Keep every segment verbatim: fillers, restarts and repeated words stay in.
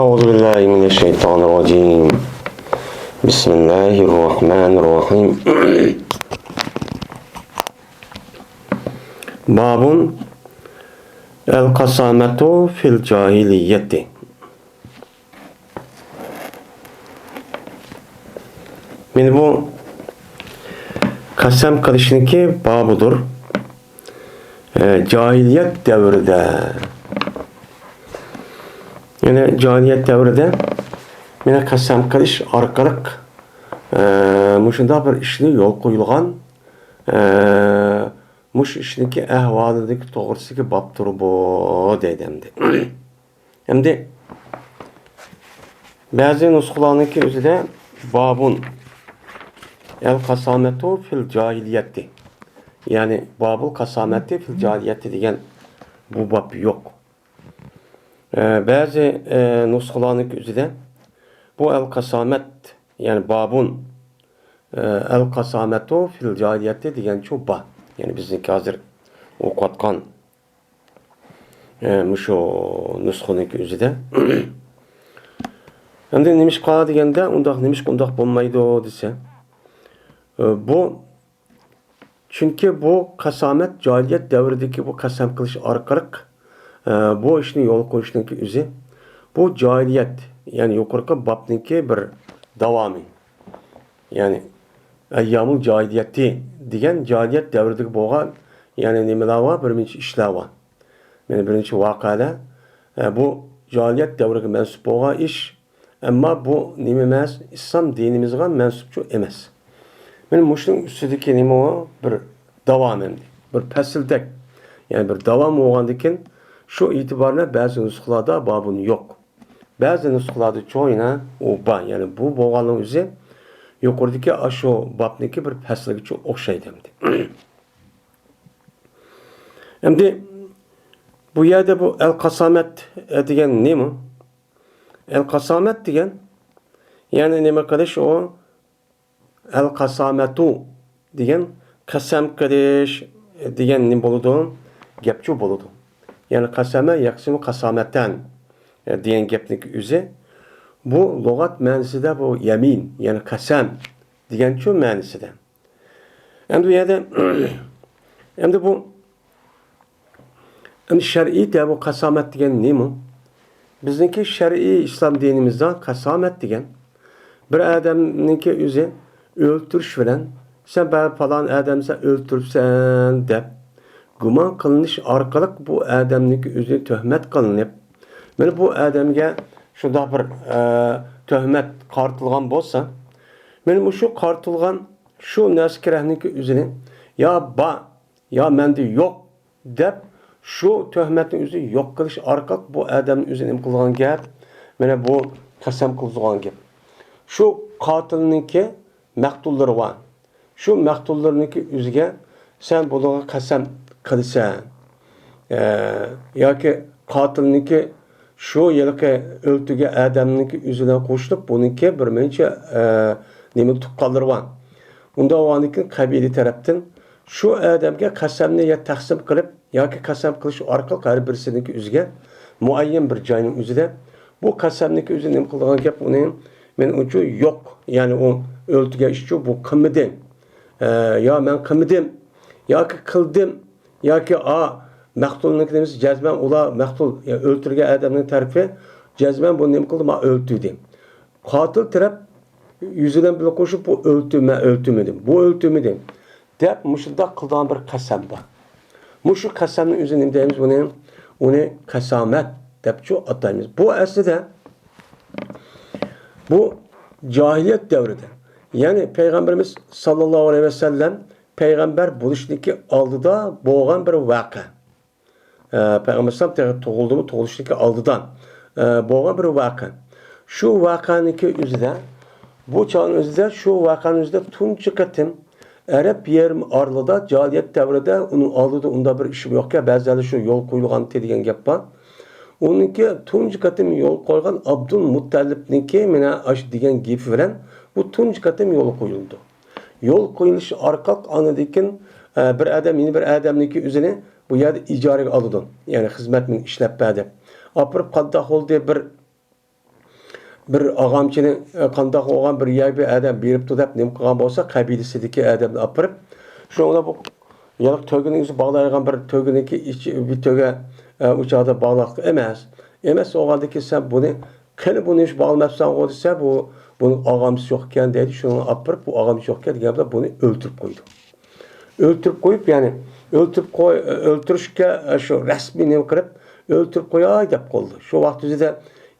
أعوذ بالله من الشيطان الرجيم. بسم الله الرحمن الرحيم. باب القسامة في الجاهلية. مانا بۇ قەسەم قىلىشنىڭكى بابىدۇر. ئە، جاھىلىيەت دەۋرىدە، يەنى جاھىلىيەت دەۋرىدە مانا قەسەم قىلىش ئارقىلىق، ئە، مۇشۇنداق بىر ئىشنى يول قويۇلغان، ئە، مۇشۇ ئىشنىڭكى ئەھۋالىدىكى توغرىسىدىكى بابتۇر بۇ، دەيدۇ ئەمدى. ئەمدى بەزى نۇسخىلارنىڭكى ئۆزىدە بابۇن ئەل قاسامەتۇ فىل جاھىلىيەتى، يەنى بابۇل قاسامەتى فىل جاھىلىيەتى دېگەن بۇ باب يوق. ئە، بەزى، ئە، نۇسخىلارنىڭكى ئۆزىدە بۇ ئەل قاسامەت، يەنى بابۇن، ئە، ئەل قاسامەتۇ فىل جاھىلىيەتى دېگەنچۇ بار. يەنى بىزنىڭكى ھازىر ئوقۇۋاتقان ئە، مۇشۇ نۇسخىنىڭكى ئۆزىدە. ئەمدى نېمىشقا دېگەندە، ئۇنداق نېمىشقا ئۇنداق بولمايدۇ دېسە، ئە، بۇ، چۈنكى بۇ قاسامەت جاھىلىيەت دەۋرىدىكى بۇ قەسەم قىلىش ئارقىلىق، ئە، بۇ ئىشنى يولغا قويۇشنىڭكى ئۆزى، بۇ جاھىلىيەت، يەنى يۇقىرىقى بابنىڭكى بىر داۋامى. يەنى ئەييامۇل جاھىلىيەتى دېگەن جاھىلىيەت دەۋرىدىكى بولغان، يەنى نېمىلەر بار؟ بىر نەچچە ئىشلار بار. مانا بىرىنچى ۋەقەلەر، ئە، بۇ جاھىلىيەت دەۋرىگە مەنسۇپ بولغان ئىش، ئەمما بۇ نېمە ئەمەس؟ ئىسلام دىنىمىزغا مەنسۇپچۇ ئەمەس. مانا مۇشۇنىڭ ئۈستىدىكى نېمە ئۇ؟ بىر داۋام ئەمدى. بىر پەسىلدەك، يەنى بىر داۋام بولغاندىكىن، شۇ ئېتىبارى بىلەن بەزى نۇسخىلاردا بابۇن يوق. بەزى نۇسخىلاردا چوينا ئۇ بار. يەنى بۇ بولغاننىڭ ئۆزى يۇقىرىدىكى ئاشۇ بابنىڭكى بىر پەسلىگىچە ئوخشايدۇ ئەمدى. ئەمدى بۇ يەردە بۇ ئەل قاسامەت دېگەن نېمە؟ ئەل قاسامەت دېگەن، يەنى نېمە قىلىش ئۇ؟ ئەل قاسامەتۇ دېگەن قەسەم قىلىش دېگەن نېمە بولىدۇ؟ گەپچۇ بولىدۇ. يەنى قەسەمە يەقسىمۇ قاسامەتەن دېگەن گەپنىڭكى ئۆزى. بۇ لۇغەت مەنىسىدە بۇ يەمىن، يەنى قەسەم دېگەنچۇ مەنىسىدە. ئەمدى بۇ يەردە، ئەمدى بۇ، ئەمدى شەرئىيدە بۇ قاسامەت دېگەن نېمە؟ بىزنىڭكى شەرئىي ئىسلام دىنىمىزدا قاسامەت دېگەن بىر ئادەمنىڭكى ئۆزى ئۆلتۈرۈش بىلەن، سەن بە-، پالان ئادەمنى سەن ئۆلتۈرۈپسەن دەپ گۇمان قىلىنىش ئارقىلىق بۇ ئادەمنىڭكى ئۆزى تۆھمەت قىلىنىپ، مانا بۇ ئادەمگە شۇنداق بىر، ئە، تۆھمەت قارىتىلغان بولسا، مانا مۇشۇ قارىتىلغان شۇ نەرسە كېرەكنىڭكى ئۆزىنى يا بار، يا مەندە يوق دەپ، شۇ تۆھمەتنى ئۆزى يوق قىلىش ئارقىلىق بۇ ئادەمنى ئۆزى نېمە قىلىدىغان گەپ؟ مانا بۇ قەسەم قىلىدىغان گەپ. شۇ قاتىلنىڭكى مەقتۇللىرى بار. شۇ مەقتۇللىرىنىڭكى ئۆزىگە سەن بۇنىڭغا قەسەم قىلىسەن، ئە، ياكى قاتىلنىڭكى شۇ ھېلىقى ئۆلتۈرگەن ئادەمنىڭكى ئۆزى بىلەن قوشۇلۇپ، بۇنىڭكى بىر مۇنچە، ئە، نېمە، تۇغقانلىرى بار. ئۇنداق بولغاندىكىن قەبىلە تەرەپتىن شۇ ئادەمگە قەسەمنى يا تەقسىم قىلىپ ياكى قەسەم قىلىش ئارقىلىق ھەر بىرسىنىڭكى ئۆزىگە مۇئەييەن بىر جاينىڭ ئۆزىدە بۇ قەسەمنىڭكى ئۆزى نېمە قىلىدىغان گەپ ئۇنى، مەن ئۇچۇ يوق، يەنى ئۇ ئۆلتۈرگەن ئىشچۇ بۇ قىلمىدى، ئە، يا مەن قىلمىدىم، ياكى قىلدىم، ياكى ئا، مەقتۇلنىڭكى نېمىسى جەزمەن ئۇلار مەقتۇل، يا ئۆلتۈرگەن ئادەمنىڭ تەرىپى جەزمەن بۇ نېمە قىلدى؟ ما ئۆلتۈردى. قاتىل تەرەپ يۈزى بىلەن بىللە قوشۇپ، بۇ ئۆلتۈرمە-، ئۆلتۈرمىدىم، بۇ ئۆلتۈرمىدىم دەپ مۇشۇنداق قىلىدىغان بىر قەسەم بار. مۇشۇ قەسەمنى ئۆزى نېمە دەيمىز بۇنى؟ ئۇنى قەسامەت دەپچۇ ئاتايمىز. بۇ ئەسلىدە بۇ جاھىلىيەت دەۋرىدە، يەنى پەيغەمبىرىمىز ساللاللاھۇ ئەلەيھى ۋەسەللەم پەيغەمبەر بولۇشنىكى ئالدىدا بولغان بىر ۋەقە. ئە، پەيغەمبەر ئەلەيھىسسالام تېخى تۇغۇلدىمۇ، تۇغۇلۇشتىكى ئالدىدا، ئە، بولغان بىر ۋەقە. شۇ ۋەقەنىڭكى ئۆزىدە، بۇ چاغنىڭ ئۆزىدە، شۇ ۋەقەنىڭ ئۆزىدە تۇنجى قېتىم ئەرەب يېرىم ئارىلىدا جاھىلىيەت دەۋرىدە ئۇنىڭ ئالدىدا ئۇنداق بىر ئىشمۇ يوقكەن، بەزىلەردە شۇ يول قويۇلغانتى دېگەن گەپ بار. ئۇنىڭكى تۇنجى قېتىم يول قويغان ئابدۇلمۇتتەلىپنىڭكى مانا ئاشۇ دېگەن گېپى بىلەن بۇ تۇنجى قېتىم يولغا قويۇلىدۇ. يول قويۇلۇش ئارقىلىق ئاندىن كېيىن، ئە، بىر ئادەم يەنە بىر ئادەمنىڭكى ئۆزىنى بۇ يەردە ئىجارىگە ئالىدۇ. يەنى خىزمەت مېنى ئىشلەپ بەر دەپ. ئاپىرىپ قانداق بولدى؟ بىر بىر ئاغامچىنى، ئە، قانداق بولغان بىر يەرگە بىر ئادەم بېرىپتۇ دەپ نېمە قىلغان بولسا، قەبىلىسىدىكى ئادەمنى ئاپىرىپ، شۇنىڭ بىلەن بۇ يەنە تۆگىنىڭ ئۆزى باغلايدىغان بىر تۆگىنىڭكى ئىچى، بىر تۆگە، ئە، ئۇ چاغدا باغلاقلىق ئەمەس. ئەمەس بولغاندىكىن سەن بۇنى، قېنى بۇنى ھېچ باغلىماپسەنغۇ دېسە، بۇ، بۇنىڭ ئاغامچىسى يوق ئىكەن دەيدۇ. شۇنىڭ ئاپىرىپ، بۇ ئاغامچىسى يوق ئىكەن دېگەن بىلەن بۇنى ئۆلتۈرۈپ قويىدۇ. ئۆلتۈرۈپ قويۇپ، يەنى ئۆلتۈرۈپ قوي-، ئۆلتۈرۈشكە، ئە، شۇ رەسمىي نېمە قىلىپ، ئۆلتۈرۈپ قوياي دەپ قويدى. شۇ ۋاقىت ئۆزىدە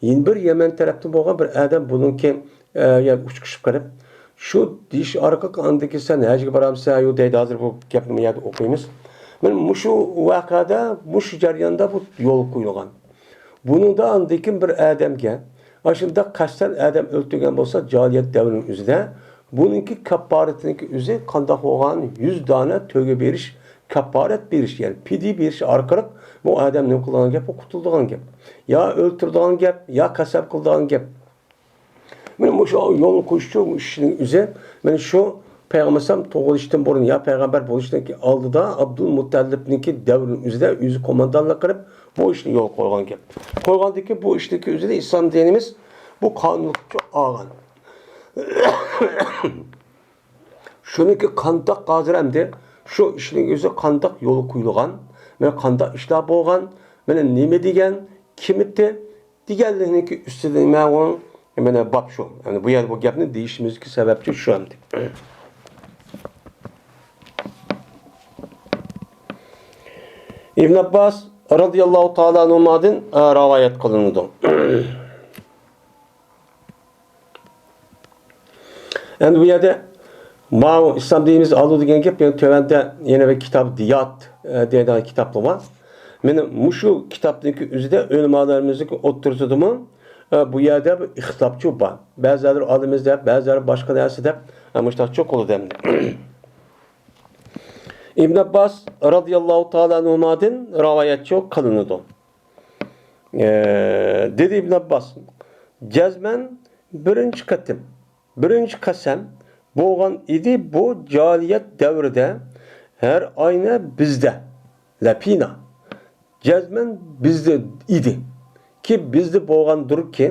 يەنە بىر يەمەن تەرەپتىن بولغان بىر ئادەم بۇنىڭكى، ئە، يەنى ئۇچقۇشۇپ قېلىپ، شۇ دېيىش ئارقىلىق، ئاندىن كېيىن سەن ھەجگە بارامسەن يوق دەيدۇ. ھازىر بۇ گەپنى بۇ يەردە ئوقۇيمىز. مانا مۇشۇ ۋەقەدە مۇشۇ جەرياندا بۇ يولغا قويۇلغان. بۇنىڭدا ئاندىن كېيىن بىر ئادەمگە ئاشۇنداق قەستەن ئادەم ئۆلتۈرگەن بولسا، جاھىلىيەت دەۋرىنىڭ ئۆزىدە بۇنىڭكى كاپپارىتىنىڭكى ئۆزى قانداق بولغان؟ يۈز دانە تۆگە بېرىش، كاپپارەت بېرىش، يەنى پىدىيە بېرىش ئارقىلىق بۇ ئادەم نېمە قىلىدىغان گەپ؟ ئۇ قۇتۇلىدىغان گەپ. يا ئۆلتۈرىدىغان گەپ، يا قەسەم قىلىدىغان گەپ. مانا مۇشۇ يولغا قويۇشچۇ، مۇشۇ ئىشنىڭ ئۆزى، مانا شۇ پەيغەمبەر ئەلەيھىسسالام تۇغۇلۇشتىن بۇرۇن يا پەيغەمبەر بولۇشتىن كېيىن ئالدىدا ئابدۇلمۇتتەلىپنىڭكى دەۋرىنىڭ ئۆزىدە ئۆزى قوماندانلىق قىلىپ، بۇ ئىشنى يولغا قويغان گەپ. قويغاندىن كېيىن بۇ ئىشنىڭكى ئۆزىدە ئىسلام دىنىمىز بۇ قانۇنلۇققا ئالغان. شۇنىڭكى قانداق ھازىر ئەمدى شۇ ئىشنىڭ ئۆزى قانداق يولغا قويۇلغان، مانا قانداق ئىشلار بولغان، مانا نېمە دېگەن، كىم ئىدى دېگەنلىكنىڭكى ئۈستىدە نېمە ئۇ، مانا باب شۇ. يەنى بۇ يەردە بۇ گەپنى دېيىشىمىزدىكى سەۋەبچى شۇ ئەمدى. ئىبن ئابباس رازىياللاھۇ تائالا ئەنھۇمادىن، ئە، رىۋايەت قىلىنىدۇ. ئەمدى بۇ يەردە ماۋۇ ئىسلام دىنىمىز ئالدى دېگەن گەپ، يەنە تۆۋەندە يەنە بىر كىتاب دىيات، ئە، دەيدىغان كىتابلار بار. مانا مۇشۇ كىتابنىڭكى ئۆزىدە ئۆلىمالىرىمىزنىڭكى ئوتتۇرىسىدىمۇ، ئە، بۇ يەردە بىر ئىختىلاپچۇ بار. بەزىلەر ئالىمىز دەپ، بەزىلەر باشقا نەرسە دەپ، ئە، مۇشۇنداقچۇ قىلىدۇ ئەمدى. ئىبن ئابباس رازىياللاھۇ تائالا ئەنھۇمادىن رىۋايەتچۇ قىلىنىدۇ. ئە، دېدى ئىبن ئابباس، جەزمەن بىرىنچى قېتىم، بىرىنچى قەسەم بولغان ئىدى بۇ جاھىلىيەت دەۋرىدە، ھەر ئاينە بىزدە، لەپىنا، جەزمەن بىزدە ئىدى. كى بىزدە بولغاندۇركى،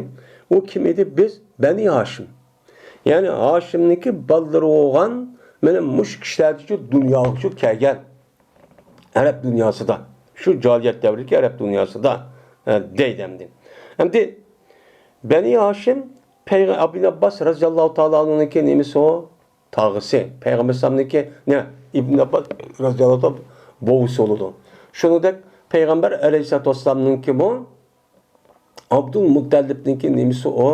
ئۇ كىم ئىدى؟ بىز بەنى ھاشىم. يەنى ھاشىمنىڭكى بالىلىرى بولغان، مانا مۇشۇ كىشىلەرچۇ دۇنياغىچۇ كەلگەن. ئەرەب دۇنياسىدا، شۇ جاھىلىيەت دەۋرىدىكى ئەرەب دۇنياسىدا، ئە، دەيدۇ ئەمدى. ئەمدى بەنى ھاشىم پەيغە-، ئابدۇلئابباس رازىياللاھۇ تائالا ئەنھۇنىڭكى نېمىسى ئۇ؟ تاغىسى. پەيغەمبەر ئەلەيھىسسالامنىڭكى نە؟ ئىبن ئابباس رازىياللاھۇ تائالا بوۋىسى بولىدۇ. شۇنىڭدەك پەيغەمبەر ئەلەيھىسسالاتۇ ۋەسسالامنىڭكىمۇ ئابدۇلمۇتتەلىپنىڭكى نېمىسى ئۇ؟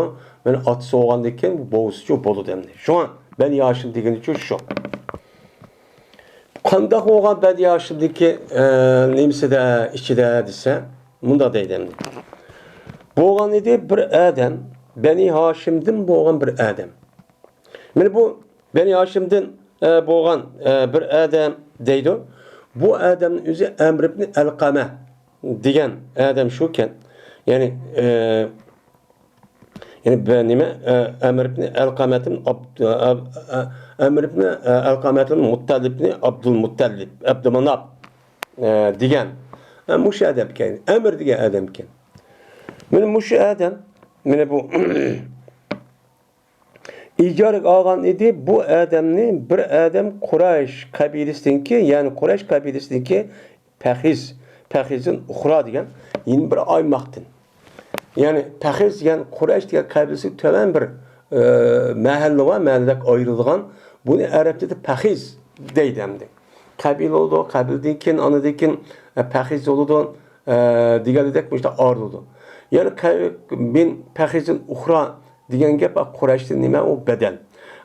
مانا ئاتىسى بولغاندىن كېيىن بوۋىسىچۇ بولىدۇ ئەمدى. شۇڭا بەنى ھاشىم دېگىنىچۇ شۇ. قانداق بولغان بەنى ھاشىمدىكى، ئە، نېمىسىدە، ئىچىدە دېسە، مۇنداق دەيدۇ ئەمدى. بولغان ئىدى بىر ئادەم، بەنى ھاشىمدىن بولغان بىر ئادەم. مانا بۇ بەنى ھاشىمدىن، ئە، بولغان، ئە، بىر ئادەم دەيدۇ. بۇ ئادەمنىڭ ئۆزى ئەمر ئىبنى ئەلقەمە دېگەن ئادەم شۇكەن. يەنى، ئە، يەنى بە-، نېمە، ئە، ئەمر ئىبنى ئەلقەمەتىن ئابد-، ئە، ئە، ئەمر ئىبنى، ئە، ئەلقەمەتىن مۇتتەلىبنى ئابدۇلمۇتتەلىب، ئابدۇماناپ، ئە، دېگەن. ئە، مۇشۇ ئادەمكەن، ئەمر دېگەن ئادەمكەن. مانا مۇشۇ ئادەم، مانا بۇ ئىجارىگە ئالغان ئىدى بۇ ئادەمنى بىر ئادەم قۇرەيش قەبىلىسىدىنكى، يەنى قۇرەيش قەبىلىسىدىنكى پەخىز، پەخىزدىن ئۇخرا دېگەن يەنە بىر ئايماقتىن. يەنى پەخىز دېگەن قۇرەيش دېگەن قەبىلىسى تۆۋەن بىر، ئە، مەھەللە بار، مەھەللىدەك ئايرىلىدىغان. بۇنى ئەرەبچىدە پەخىز دەيدۇ ئەمدى. قەبىلە بولىدۇ، قەبىلىدىن كېيىن، ئاندىن كېيىن، ئە، پەخىز بولىدۇ، ئە، دېگەندەك مۇشۇنداق ئايرىلىدۇ. يەنى قە-، مىن پەخىزىن ئۇخرا دېگەن گەپ، ئا، قۇرەيشتىن نېمە ئۇ بەدەل.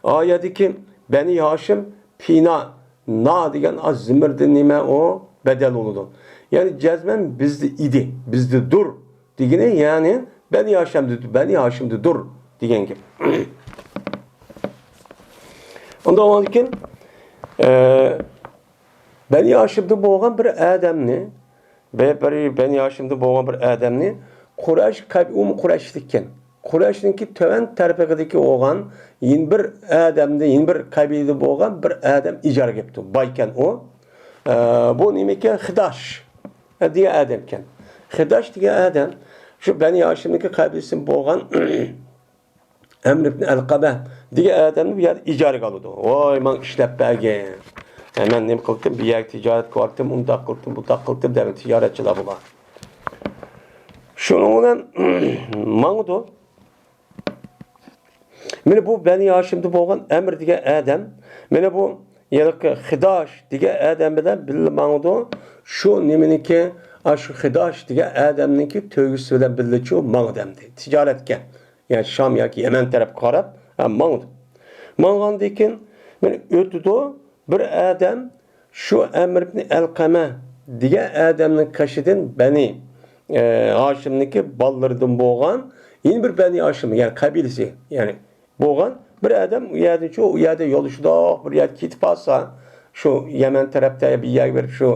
ئا يەردىكى بەنى ھاشىم پىنا، نا دېگەن ئا زىمىردىن نېمە ئۇ بەدەل بولىدۇ. يەنى جەزمەن بىزدە ئىدى، بىزدىدۇر دېگىنى، يەنى بەنى ھاشىمدە، بەنى ھاشىمدىدۇر دېگەن گەپ. ئۇنداق بولغاندىكىن، ئە، بەنى ھاشىمدىن بولغان بىر ئادەمنى، بە-، بىر بەنى ھاشىمدىن بولغان بىر ئادەمنى قۇرەيش قەب-، ئۇمۇ قۇرەيشلىككەن. قۇرەيشنىڭكى تۆۋەن تەرىپىدىكى بولغان يەنە بىر ئادەمدىن، يەنە بىر قەبىلىدىن بولغان بىر ئادەم ئىجارە كەپتۇ. بايكەن ئۇ. ئە، بۇ نېمىكەن؟ خىداش دېگەن ئادەمكەن. خىداش دېگەن ئادەم شۇ بەنى ھاشىمنىڭكى قەبىلىسىدىن بولغان ئەمر ئىبن ئەلقەمە دېگەن ئادەمنى بۇ يەردە ئىجارىگە ئالىدۇ. ۋاي، ماڭا ئىشلەپ بەرگىن. ھە، مەن نېمە قىلدىم؟ بۇ يەرگە تىجارەتكە بارتىم، ئۇنداق قىلدىم، بۇنداق قىلدىم دەپ تىجارەتچىلەر بۇلار. شۇنىڭ بىلەن ماڭىدۇ. مانا بۇ بەنى ھاشىمدا بولغان ئەمر دېگەن ئادەم، مانا بۇ ھېلىقى خىداش دېگەن ئادەم بىلەن بىللە ماڭىدۇ. شۇ نېمىنىڭكى، ئاشۇ خىداش دېگەن ئادەمنىڭكى تۆگىسى بىلەن بىللىچۇ ماڭىدۇ ئەمدى. تىجارەتكە، يەنى شام ياكى يەمەن تەرەپكە قاراپ، ھە، ماڭىدۇ. ماڭغاندىن كېيىن، مانا ئۆتىدۇ بىر ئادەم، شۇ ئەمر ئىبن ئەلقەمە دېگەن ئادەمنىڭ قېشىدىن بەنى، ئە، ھاشىمنىڭكى بالىلىرىدىن بولغان يەنە بىر بەنى ھاشىم، يەنى قەبىلىسى، يەنى بولغان بىر ئادەم ئۇ يەردىن شۇ، ئۇ يەردە يولدا شۇنداق بىر يەرگە كېتىپ قالسا، شۇ يەمەن تەرەپتە بىر يەرگە بېرىپ شۇ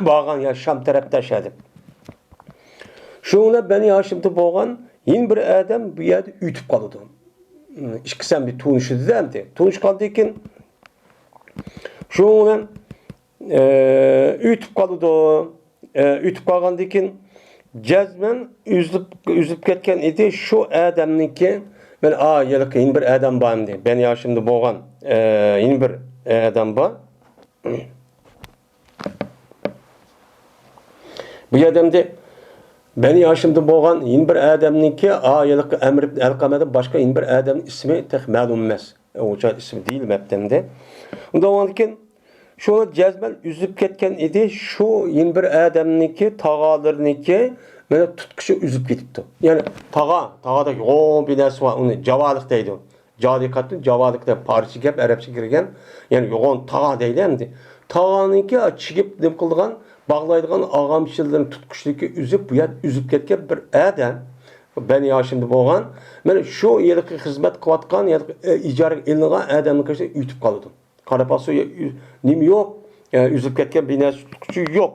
بارغان يا شام تەرەپتە شەدە. شۇنىڭ بىلەن بەنى ھاشىمدا بولغان يەنە بىر ئادەم بۇ يەردە ئۆتۈپ قالىدۇ. ئىككىسى ھەم بىر تونۇشىدۇ-دە ئەمدى. تونۇشقاندىن كېيىن شۇنىڭ بىلەن، ئە، ئۆتۈپ قالىدۇ. ئە، ئۆتۈپ قالغاندىن كېيىن جەزمەن ئۈزۈلۈپ، ئۈزۈلۈپ كەتكەن ئىدى شۇ ئادەمنىڭكى. مانا، ئا، يەنە بىر ئادەم بار ئەمدى. بەنى ھاشىمدا بولغان، ئە، يەنە بىر ئادەم بار. بۇ ئادەمدە بەنى ھاشىمدىن بولغان يەنە بىر ئادەمنىڭكى، ئا، ھېلىقى ئەمر ئىبن ئەلقەمەدىن باشقا يەنە بىر ئادەمنىڭ ئىسمى تېخى مەلۇم ئەمەس. ئۇنچە ئىسمى دېيىلمەپتۇ ئەمدى. ئۇنداق بولغاندىكىن، شۇ جەزمەن ئۈزۈلۈپ كەتكەن ئىدى. شۇ يەنە بىر ئادەمنىڭكى، تاغالىرىنىڭكى، مانا تۇتقۇچى ئۈزۈلۈپ كېتىپتۇ. يەنى تاغا، تاغادا يوغان بىر نەرسە بار، ئۇنى جاۋالىق دەيدۇ. جالىقەتتىن جاۋالىق دەپ پارسچە گەپ، ئەرەبچە كىرگەن، يەنى يوغان تاغا دەيلى ئەمدى. تاغانىڭكى چىگىپ نېمە قىلىدىغان، باغلايدىغان ئاغامچىلىرىنى تۇتقۇچىدىكى ئۈزۈپ، بۇ يەردە ئۈزۈپ كەتكەن بىر ئادەم، بەنى ھاشىمدا بولغان، مانا شۇ ھېلىقى خىزمەت قىلىۋاتقان، ھېلىقى، ئە، ئىجارىگە ئېلىنغان ئادەمنىڭ قېشىدا ئۆتۈپ قالىدۇ. قاراپ باقسا، ئۈ-، نېمە يوق، ئە، ئۈزۈلۈپ كەتكەن بىر نەرسە تۇتقۇچى يوق.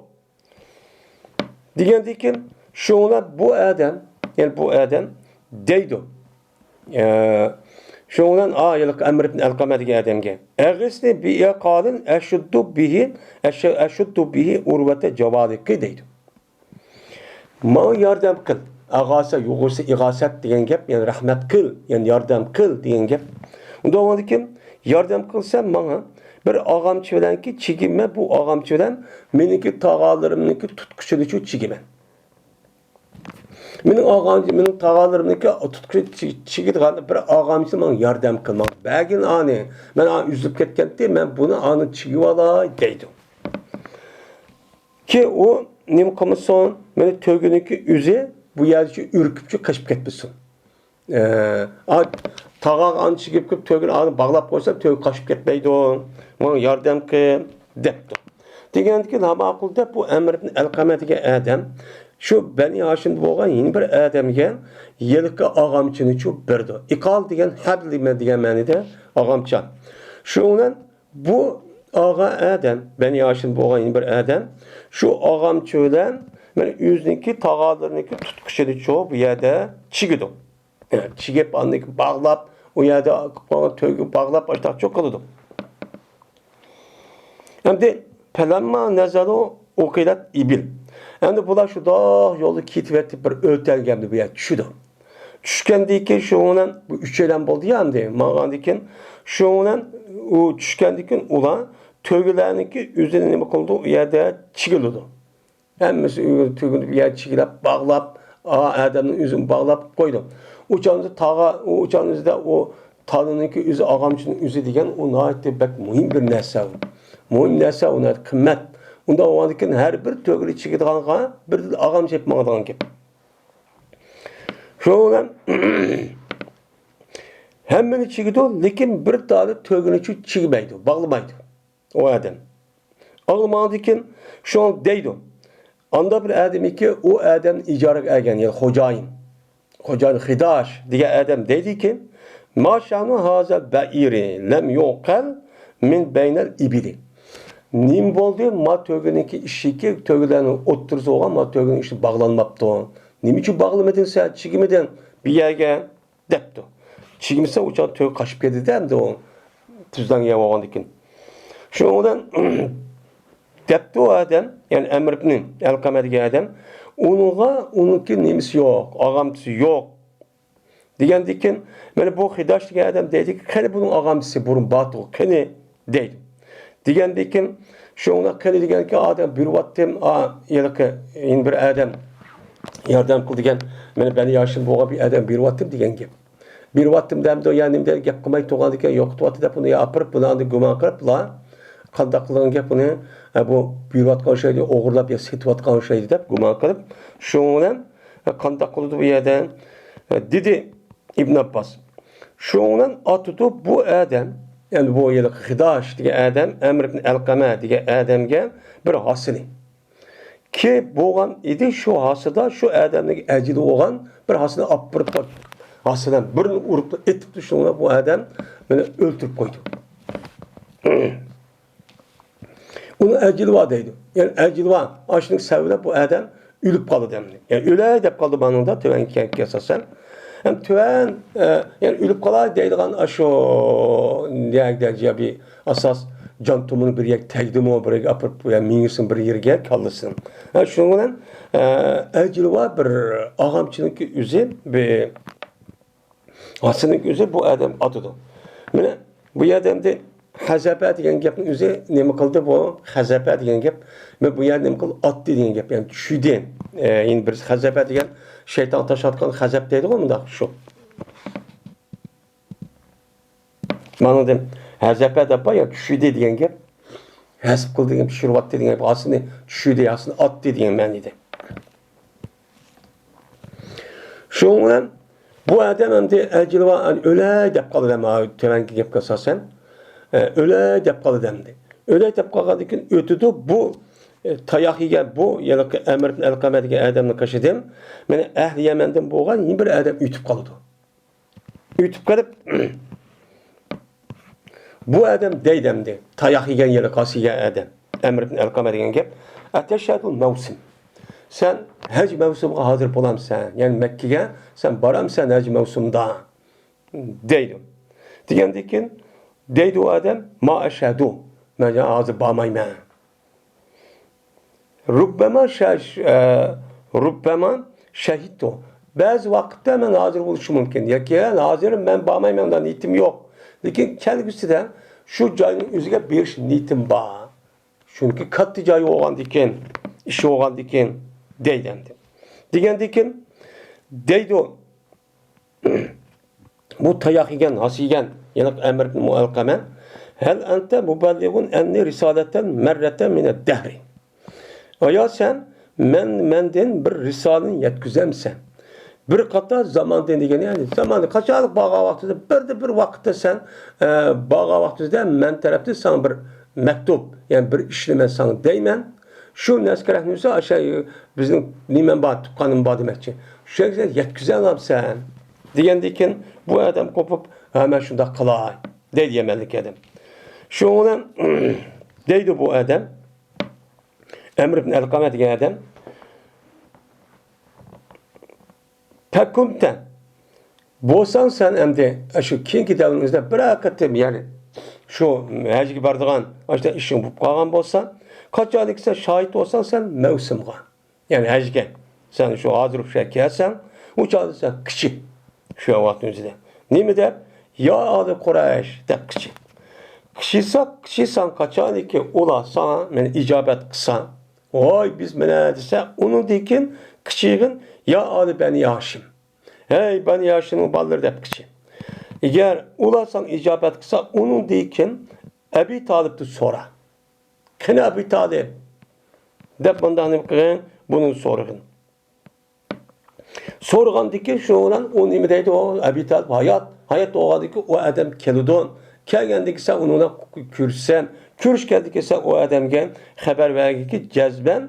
دېگەندىن كېيىن، شۇڭا بۇ ئادەم، يەنى بۇ ئادەم دەيدۇ. ئە، شۇنىڭ بىلەن، ئا، ھېلىقى ئەمر ئىبن ئەلقەمە دېگەن ئادەمگە، «ئەغىسنى بىئىقالىن ئەشۇددۇ بىھى، ئەشۇددۇ بىھى ئۇرۋەتە جاۋالىقى» دەيدۇ. ماڭا ياردەم قىل. ئەغاسە، يۇغۇسە، ئىغاسەت دېگەن گەپ، يەنى رەھمەت قىل، يەنى ياردەم قىل دېگەن گەپ. ئۇنداق بولغاندىكىن، ياردەم قىلسەن ماڭا، بىر ئاغامچى بىلەنكى چىگىمە، بۇ ئاغامچى بىلەن مېنىڭكى تاغالىرىمنىڭكى تۇتقۇچىنىچۇ چىگىمەن. مېنىڭ ئاغام، مېنىڭ تاغالىرىمنىڭكى تۇتقۇچى چىگىدىغان بىر ئاغامچى ماڭا ياردەم قىل، ماڭا بەرگىن ئانى. مەن ئا ئۈزۈلۈپ كەتكەنتى، مەن بۇنى ئانى چىگىۋالاي دەيدۇ. كېيىن ئۇ نېمە قىلمىسۇن، مېنى تۆگىنىڭكى ئۆزى بۇ يەردىچۇ ئۈركۈپچۇ قېچىپ كەتمىسۇن. ئە، ئا، تاغاغا ئانى چىگىپ كېلىپ تۆگىنى ئانى باغلاپ قويسا، تۆگە قاچىپ كەتمەيدۇ. ماڭا ياردەم قىل دەپتۇ. دېگەندىكىن، ھا ماقۇل دەپ، بۇ ئەمر ئىبن ئەلقەمە دېگەن ئادەم شۇ بەنى ھاشىمدا بولغان يەنە بىر ئادەمگە ھېلىقى ئاغامچىنىچۇ بېرىدۇ. ئىقال دېگەن ھەبل دېگەن مەنىدە ئاغامچا. شۇنىڭ بىلەن بۇ ئاغا ئادەم، بەنى ھاشىمدا بولغان يەنە بىر ئادەم، شۇ ئاغامچى بىلەن مانا ئۆزىنىڭكى تاغالىرىنىڭكى تۇتقۇچىنىچۇ بۇ يەردە چىگىدۇ. چىگىپ، ئاندىن كېيىن باغلاپ، ئۇ يەردە تۆگە باغلاپ، ئاشۇنداقچۇ قىلىدۇ. ئەمدى، پەلەمما نەزەلۇ ئۇقىلەت ئىبىل. ئەمدى بۇلار شۇنداق يولدا كېتىۋېتىپ، بىر ئۆتەلگە ئەمدى بۇ يەردە چۈشىدۇ. چۈشكەندىن كېيىن شۇنىڭ بىلەن بۇ ئۈچەيلەن بولدى يا ئەمدى، ماڭغاندىن كېيىن، شۇنىڭ بىلەن ئۇ چۈشكەندىن كېيىن ئۇلار تۆگىلەرنىڭكى ئۆزىنى نېمە قىلىدۇ، ئۇ يەردە چىگىلىدۇ. ھەممىسى ئۆيگە تۈگۈنۈپ، يەر چىگىلەپ، باغلاپ، ئا، ئادەمنىڭ ئۆزىنى باغلاپ قويدۇ. ئۇچاندا تاغا، ئۇ ئۇچاندا ئۇ تالىنىڭكى ئۆزى، ئاغامچىنىڭ ئۆزى دېگەن، ئۇ ناھايىتى بەك مۇھىم بىر نەرسە ئۇ. مۇھىم نەرسە، ئۇ ناھايىتى قىممەت. ئۇنداق بولغاندىكىن، ھەر بىر تۆگىلى چىگىدىغانغا بىر ئاغامچى ئېلىپ ماڭىدىغان گەپ. شۇنىڭ بىلەن ھەممىنى چىگىدۇ، لېكىن بىر تالى تۆگىنىچۇ چىگمەيدۇ، باغلىمايدۇ. ئۇ ئادەم ئاڭلىمىغاندىكىن شۇڭا دەيدۇ. ئاندا بىر ئادەمكى ئۇ ئادەم ئىجارىگە ئەگەن، يەنى خوجايىن. خوجايىن خىداش دېگەن ئادەم دەيدىكى، ما شانۇ ھازا بەئىرى لەم يۇقەل مىن بەينەل ئىبىلى. نېمە بولدى؟ ما تۆگىنىڭكى ئىشىكى، تۆگىلەرنىڭ ئوتتۇرىسى بولغان ما تۆگىنىڭ ئىشى باغلانماپتۇ. نېمە ئۈچۈن باغلىمىدىڭ سەن؟ چىگمىدىڭ بىر يەرگە؟ دەپتۇ. چىگمىسە ئۇ چاغ تۆگە قاچىپ كەتتى-دە، ئەمدى ئۇ تۈزلەنگەن بولغاندىكىن. شۇنىڭ بىلەن دەپتۇ ئۇ ئادەم، يەنى ئەمر ئىبنى ئەلقەمە دېگەن ئادەم، ئۇنىڭغا ئۇنىڭكى نېمىسى يوق، ئاغامچىسى يوق. دېگەندىن كېيىن، مانا بۇ خىداش دېگەن ئادەم دەيدىكى، قېنى بۇنىڭ ئاغامچىسى بۇرۇن بارتۇغۇ، قېنى؟ دەيدۇ. دېگەندىن كېيىن، شۇڭا قېنى دېگەنكى، ئادەم بېرىۋاتتىم، ئا، ھېلىقى يەنە بىر ئادەم ياردەم قىل دېگەن، مانا بەنى ھاشىم بولغان بىر ئادەم بېرىۋاتتىم دېگەن گەپ. بېرىۋاتتىم دەمدۇ، يا نېمە دەيدۇ، گەپ قىلماي تۇرغاندىكىن، يوقىتىۋاتتى دەپ ئۇنى يا ئاپىرىپ، بۇنى ئاندىن گۇمان قىلىپلا، قانداق قىلغان گەپ ئۇنى، ئە، بۇ بېرىۋاتقان ئوخشايدۇ، ئوغرىلاپ يا سېتىۋاتقان ئوخشايدۇ دەپ گۇمان قىلىپ، شۇنىڭ بىلەن، ئە، قانداق قىلىدۇ بۇ يەردە، ئە، دېدى ئىبن ئابباس. شۇنىڭ بىلەن ئاتىدۇ بۇ ئادەم، يەنى بۇ ھېلىقى خىداش دېگەن ئادەم، ئەمر ئىبن ئەلقەمە دېگەن ئادەمگە بىر ھاسىنى. كى بولغان ئىدى، شۇ ھاسىدا شۇ ئادەمنىڭ ئەجىلى بولغان بىر ھاسىنى ئاپىرىپ قويدى. ھاسىدىن بىرنى ئۇرۇپ ئېتىپتۇ، شۇڭا بۇ ئادەم مېنى ئۆلتۈرۈپ قويدى. ئۇنىڭ ئەجىلى بار دەيدۇ. يەنى ئەجىلى بار. ئاشۇنىڭ سەۋەبى بىلەن بۇ ئادەم ئۆلۈپ قالدى ئەمدى. يەنى ئۆلەي دەپ قالدى مانىڭدا، تۆۋەنكى گەپكە ئاساسەن. ھەم تۆۋەن، ئە، يەنى ئۆلۈپ قالاي دەيدىغان ئاشۇ نەگە دەيدۇ، يا بىر ئاساس جان تومۇرى بىر يەرگە تەگدىمۇ، بىر يەرگە ئاپىرىپ، يا مېڭىسىنى بىر يېرىگە، كاللىسىنى. ھە، شۇنىڭ بىلەن، ئە، ئەجىلى بار بىر ئاغامچىنىڭكى ئۆزى، بىر ھاسىنىڭ ئۆزى بۇ ئادەم ئاتىدۇ. مانا بۇ ئادەمدە خەزەپە دېگەن گەپنى ئۆزى نېمە قىلدى بۇ؟ خەزەپە دېگەن گەپ، مانا بۇ يەر نېمە قىلدى؟ ئاتتى دېگەن گەپ، يەنى چۈشىدى. ئە، يەنى بىرسى خەزەپە دېگەن شەيتان تاشلاتقان خەزەپ دەيدىغۇ، مۇنداق شۇ. مانا دېدىم، ھەزەپە دەپ بار، يا چۈشىدى دېگەن گەپ. ھەزىپ قىلدى دېگەن، چۈشۈرۈۋەتتى دېگەن گەپ. ھاسىنى چۈشىدى، ھاسىنى ئاتتى دېگەن مەنىدە. شۇنىڭ بىلەن بۇ ئادەم ئەمدى ئەجىلى بار، ئۆلەي دەپ قالدى دەم، تۆۋەنكى گەپكە ئاساسەن. ئە، ئۆلەي دەپ قالدى دەمدى. ئۆلەي دەپ قالغاندىن كېيىن ئۆتىدۇ بۇ، ئە، تاياق يېگەن بۇ، ھېلىقى ئەمر ئىبن ئەلقەمە دېگەن ئادەمنىڭ قېشىدىن، مانا ئەھلى يەمەندىن بولغان يەنە بىر ئادەم ئۆتۈپ قالىدۇ. ئۆتۈپ قېلىپ، بۇ ئادەم دەيدۇ ئەمدى، تاياق يېگەن يەرگە قاس يېگەن ئادەم، ئەمر ئىبن ئەلقەمە دېگەن گەپ، ئەتەشھەدۇل مەۋسىم، سەن ھەج مەۋسۇمىغا ھازىر بولامسەن؟ يەنى مەككىگە سەن بارامسەن ھەج مەۋسۇمدا؟ دەيدۇ. دېگەندىن كېيىن دەيدۇ ئۇ ئادەم، ما ئەشھەدۇ، مەن ھازىر بارمايمەن. رۇببەما شە-، ئە، رۇببەما شەھىدتۇ. بەزى ۋاقىتتا مەن ھازىر بولۇشۇم مۇمكىن. ياكى ھازىر مەن بارمايمەن، ئۇنداق نىيىتىم يوق. لېكىن كەلگۈسىدە شۇ جاينىڭ ئۆزىگە بېرىش نىيىتىم بار. چۈنكى كاتتا جاي بولغاندىكىن، ئىش بولغاندىكىن دەيدۇ ئەمدى. دېگەندىكىن دەيدۇ، بۇ تاياق يېگەن، ھاس يېگەن، يەنى ئەمر ئىبن ئەلقەمە، ھەل ئەنتە مۇبەللىغۇن ئەننى رىسالەتەن مەررەتەن مىنەد دەھرى. ئايا سەن مەن، مەندىن بىر رىسالىنى يەتكۈزەمسەن؟ بىر قاتار زاماندىن دېگەن، يەنى زاماندا قاچانلىق بارغان ۋاقتىدا، بىردە بىر ۋاقىتتا سەن، ئە، بارغان ۋاقتىدا مەن تەرەپتىن ساڭا بىر مەكتۇپ، يەنى بىر ئىشنى مەن ساڭا دەيمەن. شۇ نەسكە رەھنىسى ئاشا بىزنىڭ نېمەم بار، تۇغقانىم بار دېمەكچى. شۇ يەرگە يەتكۈزەلەمسەن؟ دېگەندىن كېيىن بۇ ئادەم قوپۇپ، ھە، مەن شۇنداق قىلاي، دەيدۇ يەمەنلىك ئادەم. شۇنىڭ بىلەن دەيدۇ بۇ ئادەم، ئەمر ئىبن ئەلقەمە دېگەن ئادەم، پەكۇنتە، بولساڭ سەن ئەمدى شۇ كېيىنكى دەۋرنىڭ ئۆزىدە بىرەر قېتىم، يەنى شۇ ھەجگە بارىدىغان ئاشۇنداق ئىشىڭ بولۇپ قالغان بولسا، قاچانكى سەن شاھىت بولساڭ سەن مەۋسۇمغا، يەنى ھەجگە، سەن شۇ ھازىر شۇ يەرگە كەلسەڭ، ئۇ چاغدا سەن قىچى شۇ ۋاقىتنىڭ ئۆزىدە. نېمە دەپ؟ يا ئالى قۇرەيش دەپ قىچى. قىچىسا، قىچىساڭ قاچانكى ئۇلار ساڭا مېنى ئىجابەت قىلسا، ۋاي بىز مانا دېسە، ئۇنىڭدىن كېيىن قىچىغىن يا ئالى بەنى ھاشىم. ھەي، بەنى ھاشىمنىڭ بالىلىرى دەپ قىچى. ئەگەر ئۇلار ساڭا ئىجابەت قىلسا، ئۇنىڭدىن كېيىن ئەبى تالىپتىن سورا. قېنى ئەبى تالىپ؟ دەپ مۇنداق نېمە قىلغىن، بۇنى سورىغىن. سورىغاندىن كېيىن شۇنىڭ بىلەن ئۇ نېمە دەيدۇ؟ ئۇ ئەبى تالىپ ھايات، ھايات بولغاندىن كېيىن ئۇ ئادەم كېلىدۇ. كەلگەندىن كېيىن سەن ئۇنىڭ بىلەن كۆرۈشسەن، كۆرۈشكەندىن كېيىن سەن ئۇ ئادەمگە خەۋەر بەرگىنكى، جەزمەن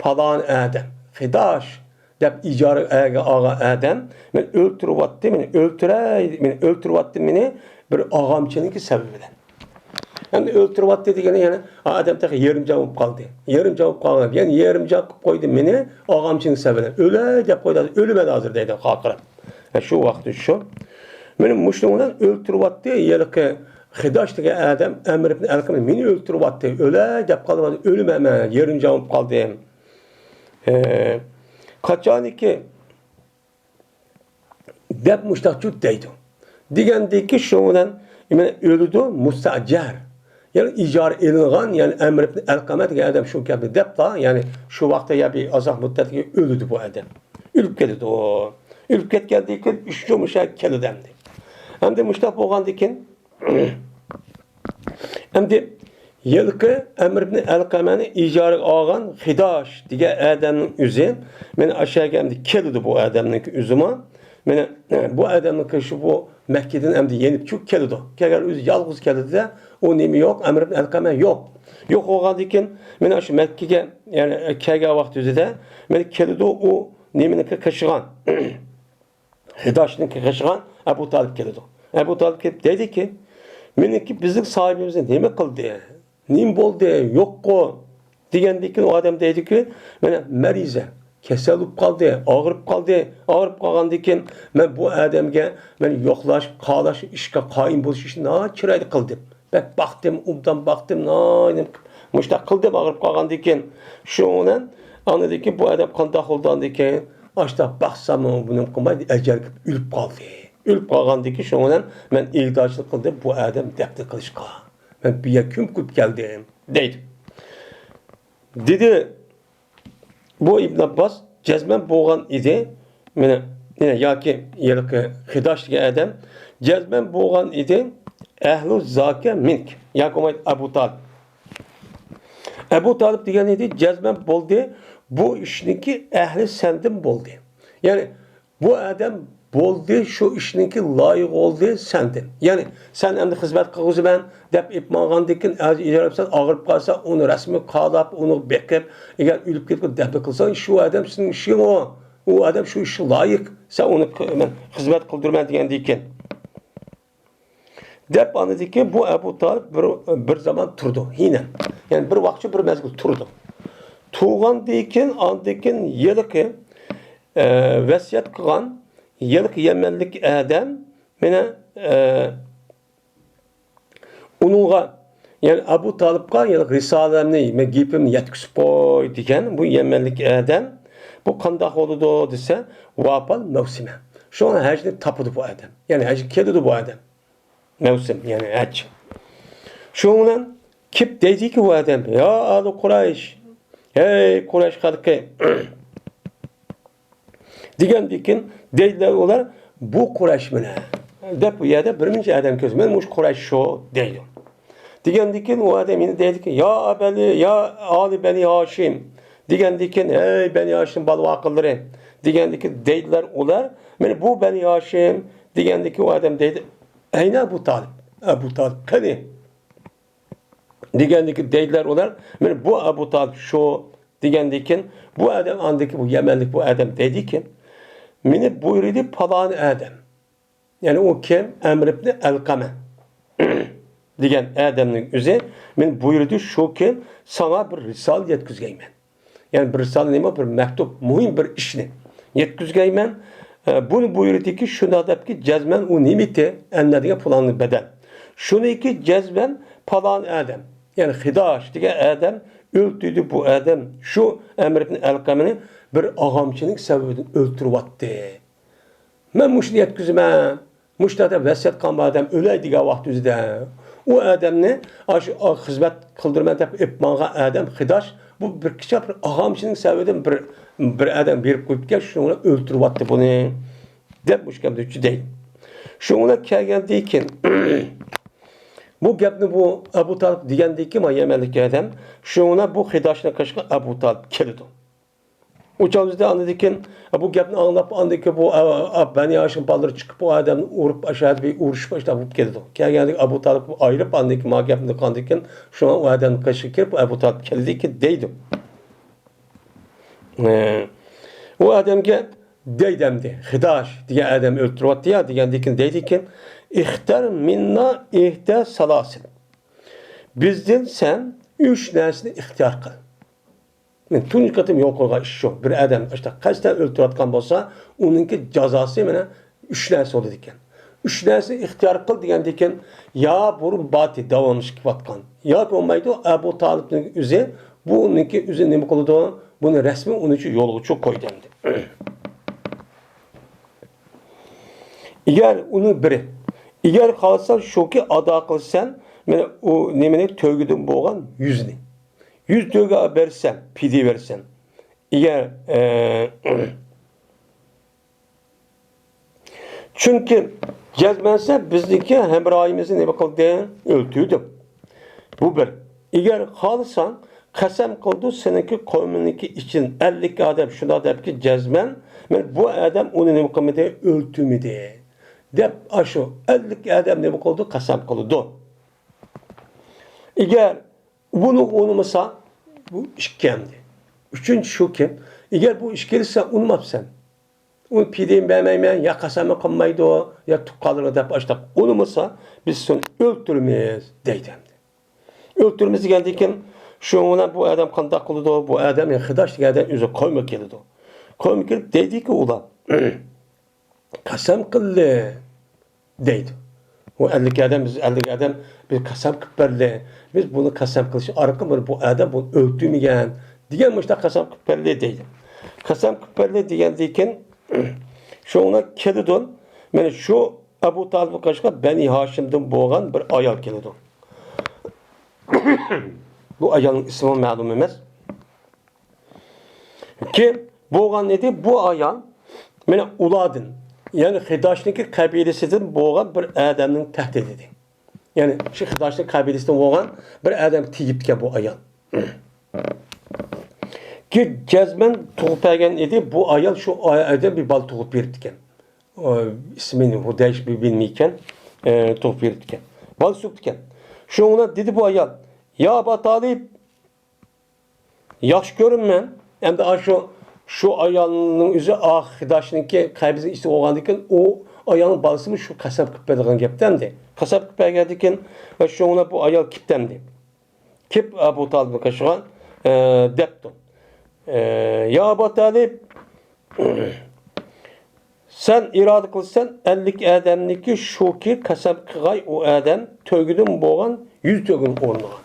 پالان ئادەم، خىداش، دەپ ئىجارە ئەگە ئالغان ئادەم مېنى ئۆلتۈرۈۋاتتى، مېنى ئۆلتۈرەي، مېنى ئۆلتۈرۈۋاتتى، مېنى بىر ئاغامچىنىڭكى سەۋەبى بىلەن. ئەمدى ئۆلتۈرۈۋاتتى دېگىنى يەنە ئادەم تېخى يېرىم جان بولۇپ قالدى. يېرىم جان بولۇپ قالغان، يەنە يېرىم جان قىلىپ قويدى مېنى ئاغامچىنىڭ سەۋەبى بىلەن. ئۆلەي دەپ قويدى، ھازىر ئۆلىمەن ھازىر دەيدۇ قاقىرىپ. ھە، شۇ ۋاقىتتا شۇ. مېنى مۇشۇنىڭ بىلەن ئۆلتۈرۈۋاتتى، ھېلىقى خىداش دېگەن ئادەم ئەمر ئىبن ئەلقەمە مېنى ئۆلتۈرۈۋاتتى. ئۆلەي دەپ قالدى، ھازىر ئۆلىمەن مەن، يېرىم جان بولۇپ قالدىم. ئە، قاچانكى دەپ مۇشتاقچۇ دەيدۇ. دېگەندىكى شۇنىڭ بىلەن مانا ئۆلىدۇ مۇستەجەر. يەنى ئىجارە ئېلىنغان، يەنى ئەمر ئىبن ئەلقەمە دېگەن ئادەم شۇ گەپنى دەپلا، يەنى شۇ ۋاقىتتا يا بىر ئازاق مۇددەتكە ئۆلىدۇ بۇ ئادەم. ئۆلۈپ كېتىدۇ. ئۆلۈپ كەتكەندىن كېيىن ئىشچۇ مۇشۇ كېلىدۇ ئەمدى. ئەمدى مۇشتاق بولغاندىن كېيىن ئەمدى ھېلىقى ئەمر ئىبن ئەلقەمەنى ئىجارىگە ئالغان خىداش دېگەن ئادەمنىڭ ئۆزى، مانا ئاشۇ يەرگە ئەمدى كېلىدۇ بۇ ئادەمنىڭكى ئۆزىمۇ. مانا بۇ ئادەمنىڭكى شۇ بۇ مەككىدىن ئەمدى يېنىپ چۈشۈپ كېلىدۇ. كەلگەن ئۆزى يالغۇز كېلىدۇ-دە، ئۇ نېمە يوق، ئەمر ئىبن ئەلقەمە يوق. يوق بولغاندىن كېيىن، مانا شۇ مەككىگە، يەنى كەلگەن ۋاقتى ئۆزىدە، مانا كېلىدۇ ئۇ نېمىنىڭكى قېشىغان. خىداشنىڭكى قېشىغان ئەبۇ تالىپ كېلىدۇ. ئەبۇ تالىپ كېلىپ دەيدىكى، مېنىڭكى بىزنىڭ ساھىبىمىزنى نېمە قىلدى؟ نېمە بولدى؟ يوققۇ؟ دېگەندىن كېيىن ئۇ ئادەم دەيدىكى، مانا مەرىزە، كېسەل بولۇپ قالدى، ئاغرىپ قالدى. ئاغرىپ قالغاندىن كېيىن مەن بۇ ئادەمگە مەن يوقلاش، قالاش، ئىشقا قايىل بولۇش ئىشىنى ناھايىتى چىرايلىق قىلدىم. بەك باقتىم، ئوبدان باقتىم، ناھايىتى مۇشتاق قىلدىم ئاغرىپ قالغاندىن كېيىن. شۇنىڭ بىلەن ئاندىن كېيىن بۇ ئادەم قانداق بولدى ئاندىن كېيىن؟ ئاشتاق باقسام بۇنى قىلماي ئەجەل كېلىپ ئۆلۈپ قالدى. ئۆلۈپ قالغاندىن كېيىن شۇنىڭ بىلەن مەن ئىگىدارچىلىق قىلدىم بۇ ئادەم دەپنە قىلىشقا. مەن بۇ يەرگە كۆمۈپ قويۇپ كەلدىم دەيدۇ. دېدى، بۇ ئىبن ئابباس جەزمەن بولغان ئىدى. مانا، يەنە ياكى ھېلىقى خىداش دېگەن ئادەم جەزمەن بولغان ئىدى. ئەھلۇ زاكە مىنك. ياكى بولمايدۇ ئەبۇ تالىپ. ئەبۇ تالىپ دېگەن ئىدى، جەزمەن بولدى. بۇ ئىشنىڭكى ئەھلى سەندىن بولدى. يەنى بۇ ئادەم بولدى، شۇ ئىشنىڭكى لايىقى بولدى سەندىن. يەنى سەن ئەمدى خىزمەت قىلغۇزىمەن دەپ ئېلىپ ماڭغاندىن كېيىن، ئەگەر ئىجارە ئەلسەڭ، ئاغرىپ قالسا، ئۇنى رەسمىي قالاپ، ئۇنى بېقىپ، ئەگەر ئۆلۈپ كېتىپ دەپنە قىلساڭ، شۇ ئادەم سېنىڭ ئىشىڭ ئۇ. ئۇ ئادەم شۇ ئىشقا لايىق. سەن ئۇنى ق-، مەن خىزمەت قىلدۇرىمەن دېگەندىن كېيىن. دەپ ئاندىن كېيىن بۇ ئەبۇ تالىپ بىر، بىر زامان تۇرىدۇ. ھىنەن. يەنى بىر ۋاقىتچە بىر مەزگىل تۇرىدۇ. تۇرغاندىن كېيىن، ئاندىن كېيىن ھېلىقى، ئە، ۋەسىيەت قىلغان ھېلىقى يەمەنلىك ئادەم مانا، ئە، ئۇنىڭغا، يەنى ئەبۇ تالىپقا، يەنى رىسالەمنى، مەن گېپىمنى يەتكۈزۈپ قوي دېگەن بۇ يەمەنلىك ئادەم. بۇ قانداق بولىدۇ دېسە، ۋاپال مەۋسىمە. شۇڭا ھەجنى تاپىدۇ بۇ ئادەم. يەنى ھەجگە كېلىدۇ بۇ ئادەم. مەۋسىم، يەنى ھەج. شۇنىڭ بىلەن كېلىپ دەيدىكى بۇ ئادەم، يا ئالى قۇرەيش، ھەي قۇرەيش خەلقى، دېگەندىكىن دەيدىلەر ئۇلار، بۇ قۇرەيش مانا دەپ، بۇ يەردە بىر مۇنچە ئادەم كۆرسە، مەن مۇشۇ قۇرەيش شۇ دەيدۇ. دېگەندىكىن ئۇ ئادەم يەنە دەيدىكى، يا بەنى، يا ئالى بەنى ھاشىم، دېگەندىكىن، ھەي بەنى ھاشىم بالا ۋاقىللىرى، دېگەندىكىن دەيدىلەر ئۇلار، مانا بۇ بەنى ھاشىم، دېگەندىكىن ئۇ ئادەم دەيدۇ، ئەينە ئەبۇ تالىپ؟ ئەبۇ تالىپ قېنى؟ دېگەندىكىن دەيدىلەر ئۇلار، مانا بۇ ئەبۇ تالىپ شۇ، دېگەندىكىن بۇ ئادەم ئاندىكى بۇ يەمەنلىك بۇ ئادەم دەيدىكىن، مېنى بۇيرۇدى پالان ئادەم. يەنى ئۇ كىم؟ ئەمر ئىبنى ئەلقەمە دېگەن ئادەمنىڭ ئۆزى مېنى بۇيرۇدى شۇكى، ساڭا بىر رىسالە يەتكۈزگەيمەن. يەنى بىر رىسالە نېمە؟ بىر مەكتۇپ، مۇھىم بىر ئىشنى يەتكۈزگەيمەن. ئە، بۇنى بۇيرۇدىكى شۇنداق دەپكى، جەزمەن ئۇ نېمىتى؟ ئەننە دېگەن پۇلاننى بەدەل. شۇنىكى جەزمەن پالان ئادەم، يەنى خىداش دېگەن ئادەم ئۆلتۈردى بۇ ئادەم. شۇ ئەمر ئىبنى ئەلقەمىنى بىر ئاغامچىنىڭ سەۋەبىدىن ئۆلتۈرۈۋەتتى. مەن مۇشۇنى يەتكۈزىمەن. مۇشۇنداق دەپ ۋەسىيەت قىلغان بۇ ئادەم ئۆلەي دېگەن ۋاقتى ئۆزىدە. ئۇ ئادەمنى ئاشۇ خىزمەت قىلدۇرىمەن دەپ ئېلىپ ماڭغان ئادەم خىداش، بۇ بىر كىچىك بىر ئاغامچىنىڭ سەۋەبىدىن بىر، بىر ئادەم بېرىپ قويۇپ كەل، شۇنىڭ بىلەن ئۆلتۈرۈۋەتتى بۇنى. دەپ مۇشۇ گەپنى دەيدۇ. شۇنىڭ بىلەن كەلگەندىن كېيىن، بۇ گەپنى بۇ ئەبۇ تالىپ دېگەندىن كېيىن، ما يەمەنلىك ئادەم، شۇنىڭ بىلەن بۇ خىداشنىڭ قېشىغا ئەبۇ تالىپ كېلىدۇ. ئۇ چاغدا ئاندىن كېيىن بۇ گەپنى ئاڭلاپ، ئاندىن كېيىن بۇ، ئا، ئا، بەنى ھاشىم بالىلىرى چىقىپ، بۇ ئادەمنى ئۇرۇپ، ئاشۇ يەردە بىر ئۇرۇشۇپ، ئاشۇنداق بولۇپ كېتىدۇ. كەلگەندىن كېيىن ئەبۇ تالىپ ئايرىپ، ئاندىن كېيىن ما گەپنى قىلغاندىن كېيىن، شۇڭا ئۇ ئادەمنىڭ قېشىغا كىرىپ، ئەبۇ تالىپ كەلدىكى دەيدۇ. ئە، ئۇ ئادەمگە دەيدۇ ئەمدى، خىداش دېگەن ئادەم ئۆلتۈرۈۋەتتى يا، دېگەندىن كېيىن دەيدىكى، ئىختەر مىننا ئىھدە سالاسىل. بىزدىن سەن ئۈچ نەرسىنى ئىختىيار قىل. مەن تۇنجى قېتىم يول قويغان ئىش شۇ. بىر ئادەم ئاشۇنداق قەستەن ئۆلتۈرۈۋاتقان بولسا، ئۇنىڭكى جازاسى مانا ئۈچ نەرسە بولىدىكەن. ئۈچ نەرسە ئىختىيار قىل دېگەندىكىن، يا بۇرۇن باتى داۋاملىشىپ كېلىۋاتقان، ياكى بولمايدۇ، ئەبۇ تالىپنىڭ ئۆزى، بۇنىڭكى ئۆزى نېمە قىلىدۇ؟ بۇنى رەسمىي ئۇنىڭ ئۈچۈن يولغا چىقىپ قويدى ئەمدى. ئەگەر ئۇنىڭ بىرى، ئەگەر خالىساڭ شۇكى ئادا قىلىسەن، مانا ئۇ نېمىنى، تۆگىدىن بولغان يۈزنى. يۈز تۆگە بەرسەن، پىدىيە بەرسەن. ئەگەر، ئە، چۈنكى جەزمەنسە بىزنىڭكى ھەمراھىمىزنى نېمە قىلدى؟ ئۆلتۈردى. بۇ بىر. ئەگەر خالىساڭ، قەسەم قىلىدۇ سېنىڭكى قوۋمىنىڭكى ئىچىدىن ئەللىك ئادەم شۇنداق دەپكى جەزمەن، مەن بۇ ئادەم ئۇنى نېمە قىلمىدى؟ ئۆلتۈرمىدى، دەپ ئاشۇ ئەللىك ئادەم نېمە قىلىدۇ؟ قەسەم قىلىدۇ. ئەگەر بۇنى ئۇنىمىسا، بۇ ئىككى ئەمدى. ئۈچىنچى شۇكى، ئەگەر بۇ ئىككىلىسى ئۇنىماپسەن، ئۇنى پىدىيە بەرمەيمەن، يا قەسەمنى قىلمايدۇ، يا تۇغقانلىرى دەپ ئاشتاق ئۇنىمىسا، بىز سېنى ئۆلتۈرىمىز، دەيدۇ ئەمدى. ئۆلتۈرىمىز دېگەندىن كېيىن، شۇنىڭ بىلەن بۇ ئادەم قانداق قىلىدۇ؟ بۇ ئادەم، يەنى خىداش دېگەن ئادەم ئۆزى قويما كېلىدۇ. قويما كېلىپ دەيدىكى ئۇلار، قەسەم قىلدى، دەيدۇ. ئۇ ئەللىك ئادەم، بىز ئەللىك ئادەم، بىز قەسەم قىلىپ بەردى. بىز بۇنى قەسەم قىلىش ئارقىلىق بۇ ئادەم بۇنى ئۆلتۈرمىگەن، دېگەن مۇشۇنداق قەسەم قىلىپ بەردى، دەيدۇ. قەسەم قىلىپ بەردى دېگەندىن كېيىن، شۇڭا كېلىدۇ. مانا شۇ ئەبۇ تالىپقا قاراشقا بەنى ھاشىمدىن بولغان بىر ئايال كېلىدۇ. بۇ ئايالنىڭ ئىسمى مەلۇم ئەمەس. كېيىن بولغان ئىدى، بۇ ئايال مانا ئۇلاردىن، يەنى خىداشنىڭكى قەبىلىسىدىن بولغان بىر ئادەمنىڭ تەھدىتى ئىدى. يەنى شۇ خىداشنىڭ قەبىلىسىدىن بولغان بىر ئادەم تېگىپتىكەن بۇ ئايال. كېيىن جەزمەن تۇغۇپ بەرگەن ئىدى، بۇ ئايال شۇ ئادەم بىر بالا تۇغۇپ بېرىپتىكەن. ئىسمىنى ھۇدەيش بىلمەيكەن، ئە، تۇغۇپ بېرىپتىكەن. بالا سۈپتىكەن. شۇڭا دېدى بۇ ئايال، يا ئابا تالىپ، ياخشى كۆرىمەن. ئەمدى ئاشۇ، شۇ ئايالنىڭ ئۆزى ئا خىداشنىڭكى قەبىلىسىنىڭ ئىچىدە بولغاندىكىن، ئۇ ئايالنىڭ بالىسىمۇ شۇ قەسەم قىلىپ بەرگەن گەپتە ئەمدى. قەسەم قىلىپ بەرگەندىكىن، ۋە شۇڭا بۇ ئايال كېتەمدى. كېلىپ ئەبۇ تالىپنى قېشىغا، ئە، دەپتۇ. ئە، يا ئابا تالىپ، سەن ئىرادە قىلسەن، ئەللىك ئادەمنىكى شۇكى قەسەم قىلغاي، ئۇ ئادەم تۆگىدىن بولغان يۈز تۆگىنىڭ ئورنىغا.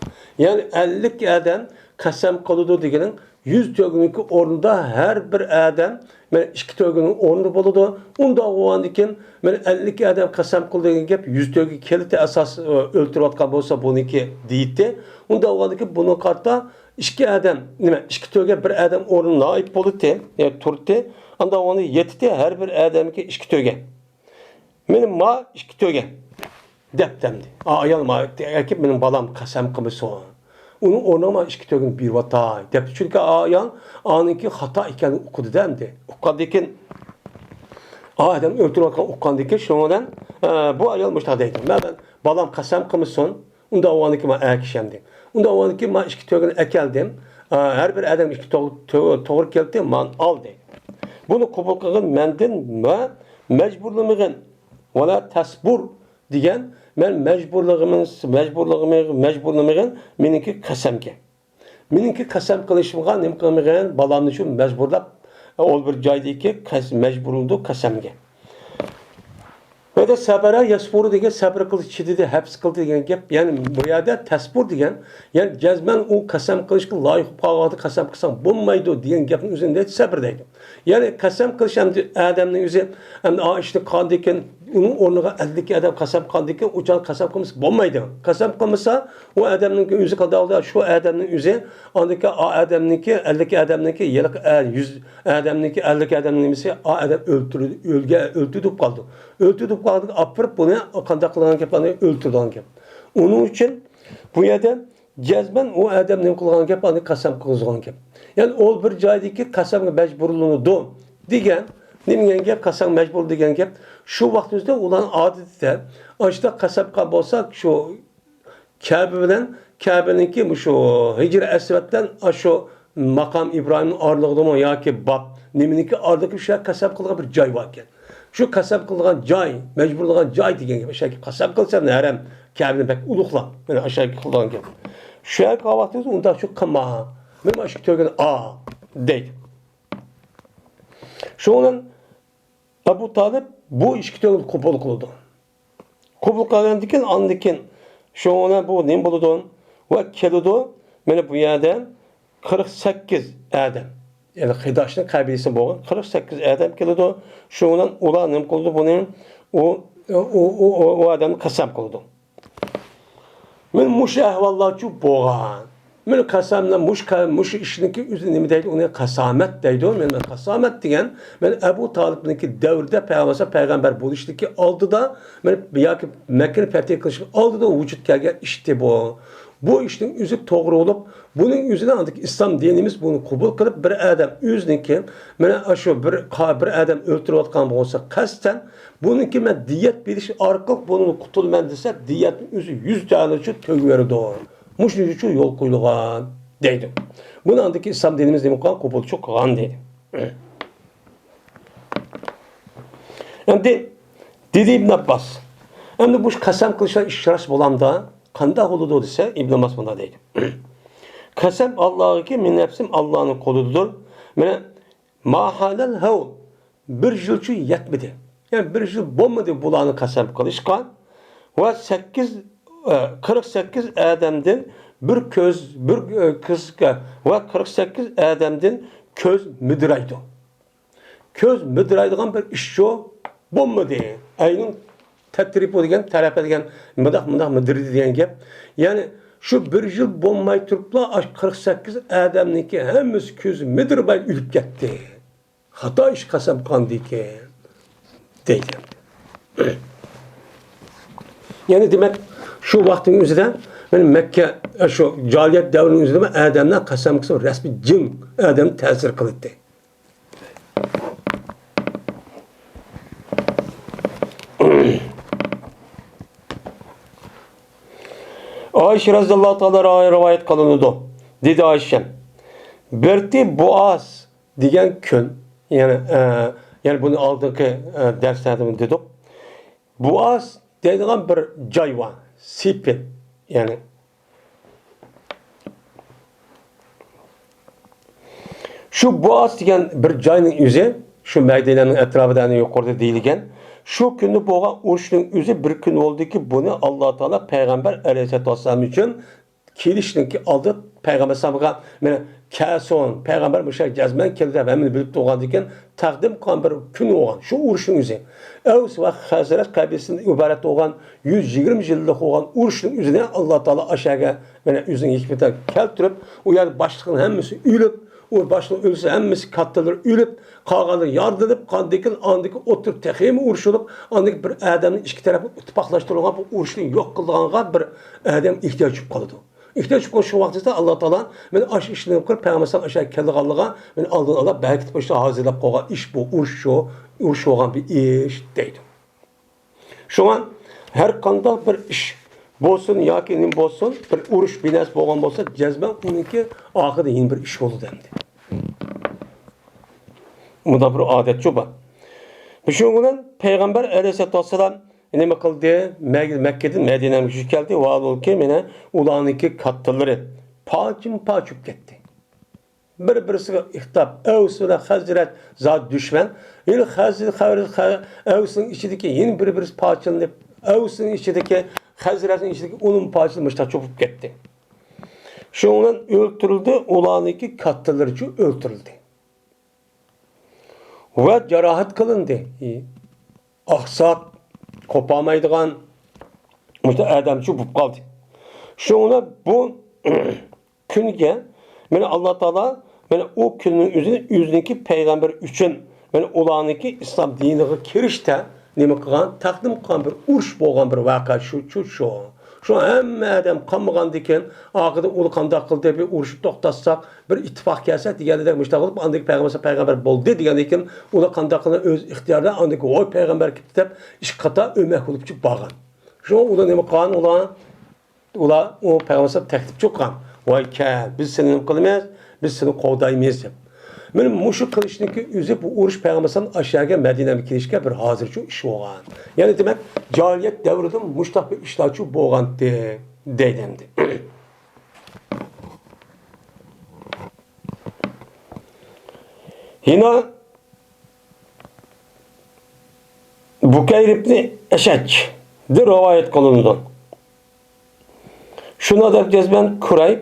يەنى ئەللىك ئادەم قەسەم قىلىدۇ دېگىنىڭ يۈز تۆگىنىڭكى ئورنىدا ھەر بىر ئادەم مانا ئىككى تۆگىنىڭ ئورنىدا بولىدۇ. ئۇنداق بولغاندىكىن، مانا ئەللىك ئادەم قەسەم قىلدى دېگەن گەپ، يۈز تۆگە كېلىتى ئاساس، ئۆلتۈرۈۋاتقان بولسا بۇنىڭكى دېيىتتى. ئۇنداق بولغاندىكىن بۇنىڭغا قارىتا ئىككى ئادەم، نېمە، ئىككى تۆگە بىر ئادەم ئورنىدا نائىب بولىتى، يا تۇرتى. ئانداق ئورنىدا يېتىتى، ھەر بىر ئادەمگە ئىككى تۆگە. مېنىڭ ما ئىككى تۆگە دەپتەمدى. ئا، ئايال ما ئەكىپ مېنىڭ بالام قەسەم قىلمىسۇن. ئۇنىڭ ئورنىغا ما ئىككى تۆگىنى بېرىۋاتاي دەپتۇ. چۈنكى ئا ئايال ئانىڭكى خاتا ئىكەنلىكىنى ئۇقىدۇ ئەمدى. ئۇققاندىكىن، ئا ئادەم ئۆلتۈرۈۋاتقان ئۇققاندىكىن، شۇنىڭ بىلەن، ئە، بۇ ئايال مۇشۇنداق دەيدۇ. مەن، مەن بالام قەسەم قىلمىسۇن. ئۇنداق بولغاندىكىن مەن ئەكىشەمدى. ئۇنداق بولغاندىكىن مەن ئىككى تۆگىنى ئەكەلدىم. ئا، ھەر بىر ئادەم ئىككى تو-، تو-، توغرا كەلدى، مەن ئالدى. بۇنى قوبۇل قىلغىن مەندىن ۋە مەجبۇرلىمىغىن. ۋەلا تەسبۇر دېگەن، مەن مەجبۇرلىغىمىز، مەجبۇرلىغىمىغ-، مەجبۇرلىمىغىن مېنىڭكى قەسەمگە. مېنىڭكى قەسەم قىلىشىمغا نېمە قىلمىغىن، بالامنى شۇ مەجبۇرلاپ، ئول بىر جايدىكى قەس-، مەجبۇرلىدۇ قەسەمگە. بۇ يەردە سەبەرە يەسبۇرۇ دېگەن سەبرى قىلدى، چىدىدى، ھەپس قىلدى دېگەن گەپ. يەنى بۇ يەردە تەسبۇر دېگەن، يەنى جەزمەن ئۇ قەسەم قىلىشقا لايىق بولۇپ قالغان ۋاقىتتا قەسەم قىلساڭ بولمايدۇ دېگەن گەپنىڭ ئۆزىنى دەيدۇ، سەبر دەيدۇ. يەنى قەسەم قىلىش ئەمدى ئادەمنىڭ ئۆزى، ئەمدى ئا ئىشنى قىلغاندىن كېيىن، ئۇنىڭ ئورنىغا ئەللىك ئادەم قەسەم قىلغاندىن كېيىن، ئۇ چاغدا قەسەم قىلمىسا بولمايدۇ. قەسەم قىلمىسا، ئۇ ئادەمنىڭ ئۆزى قانداق بولدى؟ شۇ ئادەمنىڭ ئۆزى، ئاندىكى ئا ئادەمنىڭكى، ئەللىك ئادەمنىڭكى، يەنە ئە، يۈز ئادەمنىڭكى، ئەللىك ئادەمنىڭ نېمىسى، ئا ئادەم ئۆلتۈرۈ-، ئۆلگە-، ئۆلتۈردى بولۇپ قالىدۇ. ئۆلتۈردى بولۇپ قالغاندىكىن ئاپىرىپ بۇنى قانداق قىلغان گەپ، ئۇنى ئۆلتۈرىدىغان گەپ. ئۇنىڭ ئۈچۈن بۇ يەردە جەزمەن ئۇ ئادەم نېمە قىلغان گەپ، ئاندىن قەسەم قىلغۇزغان گەپ. يەنى ئول بىر جايدىكى قەسەمگە مەجبۇرلىنىدۇ دېگەن، نېمە دېگەن گەپ، قەسەمگە مەجبۇر دېگەن گەپ. شۇ ۋاقتىمىزدا ئۇلارنىڭ ئادىتىدە ئاشۇنداق قەسەم قىلغان بولسا، شۇ كەبە بىلەن، كەبىنىڭكى مۇشۇ ھىجرى ئەسۋەد بىلەن ئاشۇ ماقام ئىبراھىمنىڭ ئارىلىقىدىمۇ ياكى باب نېمىنىڭكى ئارىلىقى شۇ قەسەم قىلغان بىر جاي بار ئىكەن. شۇ قەسەم قىلغان جاي، مەجبۇرلىغان جاي دېگەن گەپ. ئاشۇ قەسەم قىلسا ھەرەم كەبىنى بەك ئۇلۇقلاپ، مانا ئاشۇ قىلغان گەپ. شۇ يەرگە قالغان ۋاقتىمىزدا ئۇنداق شۇ قىلما. مانا شۇ تۆگىنى ئا دەيدۇ. شۇنىڭ بىلەن ئەبۇ تالىپ بۇ ئىككى تۆگىنى قوبۇل قىلىدۇ. قوبۇل قىلغاندىن كېيىن، ئاندىن كېيىن شۇنىڭ بىلەن بۇ نېمە بولىدۇ؟ ۋە كېلىدۇ. مانا بۇ يەردە قىرىق سەككىز ئادەم، يەنى خىداشنىڭ قەبىلىسى بولغان قىرىق سەككىز ئادەم كېلىدۇ. شۇنىڭ بىلەن ئۇلار نېمە قىلىدۇ؟ بۇنى ئۇ، ئۇ، ئۇ، ئۇ، ئۇ ئادەم قەسەم قىلىدۇ. مانا مۇشۇ ئەھۋاللارچۇ بولغان. مانا قەسەملەر، مۇشۇ قە-، مۇشۇ ئىشنىڭكى ئۆزى نېمە دەيدۇ؟ ئۇنى قەسامەت دەيدۇ. مانا قەسامەت دېگەن، مانا ئەبۇ تالىپنىڭكى دەۋرىدە پەيغەمبەر، پەيغەمبەر بولۇشتىكى ئالدىدا، مانا ياكى مەككىنى پەتھ قىلىشتىكى ئالدىدا ۋۇجۇدقا كەلگەن ئىشتى بۇ. بۇ ئىشنىڭ ئۆزى توغرا بولۇپ، بۇنىڭ ئۆزىنى ئاندىكى ئىسلام دىنىمىز بۇنى قوبۇل قىلىپ، بىر ئادەم ئۆزىنىڭكى، مانا ئاشۇ بىر قا-، بىر ئادەم ئۆلتۈرۈۋاتقان بولسا قەستەن، بۇنىڭكى مەن دىيەت بېرىش ئارقىلىق بۇنىڭدىن قۇتۇلىمەن دېسە، دىيەتنى ئۆزى يۈز دانىچە تۆگىۋېرىدۇ. مۇشۇنىڭ ئۈچۈن يول قويۇلغان دەيدۇ. بۇنى ئاندىكى ئىسلام دىنىمىز نېمە قىلغان؟ قوبۇلچى قىلغان دەيدۇ. ئەمدى دېدى ئىبن ئابباس، ئەمدى بۇ قەسەم قىلىشلار ئىش راست بولامدا؟ قانداق بولىدۇ دېسە، ئىبن ئابباس مۇنداق دەيدۇ. قەسەم ئاللاغىكى، مېنىڭ نەپسىم ئاللانىڭ قولىدىدۇر. مانا، ماھالەل ھەۋل، بىر يىلچۇ يەتمىدى. يەنى بىر يىل بولمىدى بۇلارنى قەسەم قىلىشقا. ۋە سەككىز، ئە، قىرىق سەككىز ئادەمدىن بىر كۆز، بىر، ئە، كۆز، ۋە قىرىق سەككىز ئادەمدىن كۆز مىدىرايدۇ. كۆز مىدىرايدىغان بىر ئىشچۇ بولمىدى. ئەينىڭ تەترىپۇ دېگەن، تەرەپە دېگەن، مۇنداق، مۇنداق مىدىرىدى دېگەن گەپ. يەنى شۇ بىر يىل بولماي تۇرۇپلا، ئاشۇ قىرىق سەككىز ئادەمنىڭكى ھەممىسى كۆزى مىدىرماي ئۆلۈپ كەتتى. خاتا ئىش قەسەم قىلغاندىكىن دەيدۇ. يەنى دېمەك، شۇ ۋاقىتنىڭ ئۆزىدە، مانا مەككە، شۇ جاھىلىيەت دەۋرىنىڭ ئۆزىدە ئادەملەر قەسەم قىلسا، رەسمىي جىن ئادەمنى تەسىر قىلاتتى. ئائىشە رەزىياللاھۇ تائالا ئەنھا رىۋايەت قىلىنىدۇ. دېدى ئائىشەم، بىرتى بۇئاس دېگەن كۈن، يەنى، ئە، يەنى بۇنى ئالدىنقى، ئە، دەرسلەردە دېدۇق. بۇئاس دەيدىغان بىر جاي بار، سېپىل، يەنى. شۇ بۇئاس دېگەن بىر جاينىڭ ئۆزى، شۇ مەدىنەنىڭ ئەتراپىدا، يەنى يۇقىرىدا دېيىلگەن، شۇ كۈنى بولغان ئۇرۇشنىڭ ئۆزى بىر كۈن بولدىكى، بۇنى ئاللا تائالا پەيغەمبەر ئەلەيھىسسالاتۇ ۋەسسالام ئۈچۈن كېلىشنىڭكى ئالدى پەيغەمبەر ئەلەيھىسسالامغا، مانا، كەلسۇن، پەيغەمبەر مۇشۇ جەزمەن كېلىدۇ دەپ ھەممىنى بىلىپ تۇرغاندىكىن، تەقدىم قىلغان بىر كۈن بولغان شۇ ئۇرۇشنىڭ ئۆزى. ئەۋس ۋە خەزرەج قەبىلىسىدىن ئىبارەت بولغان يۈز يىگىرمە يىللىق بولغان ئۇرۇشنىڭ ئۆزىنى ئاللا تائالا ئاشۇ يەرگە، مانا، ئۆزىنىڭ ھېكمىتىگە كەلتۈرۈپ، ئۇ يەردە باشلىقنىڭ ھەممىسى ئۆلۈپ، ئۇ باشلىق ئۆلسە، ھەممىسى كاتتىلىرى ئۆلۈپ، قالغانلىرى يارىدىلىپ، قاندىكىن ئاندىكى ئوتتۇرا تېخىمۇ ئۇرۇشۇلۇپ، ئاندىكى بىر ئادەمنى ئىككى تەرەپ ئىتتىپاقلاشتۇرۇلغان بۇ ئۇرۇشنى يوق قىلىدىغانغا بىر ئادەم ئېھتىياج چۈشۈپ قالىدۇ. ئېھتىياج چۈشۈپ قالغان شۇ ۋاقىتتا ئاللا تائالا، مانا ئاشۇ ئىشنى قىلىپ، پەيغەمبەر ئەلەيھىسسالام ئاشۇ يەرگە كەلگەنلىكىگە، مانا ئالدىن ئالا بەرىكىتىپ، ئاشۇ ھازىرلاپ قويغان ئىش بۇ، ئۇرۇش شۇ، ئۇرۇش بولغان بىر ئىش دەيدۇ. شۇڭا ھەر قانداق بىر ئىش بولسۇن ياكى نېمە بولسۇن، بىر ئۇرۇش بىر نەرسە بولغان بولسا، جەزمەن ئۇنىڭكى ئاخىرىدا يەنە بىر ئىش بولىدۇ ئەمدى. مۇنداق بىر ئادەتچۇ بار. شۇنىڭ بىلەن پەيغەمبەر ئەلەيھىسسالاتۇ ۋەسسالام نېمە قىلدى؟ مەك-، مەككىدىن مەدىنەگە كۆچۈپ كەلدى. ۋاھالبۇلكى، مانا ئۇلارنىڭكى كاتتىلىرى پارچىمۇ پارچە بولۇپ كەتتى. بىر-بىرسىگە ئىختىلاپ، ئەۋس بىلەن خەزرەج زادى دۈشمەن. يەنە خەز-، خەز-، خە-، ئەۋسنىڭ ئىچىدىكى يەنە بىر-بىرسى پارچىلىنىپ، ئەۋسنىڭ ئىچىدىكى، خەزرەجنىڭ ئىچىدىكى ئۇنىمۇ پارچىلىنىپ، مۇشۇنداق چوپۇپ كەتتى. شۇنىڭ بىلەن ئۆلتۈرۈلدى، ئۇلارنىڭكى كاتتىلىرىچۇ ئۆلتۈرۈلدى. ۋە جاراھەت قىلىندى. ئاقساق، قوپالمايدىغان مۇشۇنداق ئادەمچۇ بولۇپ قالدى. شۇڭا بۇ كۈنگە، مانا، ئاللا تائالا، مانا، ئۇ كۈننىڭ ئۆزىنى ئۆزىنىڭكى پەيغەمبىرى ئۈچۈن، مانا، ئۇلارنىڭكى ئىسلام دىنىغا كىرىشتە نېمە قىلغان؟ تەقدىم قىلغان بىر ئۇرۇش بولغان بىر ۋەقە شۇ، شۇ، شۇ. شۇ ھەممە ئادەم قالمىغاندىكىن، ئاخىرىدا ئۇلار قانداق قىلدى؟ بىر ئۇرۇشنى توختاتساق، بىر ئىتتىپاق كەلسە دېگەندەك مۇشۇنداق بولۇپ، ئاندىن كېيىن پەيغەمبەر، پەيغەمبەر بولدى دېگەندىن كېيىن، ئۇلار قانداق قىلدى؟ ئۆز ئىختىيارىدا ئاندىن كېيىن، ۋاي، پەيغەمبەر كېتتى دەپ، ئىككى قاتا ئۆمەك بولۇپ چىقىپ بارغان. شۇڭا ئۇلار نېمە قىلغان؟ ئۇلار ئۇلار ئۇ پەيغەمبەر ئەلەيھىسسالام تەكلىپ قىلغان. ۋاي كەل، بىز سېنى نېمە قىلىمىز؟ بىز سېنى قوغدايمىز دەپ. مانا مۇشۇ قىلىشنىڭكى ئۆزى بۇ ئۇرۇش پەيغەمبەر ئەلەيھىسسالام ئاشۇ يەرگە مەدىنەگە كېلىشكە بىر ھازىرچۇ ئىش بولغان. يەنى دېمەك، جاھىلىيەت دەۋرىدىن مۇشۇنداق بىر ئىشلارچۇ بولغانتى دەيدۇ ئەمدى. يەنە بۇكەير ئىبنى ئەشەجدىن رىۋايەت قىلىنىدۇ. شۇنىڭدەك جەزمەن كۇرەيب،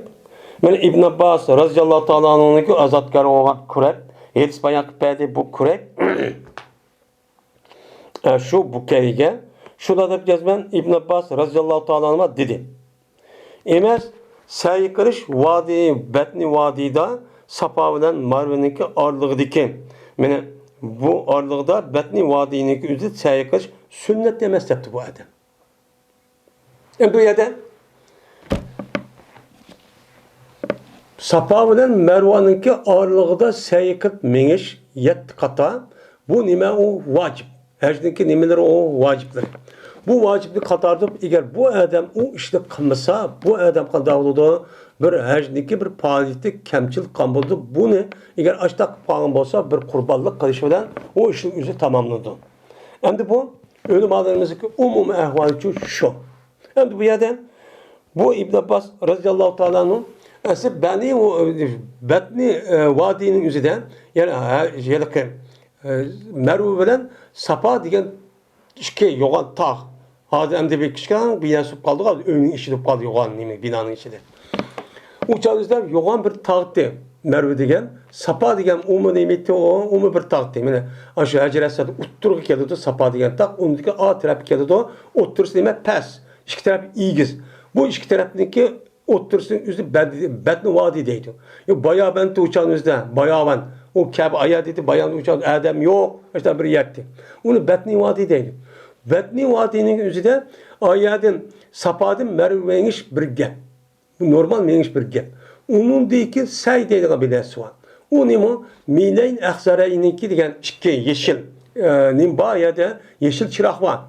مانا ئىبن ئابباس رەزىياللاھۇ تائالا ئەنھۇنىڭكى ئازادكارى بولغان كۇرەيب، ھەدىس بايان قىلىپ بەردى. بۇ كۇرەيب ئە، شۇ بۇكەيگە شۇنداق دەپ يازىمەن، ئىبن ئابباس رەزىياللاھۇ تائالا ئەنھۇما دېدى. ئەمەس، سەي قىلىش ۋادى، بەتنى ۋادىدا ساپا بىلەن مەرۋىنىڭكى ئارىلىقىدىكى، مانا بۇ ئارىلىقىدا بەتنى ۋادىنىڭكى ئۆزى سەي قىلىش سۈننەت ئەمەس دەپتۇ بۇ ئادەم. ئەمدى بۇ يەردە ساپا بىلەن مەرۋانىڭكى ئارىلىقىدا سەي قىلىپ مېڭىش يەتتە قاتا. بۇ نېمە؟ ئۇ ۋاجىپ. ھەجنىڭكى نېمىلىرى؟ ئۇ ۋاجىپلىرى. بۇ ۋاجىپنى قاتاردۇرۇپ، ئەگەر بۇ ئادەم ئۇ ئىشنى قىلمىسا، بۇ ئادەم قانداق بولىدۇ؟ بىر ھەجنىڭكى بىر پائالىيىتى كەمچىلىك قىلغان بولىدۇ. بۇنى ئەگەر ئاشۇنداق قىلىپ قالغان بولسا، بىر قۇربانلىق قىلىش بىلەن ئۇ ئىشنىڭ ئۆزى تاماملىنىدۇ. ئەمدى بۇ ئۆلىمالىرىمىزنىڭكى ئومۇمىي ئەھۋالى شۇ. ئەمدى بۇ يەردە بۇ ئىبن ئابباس رەزىياللاھۇ تائالا ئەنھۇ ئەسلى بەنى، بەتنى، ئە، ۋادىنىڭ ئۆزىدە، يەنى، ھە، ھېلىقى، ئە، مەرۋ بىلەن ساپا دېگەن ئىككى يوغان تاغ. ھازىر ئەمدى بىر كىچىككىنە بىنا سۈرۈپ قالدۇق، ھازىر ئۆينىڭ ئىچىدە قالدى، يوغان نېمە، بىنانىڭ ئىچىدە. ئۇ چاغدا بىزدە يوغان بىر تاغتى مەرۋ دېگەن، ساپا دېگەن ئۇمۇ نېمە ئىدى ئۇ؟ ئۇمۇ بىر تاغتى. مانا ئاشۇ ھەجەر ئەسۋەد ئوتتۇرىغا كېلىدۇ، ساپا دېگەن تاغ، ئۇنىڭدىكى ئا تەرەپكە كېلىدۇ، ئوتتۇرىسى نېمە؟ پەس. ئىككى تەرەپ ئېگىز. بۇ ئىككى تەرەپنىڭكى ئوتتۇرىسىنىڭ ئۆزىنى بەت-، بەتنى ۋادى دەيدۇ. يا باياۋەن ئۇچان ئۆزىدە، باياۋەن. ئۇ كەبە ئايا دېدى، باياۋەن ئۇچان ئادەم يوق. ئاشۇنداق بىر يەتتى. ئۇنى بەتنى ۋادى دەيدۇ. بەتنى ۋادىنىڭ ئۆزىدە ئايادىن، ساپادىن مەرۋ مېڭىش بىر گەپ. بۇ نورمال مېڭىش بىر گەپ. ئۇنىڭدىن كېيىن سەي دەيدىغان بىر نەرسە بار. ئۇ نېمە؟ مىنەين ئەخزەرەينىڭكى دېگەن ئىككى يېشىل، ئە، نېمە بار يەردە؟ يېشىل چىراغ بار.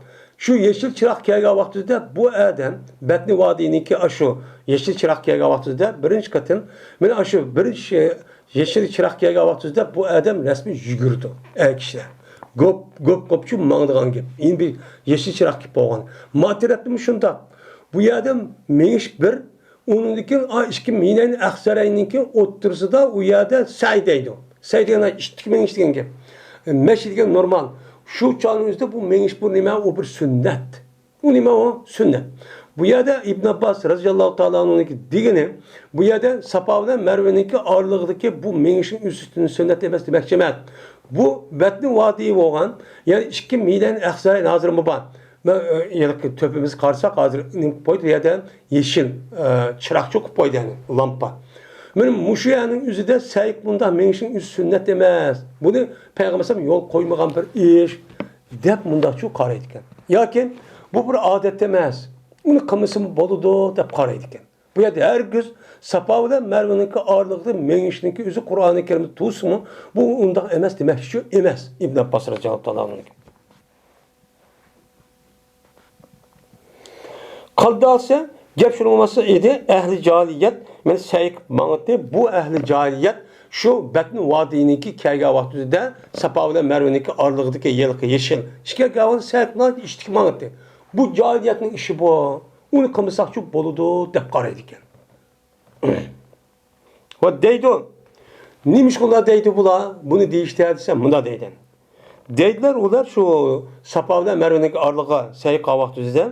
شۇ يېشىل چىراغ كەلگەن ۋاقتىدا بۇ ئادەم بەتنى ۋادىنىڭكى ئاشۇ يېشىل چىراغ كەلگەن ۋاقتىدا بىرىنچى قېتىم، مانا ئاشۇ بىرىنچى يېشىل چىراغ كەلگەن ۋاقتىدا بۇ ئادەم رەسمىي يۈگۈرىدۇ، ئەر كىشىلەر. گوپ، گوپ، گوپچۇ ماڭىدىغان گەپ. يەنە بىر يېشىل چىراغ كېلىپ بولغان. ما تەرەپتىمۇ شۇنداق. بۇ يەردە مېڭىش بىر، ئۇنىڭدىن كېيىن، ئا، ئىككى مىنەين ئەخزەرەينىڭكى ئوتتۇرىسىدا ئۇ يەردە سەي دەيدۇ. سەي دېگەن ئىتتىك مېڭىش دېگەن گەپ. مەشى دېگەن نورمال. شۇ چاغنىڭ ئۆزىدە بۇ مېڭىش بۇ نېمە؟ ئۇ بىر سۈننەت. ئۇ نېمە ئۇ؟ سۈننەت. بۇ يەردە ئىبن ئابباس رەزىياللاھۇ تائالا ئەنھۇنىڭكى دېگىنى، بۇ يەردە ساپا بىلەن مەرۋىنىڭكى ئارىلىقىدىكى بۇ مېڭىشنىڭ ئۆزى سۈننەت ئەمەس دېمەكچى ئەمەس. بۇ بەتنى ۋادىي بولغان، يەنى ئىككى مىنەين ئەخزەرەينى ھازىرمۇ بار. مەن، ئە، ھېلىقى تۆپىمىزگە قارىساق، ھازىر نېمە قىلىپ قويدى؟ بۇ يەردە يېشىل، ئە، چىراغ چوقۇپ قويدى، يەنى لامپا. مانا مۇشۇ يەرنىڭ ئۆزىدە سەي مۇنداق مېڭىشنىڭ ئۆزى سۈننەت ئەمەس. بۇنى پەيغەمبەر يول قويمىغان بىر ئىش دەپ مۇنداقچۇ قارايدىكەن. ياكى بۇ بىر ئادەت ئەمەس، ئۇنى قىلمىسىمۇ بولىدۇ دەپ قارايدىكەن. بۇ يەردە ھەرگىز ساپا بىلەن مەرۋىنىڭكى ئارىلىقىدا مېڭىشنىڭكى ئۆزى قۇرئانى كەرىمدە تۇرسىمۇ، بۇ ئۇنداق ئەمەس دېمەكچى ئەمەس ئىبن ئابباس رەزىياللاھۇ تائالا ئەنھۇ. قالدى دېسە، گەپ شۇنىڭ بولماسا ئىدى، ئەھلى جاھىلىيەت مېنى سەي قىلىپ ماڭاتتى. بۇ ئەھلى جاھىلىيەت شۇ بەتنى ۋادىنىڭكى كەلگەن ۋاقتىدا ساپا بىلەن مەرۋىنىڭكى ئارىلىقىدىكى ھېلىقى يېشىل ئىشكە كەلگەن سەي قىلىپ ئىشتىكى ماڭاتتى. بۇ جاھىلىيەتنىڭ ئىشى بۇ. ئۇنى قىلمىساقچۇ بولىدۇ دەپ قارايدىكەن. ۋە دەيدۇ، نېمىشقا ئۇنداق دەيدۇ بۇلار؟ بۇنى دېيىشتە دېسە، مۇنداق دەيدۇ. دەيدىلەر ئۇلار شۇ ساپا بىلەن مەرۋىنىڭ ئارىلىقىغا سەي قىلغان ۋاقتىمىزدا،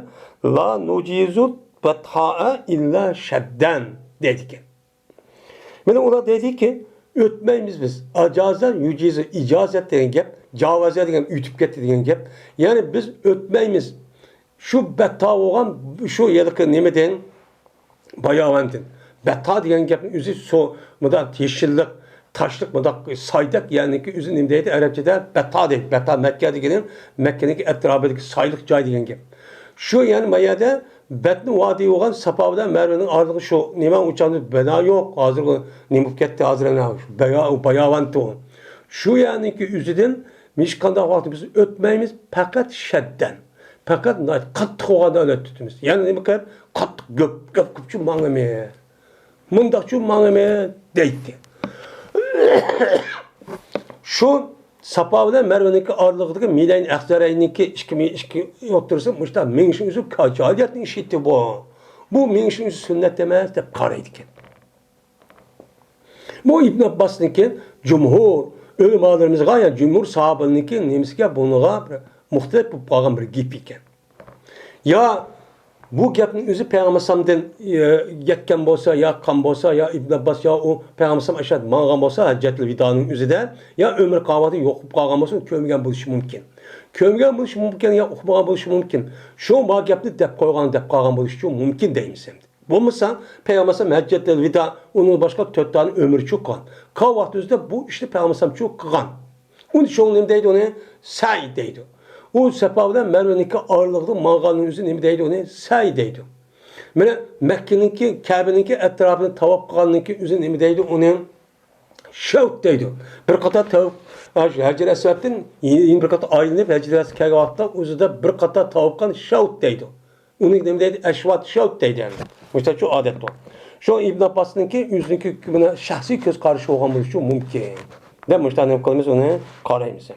لا نۇجىزۇل بەتھائە ئىللا شەددەن دەيدىكەن. مانا ئۇلار دەيدىكى، ئۆتمەيمىز بىز. ئاجازە يۇجىزۇ، ئىجازەت دېگەن گەپ، جاۋازە دېگەن ئۆتۈپ كەتتى دېگەن گەپ. يەنى بىز ئۆتمەيمىز. شۇ بەتھا بولغان، شۇ ھېلىقى نېمىدىن، باياۋاندىن. بەتھا دېگەن گەپنىڭ ئۆزى سۇ، مۇنداق يېشىللىق، تاشلىق، مۇنداق سايدەك يەرنىڭكى ئۆزى نېمە دەيدۇ ئەرەبچىدە؟ بەتھا دەيدۇ. بەتھا مەككە دېگىنى، مەككىنىڭكى ئەتراپىدىكى سايلىق جاي دېگەن گەپ. شۇ يەنى ما يەردە بەتنى ۋادى بولغان ساپا بىلەن مەرۋىنىڭ ئارىلىقى شۇ. نېمە ئۇچاندا بىنا يوق، ھازىر نېمە بولۇپ كەتتى، ھازىر ئەنە بايا-، باياۋانتۇ. شۇ يەرنىڭكى ئۆزىدىن ھېچقانداق ۋاقىتتا بىز ئۆتمەيمىز، پەقەت شەددەن. پەقەت ناھايىتى قاتتىق بولغاندا ئۆتۈۋېتىمىز. يەنى نېمە قىلىپ؟ قاتتىق گۆپ، گۆپ قىپچۇ ماڭىمىز. مۇنداقچۇ ماڭىمىز دەيتتى. شۇ ساپا بىلەن مەرۋىنىڭكى ئارىلىقىدىكى مىنەين ئەخزەرەينىڭكى ئىككى مى-، ئىككى ئوتتۇرىسى مۇشۇنداق مېڭىشنىڭ ئۆزى جاھىلىيەتنىڭ ئىشى ئىدى بۇ. بۇ مېڭىشنىڭ ئۆزى سۈننەت ئەمەس دەپ قارايدىكەن. بۇ ئىبن ئابباسنىڭكى جۇمھۇر ئۆلىمالىرىمىزغا، يا جۇمھۇر ساھابىلىرىنىڭكى نېمىسىگە، بۇنىڭغا بىر مۇختەلىپ بولۇپ قالغان بىر گېپى ئىكەن. يا بۇ گەپنىڭ ئۆزى پەيغەمبەر ئەلەيھىسسالامدىن، ئە، يەتكەن بولسا، يا قان بولسا، يا ئىبن ئابباس، يا ئۇ پەيغەمبەر ئەلەيھىسسالام ئاشۇ يەردە ماڭغان بولسا، ھەججەتۇل ۋىدانىڭ ئۆزىدە، يا ئۆمرە قىلغان ۋاقتىدا يوقىلىپ قالغان بولسا، كۆرمىگەن بولۇشى مۇمكىن. كۆرمىگەن بولۇشى مۇمكىن، يا ئۇقمىغان بولۇشى مۇمكىن. شۇ ما گەپنى دەپ قويغان، دەپ قالغان بولۇشى مۇمكىن دەيمىز ئەمدى. بولمىسا، پەيغەمبەر ئەلەيھىسسالام ھەججەتۇل ۋىدا، ئۇنىڭ باشقا تۆت دانە ئۆمرىچۇ قىلغان. قالغان ۋاقتىمىزدا بۇ ئىشنى پەيغەمبەر ئەلەيھىسسالامچۇ قىلغان. ئۇنى شۇڭا نېمە دەيدۇ ئۇنى؟ سەي دەيدۇ. ئۇ سەپا بىلەن مەرۋىنىڭكى ئارىلىقىدا ماڭغاننىڭ ئۆزى نېمە دەيدۇ ئۇنى؟ سەي دەيدۇ. مانا مەككىنىڭكى، كەبىنىڭكى ئەتراپىنى تاۋاپ قىلغاننىڭكى ئۆزى نېمە دەيدۇ ئۇنى؟ شەۋت دەيدۇ. بىر قاتار تاۋ-، ھەجر ئەسۋەدتىن يەنە بىر قاتار ئايلىنىپ، ھەجر ئەسۋەدكە كەلگەن ۋاقىتتا ئۆزىدە بىر قاتار تاۋاپ قىلغان شەۋت دەيدۇ. ئۇنى نېمە دەيدۇ؟ ئەشۋات شەۋت دەيدۇ. مۇشۇنداق شۇ ئادەتتۇ. شۇ ئىبن ئابباسنىڭكى ئۆزىنىڭكى ھۆكمىنى شەخسىي كۆز قارىشى بولغان بولۇشى مۇمكىن. دەپ مۇشۇنداق نېمە قىلىمىز، ئۇنى قارايمىز.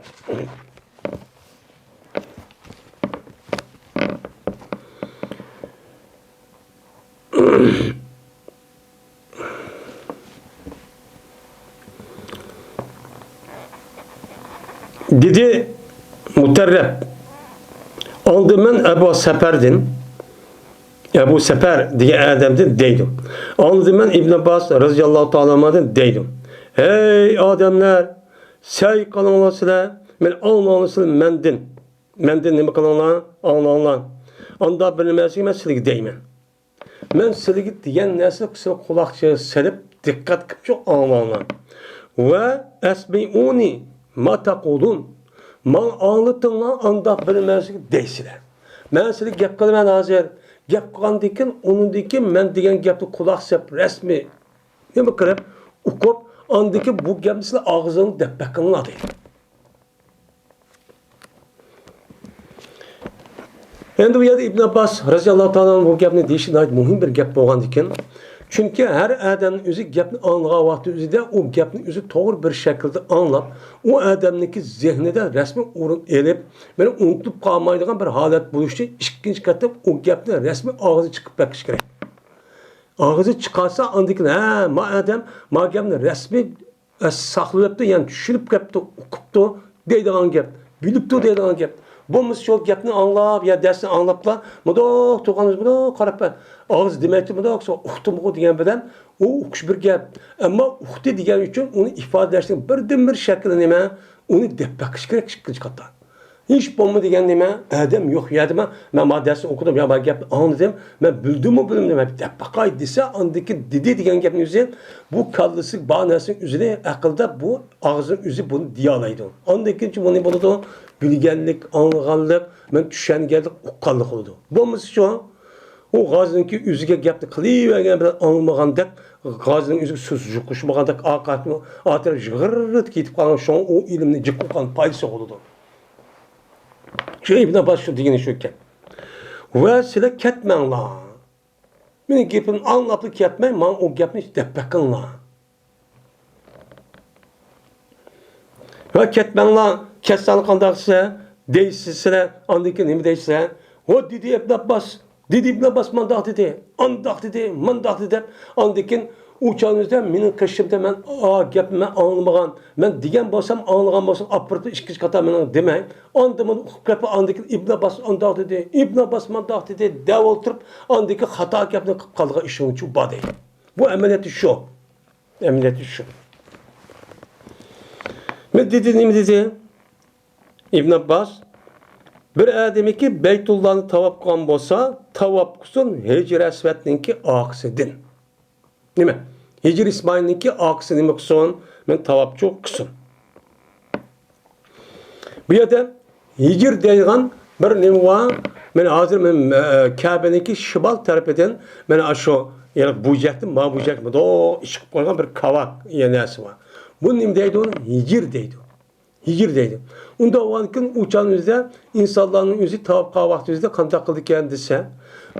دېدى مۇتەررىپ. ئاندىن مەن ئەبۇ سەپەردىن، ئەبۇ سەپەر دېگەن ئادەمدىن دەيدۇ. ئاندىن مەن ئىبن ئابباس رەزىياللاھۇ تائالا ئەنھۇدىن دەيدۇ. ھەي ئادەملەر، سەي قىلىڭلار سىلەر، مەن ئاڭلاڭلار سىلەر مەندىن. مەندىن نېمە قىلىڭلار؟ ئاڭلاڭلار. ئاندا بىر نېمە دېسىڭىز مەن سىلىگە دەيمەن. مەن سىلىگە دېگەن نەرسىنى سىلەر قۇلاق سېلىپ، دىققەت قىلىپ شۇ ئاڭلاڭلار. ۋە ئەسمىئۇنى ما تەقۇلۇن. ماڭا ئاڭلىتىڭلار، ئانداق بىر نەرسىگە دەيسىلەر. مەن سىلىگە گەپ قىلىمەن ھازىر. گەپ قىلغاندىن كېيىن، ئۇنىڭدىن كېيىن مەن دېگەن گەپنى قۇلاق سېلىپ، رەسمىي نېمە قىلىپ، ئۇقۇپ، ئاندىن كېيىن بۇ گەپنى سىلەر ئاغزىڭلار دەپ بېقىڭلار دەيدۇ. ئەمدى بۇ يەردە ئىبن ئابباس رەزىياللاھۇ تائالا ئەنھۇ بۇ گەپنى دېيىشى ناھايىتى مۇھىم بىر گەپ بولغاندىكىن، چۈنكى ھەر ئادەمنىڭ ئۆزى گەپنى ئاڭلىغان ۋاقتى ئۆزىدە ئۇ گەپنى ئۆزى توغرا بىر شەكىلدە ئاڭلاپ، ئۇ ئادەمنىڭكى زېھنىدە رەسمىي ئورۇن ئېلىپ، مانا ئۇنتۇلۇپ قالمايدىغان بىر ھالەت بولۇشى ئىككىنچى قېتىم ئۇ گەپنى رەسمىي ئاغزى چىقىپ بېقىشى كېرەك. ئاغزى چىقارسا، ئاندىن كېيىن، ھە، ما ئادەم ما گەپنى رەسمىي ئە، ساقلىۋەپتۇ، يەنى چۈشىنىپ كەپتۇ، ئۇقۇپتۇ دەيدىغان گەپ، بىلىپتۇ دەيدىغان گەپ. بولمىسا شۇ گەپنى ئاڭلاپ يا دەرسنى ئاڭلاپلا، مۇنداق تۇرغىنىمىز، مۇنداق قاراپ، ئاغزى دېمەيتتى، مۇنداق ئۇقتۇمغۇ دېگەن بىلەن ئۇ ئۇقۇش بىر گەپ. ئەمما ئۇقتى دېگەن ئۈچۈن ئۇنى ئىپادىلەشنىڭ بىردىنبىر شەكلى نېمە؟ ئۇنى دەپ بېقىش كېرەك ئىككىنچى قاتتا. ھېچ بولمىدى دېگەن نېمە؟ ئادەم يوق يەردىمۇ، مەن ما دەرسنى ئوقۇدۇم يا ما گەپنى ئاڭلىدىم، مەن بىلدىممۇ بىلمىدىم، مەن دەپ باقاي دېسە، ئاندىكى دېدى دېگەن گەپنى ئۆزى بۇ كاللىسى بار نەرسىنىڭ ئۆزىنى ئەقىلدە بۇ ئاغزىنىڭ ئۆزى بۇنى دېيەلەيدۇ. ئاندىن كېيىنچە بۇ نېمە بولىدۇ؟ بىلگەنلىك، ئاڭلىغانلىق، مەن چۈشەنگەنلىك، ئۇققانلىق بولىدۇ. بولمىسىچۇ؟ ئۇ غازىنىڭكى ئۆزىگە گەپنى قىلىۋەرگەن بىلەن ئاڭلىمىغاندەك، غازىنىڭ ئۆزىگە سۆز يۇقۇشمىغاندەك، ئارقا ئارقىدىن ئا تەرەپ يىغىرلىتىپ كېتىپ قالغان، شۇڭا ئۇ ئىلىمنى جىق ئوقۇغان پايدىسى بولىدۇ. شۇ ئىبن ئابباس شۇ دېگىنى شۇ ئىكەن. ۋە سىلەر كەتمەڭلار. مېنىڭ گېپىمنى ئاڭلاپلا كەتمەي، ماڭا ئۇ گەپنى دەپ بېقىڭلار. ۋە كەتمەڭلار، كەتسەڭلار قانداق دېسە، دەيسىز سىلەر، ئاندىن كېيىن نېمە دەيسىلەر؟ ۋە دېدى ئىبن ئابباس، دېدى ئىبن ئابباس مانداق دېدى، ئانداق دېدى، مانداق دېدى دەپ، ئاندىن كېيىن ئۇ چاغنىزدا مېنىڭ قېشىمدا مەن ئا گەپنى مەن ئاڭلىمىغان، مەن دېگەن بولسام ئاڭلىغان بولسام ئاپىرىپ ئىككىنچى قاتا مېنىڭ دېمەي، ئاندىن مانا ئۇقۇپ كەتمەي، ئاندىن كېيىن ئىبن ئابباس ئانداق دېدى، ئىبن ئابباس مانداق دېدى دەپ ئولتۇرۇپ، ئاندىن كېيىن خاتا گەپنى قىلىپ قالىدىغان ئىشىڭچۇ بار دەيدۇ. بۇ ئەمەلىيەتتە شۇ. ئەمەلىيەتتە شۇ. مەن دېدى، نېمە دېدى؟ ئىبن ئابباس، بىر ئادىمىكى بەيتۇللانى تاۋاپ قىلغان بولسا، تاۋاپ قىلسۇن ھىجر ئەسۋەدنىڭكى ئارقىسىدىن. نېمە؟ ھىجر ئىسمائىلنىڭكى ئارقىسى نېمە قىلسۇن؟ مەن تاۋاپچۇ قىلسۇن. بۇ يەردە ھىجر دەيدىغان بىر نېمە بار. مەن ھازىر مەن، ئە، كەبىنىڭكى شىمال تەرىپىدىن مەن ئاشۇ، يەنى بۇ جەھەتتىن ما بۇ جەھەتكە مۇنداق ئىشقىپ قويغان بىر كاۋاك يا نەرسە بار. بۇ نېمە دەيدۇ؟ ھىجر دەيدۇ. ھىجر دەيدۇ. ئۇنداق بولغاندىكىن ئۇ چاغنىڭ ئۆزىدە ئىنسانلارنىڭ ئۆزى تاۋاپ قىلغان ۋاقتى ئۆزىدە قانداق قىلىدىكەن دېسە،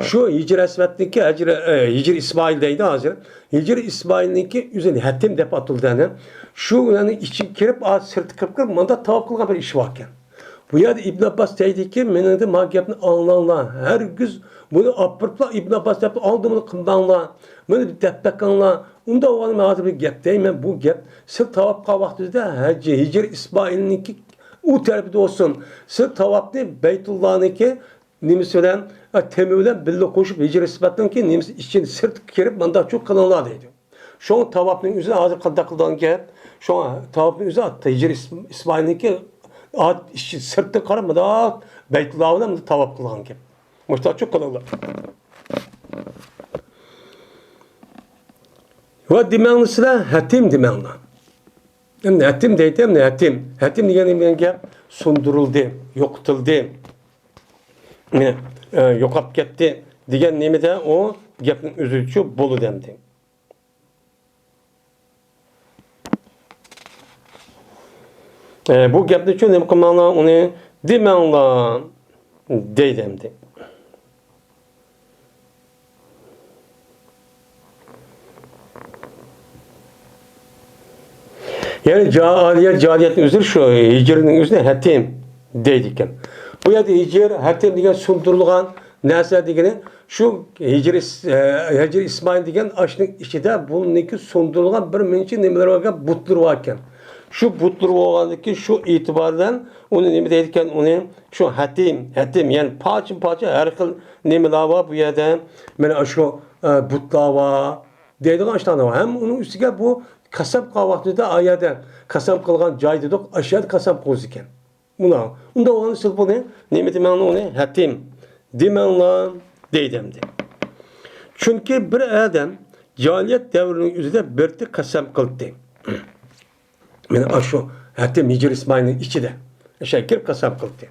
شۇ ھىجر ئەسۋەدنىڭكى ھەجر، ئە، ھىجر ئىسمائىل دەيدۇ ھازىر. ھىجر ئىسمائىلنىڭكى ئۆزى ھەتىم دەپ ئاتىلىدۇ ئەنە. شۇ ئۇلارنىڭ ئىچىگە كىرىپ، ئا، سىرتقا كىرىپ كىرىپ مۇنداق تاۋاپ قىلغان بىر ئىشى باركەن. بۇ يەردە ئىبن ئابباس دەيدىكى، مېنىڭدىن ما گەپنى ئاڭلاڭلار. ھەرگىز بۇنى ئاپىرىپلا ئىبن ئابباس دەپ ئالدى بۇنى قىلماڭلار. بۇنى دەپ بېقىڭلار. ئۇنداق بولغاندا مەن ھازىر بىر گەپ دەيمەن. بۇ گەپ سىز تاۋاپ قىلغان ۋاقتىڭىزدا ھەجى، ھىجر ئىسمائىلنىڭكى ئۇ تەرىپىدە بولسۇن. سىز تاۋاپنى بەيتۇللانىڭكى نېمىسى بىلەن، تېمى بىلەن بىللە قوشۇپ، ھىجرىي ئىسمايىلنىڭكى نېمىسى ئىچىنى سىرتقا كىرىپ، مانداقچۇ قىلىڭلار دەيدۇ. شۇڭا تاۋاپنىڭ ئۆزى ھازىر قانداق قىلىدىغان گەپ؟ شۇڭا تاۋاپنىڭ ئۆزى ھىجرىي ئىس-، ئىسمايىلنىڭكى ئات-، ئىچى سىرتقا قاراپ، مۇنداق بەيتۇللا بىلەن مۇنداق تاۋاپ قىلىدىغان گەپ. مۇشتاقچۇ قىلىڭلار. ۋە دېمەڭلار سىلەر، ھەتىم دېمەڭلار. ئەمدى ھەتىم دەيتتى، ئەمدى ھەتىم. ھەتىم دېگەن نېمە دېگەن گەپ؟ سۇندۇرۇلدى، يوقىتىلدى. مانا، ئە، يوقاپ كەتتى دېگەن نېمىدە ئۇ گەپنىڭ ئۆزىچۇ بولىدۇ ئەمدى. ئە، بۇ گەپنىچۇ نېمە قىلماڭلار، ئۇنى دېمەڭلار دەيدۇ ئەمدى. يەنى جائىلىيەت، جائىلىيەتنىڭ ئۆزى شۇ، ھىجرىنىڭ ئۆزىنى ھەتىم دەيدىكەن. بۇ يەردە ھىجر، ھەتىم دېگەن سۇندۇرۇلغان نەرسە دېگىنى شۇ ھىجرىي ئىس-، ئە، ھىجرىي ئىسمائىل دېگەن ئاشنىڭ ئىچىدە بۇنىڭكى سۇندۇرۇلغان بىر مۇنچە نېمىلىرى بار ئىكەن، بۇتلىرى بار ئىكەن. شۇ بۇتلىرى بولغاندىكىن شۇ ئېتىبار بىلەن ئۇنى نېمە دەيدىكەن، ئۇنى شۇ ھەتىم، ھەتىم، يەنى پارچىمۇ پارچە ھەر خىل نېمىلەر بار بۇ يەردە. مانا شۇ، ئە، بۇتلار بار دەيدىغان ئىشلار بار. ھەم ئۇنىڭ ئۈستىگە بۇ قەسەم قىلغان ۋاقتىدا ئايەدە قەسەم قىلغان جاي دېدۇق، ئاشۇ يەردە قەسەم قىلىدىكەن. ئۇندا، ئۇندا بولغاندا سىز بۇنى نېمە دېمەڭلار ئۇنى؟ ھەتىم دېمەڭلار دەيدۇ ئەمدى. چۈنكى بىر ئادەم جاھىلىيەت دەۋرىنىڭ ئۆزىدە بىر قېتىم قەسەم قىلدى. مانا ئاشۇ ھەتىم ھىجرىي ئىسمائىلنىڭ ئىچىدە ئاشۇ كىرىپ قەسەم قىلدى.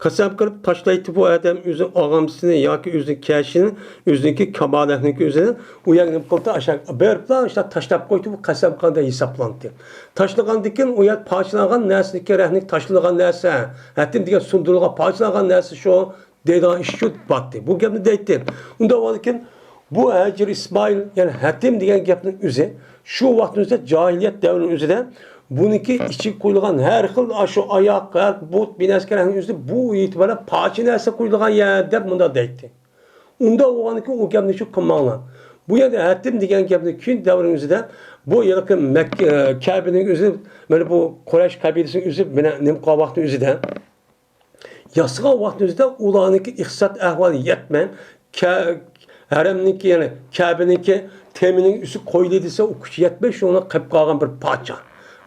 قەسەم قىلىپ تاشلايتتى بۇ ئادەم ئۆزىنىڭ ئاغامسىنى ياكى ئۆزىنىڭ كەشىنى، ئۆزىنىڭكى كامالەتنىڭكى ئۆزىنى ئۇ يەرگە نېمە قىلدى؟ ئاشۇ بېرىپلا ئاشۇ تاشلاپ قويدى، بۇ قەسەم قىلغان ھېسابلانتى. تاشلىغاندىن كېيىن ئۇ يەر پارچىلانغان نەرسىنىڭكى رەھنىكى تاشلىنغان نەرسە، ھەتىم دېگەن سۇندۇرۇلغان پارچىلانغان نەرسە شۇ دەيدىغان ئىش شۇ باتتى. بۇ گەپنى دەيتتى. ئۇنداق بولغاندىكىن بۇ ھىجرىي ئىسمائىل، يەنى ھەتىم دېگەن گەپنىڭ ئۆزى شۇ ۋاقىتنىڭ ئۆزىدە جاھىلىيەت دەۋرىنىڭ ئۆزىدە بۇنىڭكى ئىچىگە قويۇلغان ھەر خىل ئاشۇ ئاياق، ھەر بۇت، بىنەسكەرەكنىڭ ئۆزى بۇ ئېتىبارەن پارچە نەرسە قويۇلغان يەر دەپ مۇنداق دەيتتى. ئۇنداق بولغاندىكىن ئۇ گەپنى شۇ قىلماڭلار. بۇ يەردە ھەتىم دېگەن گەپنىڭ كېيىن دەۋرنىڭ ئۆزىدە بۇ ھېلىقى مەككە، كەبىنىڭ ئۆزى، مانا بۇ قۇرەيش قەبىلىسىنىڭ ئۆزى مانا نېمە قىلغان ۋاقىتنىڭ ئۆزىدە ياسىغان ۋاقتىمىزدا ئۇلارنىڭكى ئىقتىساد ئەھۋالى يەتمەي، كە-، ھەرەمنىڭكى، يەنى كەبىنىڭكى تېمىنىڭ ئۈستى قويۇلدى دېسە، ئۇ كۈچى يەتمەي، شۇڭا قېلىپ قالغان بىر پارچە.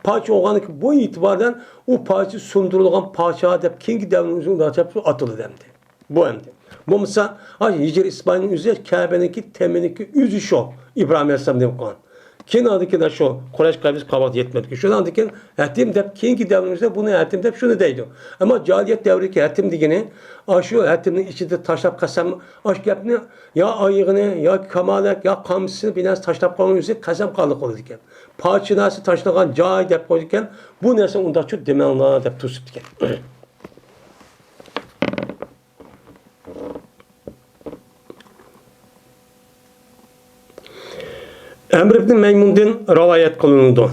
پارچە بولغاندىكىن بۇ ئېتىبار بىلەن ئۇ پارچە سۇندۇرۇلغان پارچە دەپ كېيىنكى دەۋرنىڭ ئۆزىدە ئۇنداق دەپ ئاتىلىدۇ ئەمدى. بۇ ئەمدى. بولمىسا، ھە، ھىجرىي ئىسمائىلنىڭ ئۆزى كەبىنىڭكى تېمىنىڭكى ئۆزى شۇ. ئىبراھىم ئەلەيھىسسالام دېگەن قىلغان. كېيىن ئاندىن كېيىن شۇ قۇرەيش قەبىلىسى قاۋاقتا يەتمەيدىكەن. شۇنىڭدىن كېيىن ھەتىم دەپ كېيىنكى دەۋرىمىزدە بۇنى ھەتىم دەپ شۇنى دەيدۇ. ئەمما جاھىلىيەت دەۋرىدىكى ھەتىم دېگىنى، ئاشۇ ھەتىمنىڭ ئىچىدە تاشلاپ قەسەم، ئاشۇ گەپنى يا ئايىغىنى، يا كامالەت، يا قامچىسىنى بىر نەرسە تاشلاپ قويغان ئۆزى قەسەم قانلىق بولىدىكەن. پارچە نەرسە تاشلىغان جاي دەپ قويىدىكەن. بۇ نەرسە ئۇنداقچۇ دېمەڭلار دەپ توسۇپتىكەن. ئەمر ئىبن مەيمۇندىن رىۋايەت قىلىنىدۇ.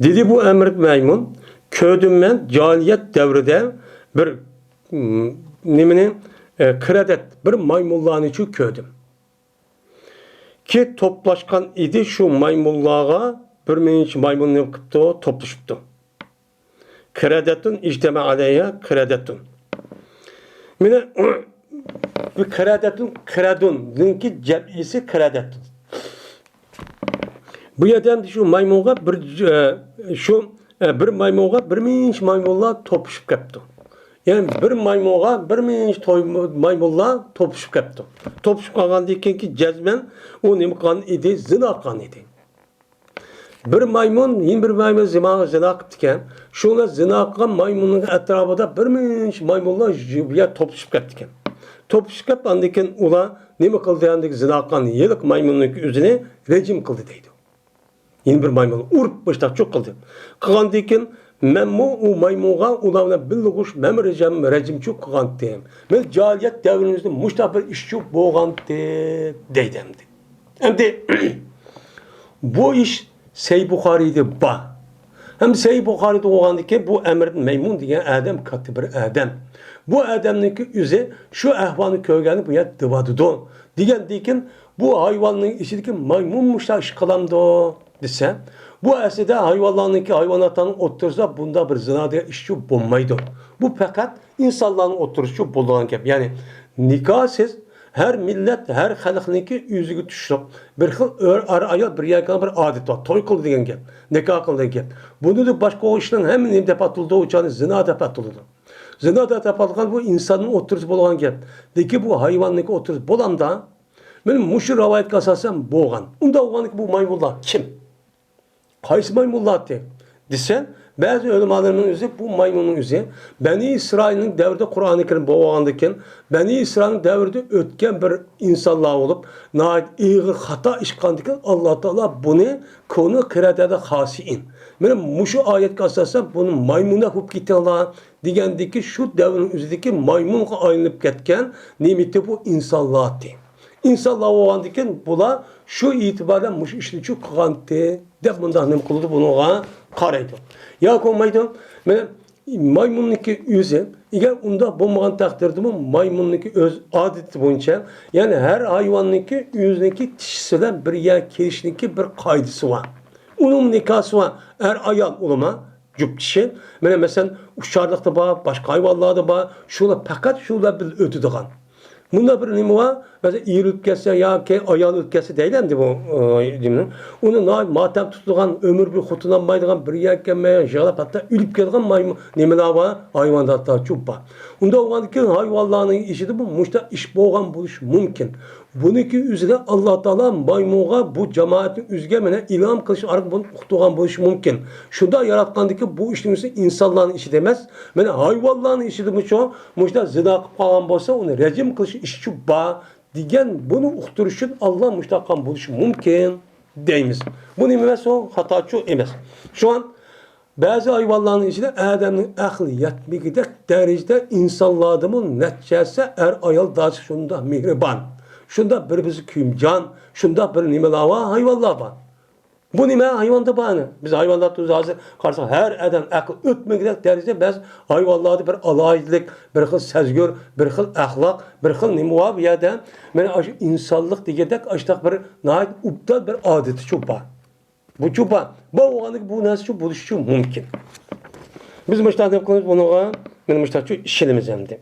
دېدى بۇ ئەمر ئىبن مەيمۇن، كۆردۈم مەن جاھىلىيەت دەۋرىدە بىر، م، نېمىنى، ئە، قىرەدەت، بىر مايمۇنلارنىچۇ كۆردۈم. كى توپلاشقان ئىدى شۇ مايمۇنلارغا، بىر مۇنچە مايمۇن نېمە قىپتۇ، توپلىشىپتۇ. قىرەدەتۇن ئىجتەمە ئەلەيھا قىرەدەتۇن. مانا، بۇ قىرەدەتۇن، قىرەدۇننىڭكى جەمئىسى قىرەدەتۇن. بۇ يەردە ئەمدى شۇ مايمۇنغا بىر، ئە، شۇ، ئە، بىر مايمۇنغا بىر مۇنچە مايمۇنلار توپۇشۇپ كەپتۇ. يەنى بىر مايمۇنغا بىر مۇنچە توي-، مايمۇنلار توپۇشۇپ كەپتۇ. توپۇشۇپ قالغاندىن كېيىنكى جەزمەن ئۇ نېمە قىلغان ئىدى؟ زىنا قىلغان ئىدى. بىر مايمۇن يەنە بىر مايمۇن زىنا، زىنا قىپتىكەن. شۇڭا زىنا قىلغان مايمۇننىڭ ئەتراپىدا بىر مۇنچە مايمۇنلار يە-، توپلىشىپ كەپتىكەن. توپلىشىپ كەپ، ئاندىن كېيىن ئۇلار نېمە قىلدى؟ ئاندىن زىنا قىلغان ھېلىقى مايمۇننىڭ ئۆزىنى رەجىم قىلدى دەيدۇ. يەنە بىر مايمۇن ئۇرۇپ مۇشتاق چۇق قىلدى. قىلغاندىن كېيىن مەنمۇ ئۇ مايمۇنغا ئۇلار بىلەن بىللە ئوخشاش مەنمۇ رەجىم، رەجىمچۇ قىلغانتىم. مەن جاھىلىيەت دەۋرىمىزدە مۇشتاق بىر ئىشچۇ بولغانتى دەيدۇ ئەمدى. ئەمدى بۇ ئىش سەھىھ بۇخارىيدا بار. ھەم سەھىھ بۇخارىيدا بولغاندىكىن بۇ ئەمر ئىبن مەيمۇن دېگەن ئادەم كاتتا بىر ئادەم. بۇ ئادەمنىڭكى ئۆزى شۇ ئەھۋالنى كۆرگەننى بۇ يەردە دېۋاتىدۇ. دېگەندىن كېيىن بۇ ھايۋاننىڭ ئىچىدىكى مايمۇن مۇشۇنداق ئىش قىلامدۇ دېسە، بۇ ئەسلىدە ھايۋانلارنىڭكى، ھايۋاناتلارنىڭ ئوتتۇرىسىدا بۇنداق بىر زىنا دېگەن ئىشچۇ بولمايدۇ. بۇ پەقەت ئىنسانلارنىڭ ئوتتۇرىسىچۇ بولىدىغان گەپ. يەنى نىكاھسىز ھەر مىللەت، ھەر خەلقنىڭكى ئۆزىگە تۇشلۇق بىر خىل ئەر-ئايال بىر يەرگە بىر ئادىتى بار. توي قىل دېگەن گەپ، نىكاھ قىل دېگەن گەپ. بۇنىڭدىن باشقا ئىشنىڭ ھەممىنى نېمە دەپ ئاتىلىدۇ؟ ئۇ چاغنى زىنا دەپ ئاتىلىدۇ. زىنا دەپ ئاتالغان بۇ ئىنساننىڭ ئوتتۇرىسى بولغان گەپ. لېكىن بۇ ھايۋاننىڭكى ئوتتۇرىسى بولامدا؟ مانا مۇشۇ رىۋايەتكە ئاساسەن بولغان. ئۇنداق بولغاندىكىن بۇ مايمۇنلار كىم؟ قايسى مايمۇنلارتى؟ دېسە، بەزى ئۆلىمالىرىمىزنىڭ ئۆزى بۇ مايمۇننىڭ ئۆزى بەنى ئىسرائىلنىڭ دەۋرىدە قۇرئانى كەرىم بولغاندىكىن، بەنى ئىسرائىلنىڭ دەۋرىدە ئۆتكەن بىر ئىنسانلار بولۇپ، ناھايىتى ئېغىر خاتا ئىش قىلغاندىكىن، ئاللا تائالا بۇنى كونۇ قىرەدەدە خاسىئىن. مانا مۇشۇ ئايەتكە ئاساسەن بۇنى مايمۇندەك بولۇپ كېتىڭلار دېگەندىكى شۇ دەۋرنىڭ ئۆزىدىكى مايمۇنغا ئايلىنىپ كەتكەن نېمىتى بۇ ئىنسانلارتى. ئىنسانلار بولغاندىكىن بۇلار شۇ ئېتىباردا مۇشۇ ئىشنى شۇ قىلغانتى دەپ مۇنداق نېمە قىلىدۇ، بۇنىڭغا قارايدۇ. ياكى بولمايدۇ، مانا مايمۇننىڭكى ئۆزى، ئەگەر ئۇنداق بولمىغان تەقدىردىمۇ مايمۇننىڭكى ئۆز ئادىتى بويىچە، يەنى ھەر ھايۋاننىڭكى ئۆزىنىڭكى چىشىسى بىلەن بىر يەرگە كېلىشنىڭكى بىر قائىدىسى بار. ئۇنىڭ نىكاھسى بار، ئەر ئايال ئۇلىما، جۈپ چىشى. مانا مەسىلەن، ئۇچارلىقتا بار، باشقا ھايۋانلاردا بار، شۇلار پەقەت شۇلار بىلەن ئۆتىدىغان. مۇنداق بىر نېمە بار، مەسىلەن، ئېرى ئۆلۈپ كەتسە ياكى ئايال ئۆلۈپ كەتسە دەيلى ئەمدى بۇ، ئى، نېمىنى. ئۇنى ناھايىتى ماتەم تۇتىدىغان، ئۆمۈر بويى خوتۇن ئالمايدىغان، بىر يەرگە كەلمەي، يىغلاپ ھەتتا ئۆلۈپ كەتىدىغان مايمۇ-، نېمىلەر بار، ھايۋاناتلار چۇ بار. ئۇنداق بولغاندىكىن ھايۋانلارنىڭ ئىچىدىمۇ مۇشۇنداق ئىش بولغان بولۇشى مۇمكىن. بۇنىڭكى ئۆزىدە ئاللا تائالا مايمۇنغا بۇ جامائەتنىڭ ئۆزىگە مانا ئىلھام قىلىش ئارقىلىق بۇنى ئۇقتۇرغان بولۇشى مۇمكىن. شۇنداق ياراتقاندىكى بۇ ئىشنىڭ ئۆزى ئىنسانلارنىڭ ئىشىدا ئەمەس، مانا ھايۋانلارنىڭ ئىشىدىمۇ شۇ، مۇشۇنداق زىنا قىلىپ قالغان بولسا، ئۇنى رەجىم قىلىش ئىشى شۇ بار دېگەن، بۇنى ئۇقتۇرۇش ئۈچۈن ئاللا مۇشۇنداق قىلغان بولۇشى مۇمكىن دەيمىز. بۇ نېمە ئەمەس، ئۇ خاتاچۇ ئەمەس. شۇڭا بەزى ھايۋانلارنىڭ ئىچىدە ئادەمنىڭ ئەقلى يەتمىگۈدەك دەرىجىدە ئىنسانلاردىمۇ نەچچە ھەسسە ئەر ئايال داچا شۇنداق مېھرىبان، شۇنداق بىر-بىرسىگە كۆيۈمجان، شۇنداق بىر نېمىلەر بار، ھايۋانلار بار. بۇ نېمە ھايۋاندا بار ئەنە؟ بىز ھايۋانلار تۇزى ھازىر قارىساق، ھەر ئادەم ئەقلى ئۆتمىگۈدەك دەرىجىدە بەزى ھايۋانلاردا بىر ئالاھىدىلىك، بىر خىل سەزگۈر، بىر خىل ئەخلاق، بىر خىل نېمە بار بۇ يەردە. مانا ئاشۇ ئىنسانلىق دېگەندەك ئاشۇنداق بىر ناھايىتى ئوبدان بىر ئادىتىچۇ بار. بۇچۇ بار. بار بولغاندىكىن بۇ نەرسىچۇ بولۇشىچۇ مۇمكىن. بىز مۇشۇنداق نېمە قىلىمىز بۇنىڭغا؟ مانا مۇشۇنداقچۇ ئىشىنىمىز ئەمدى.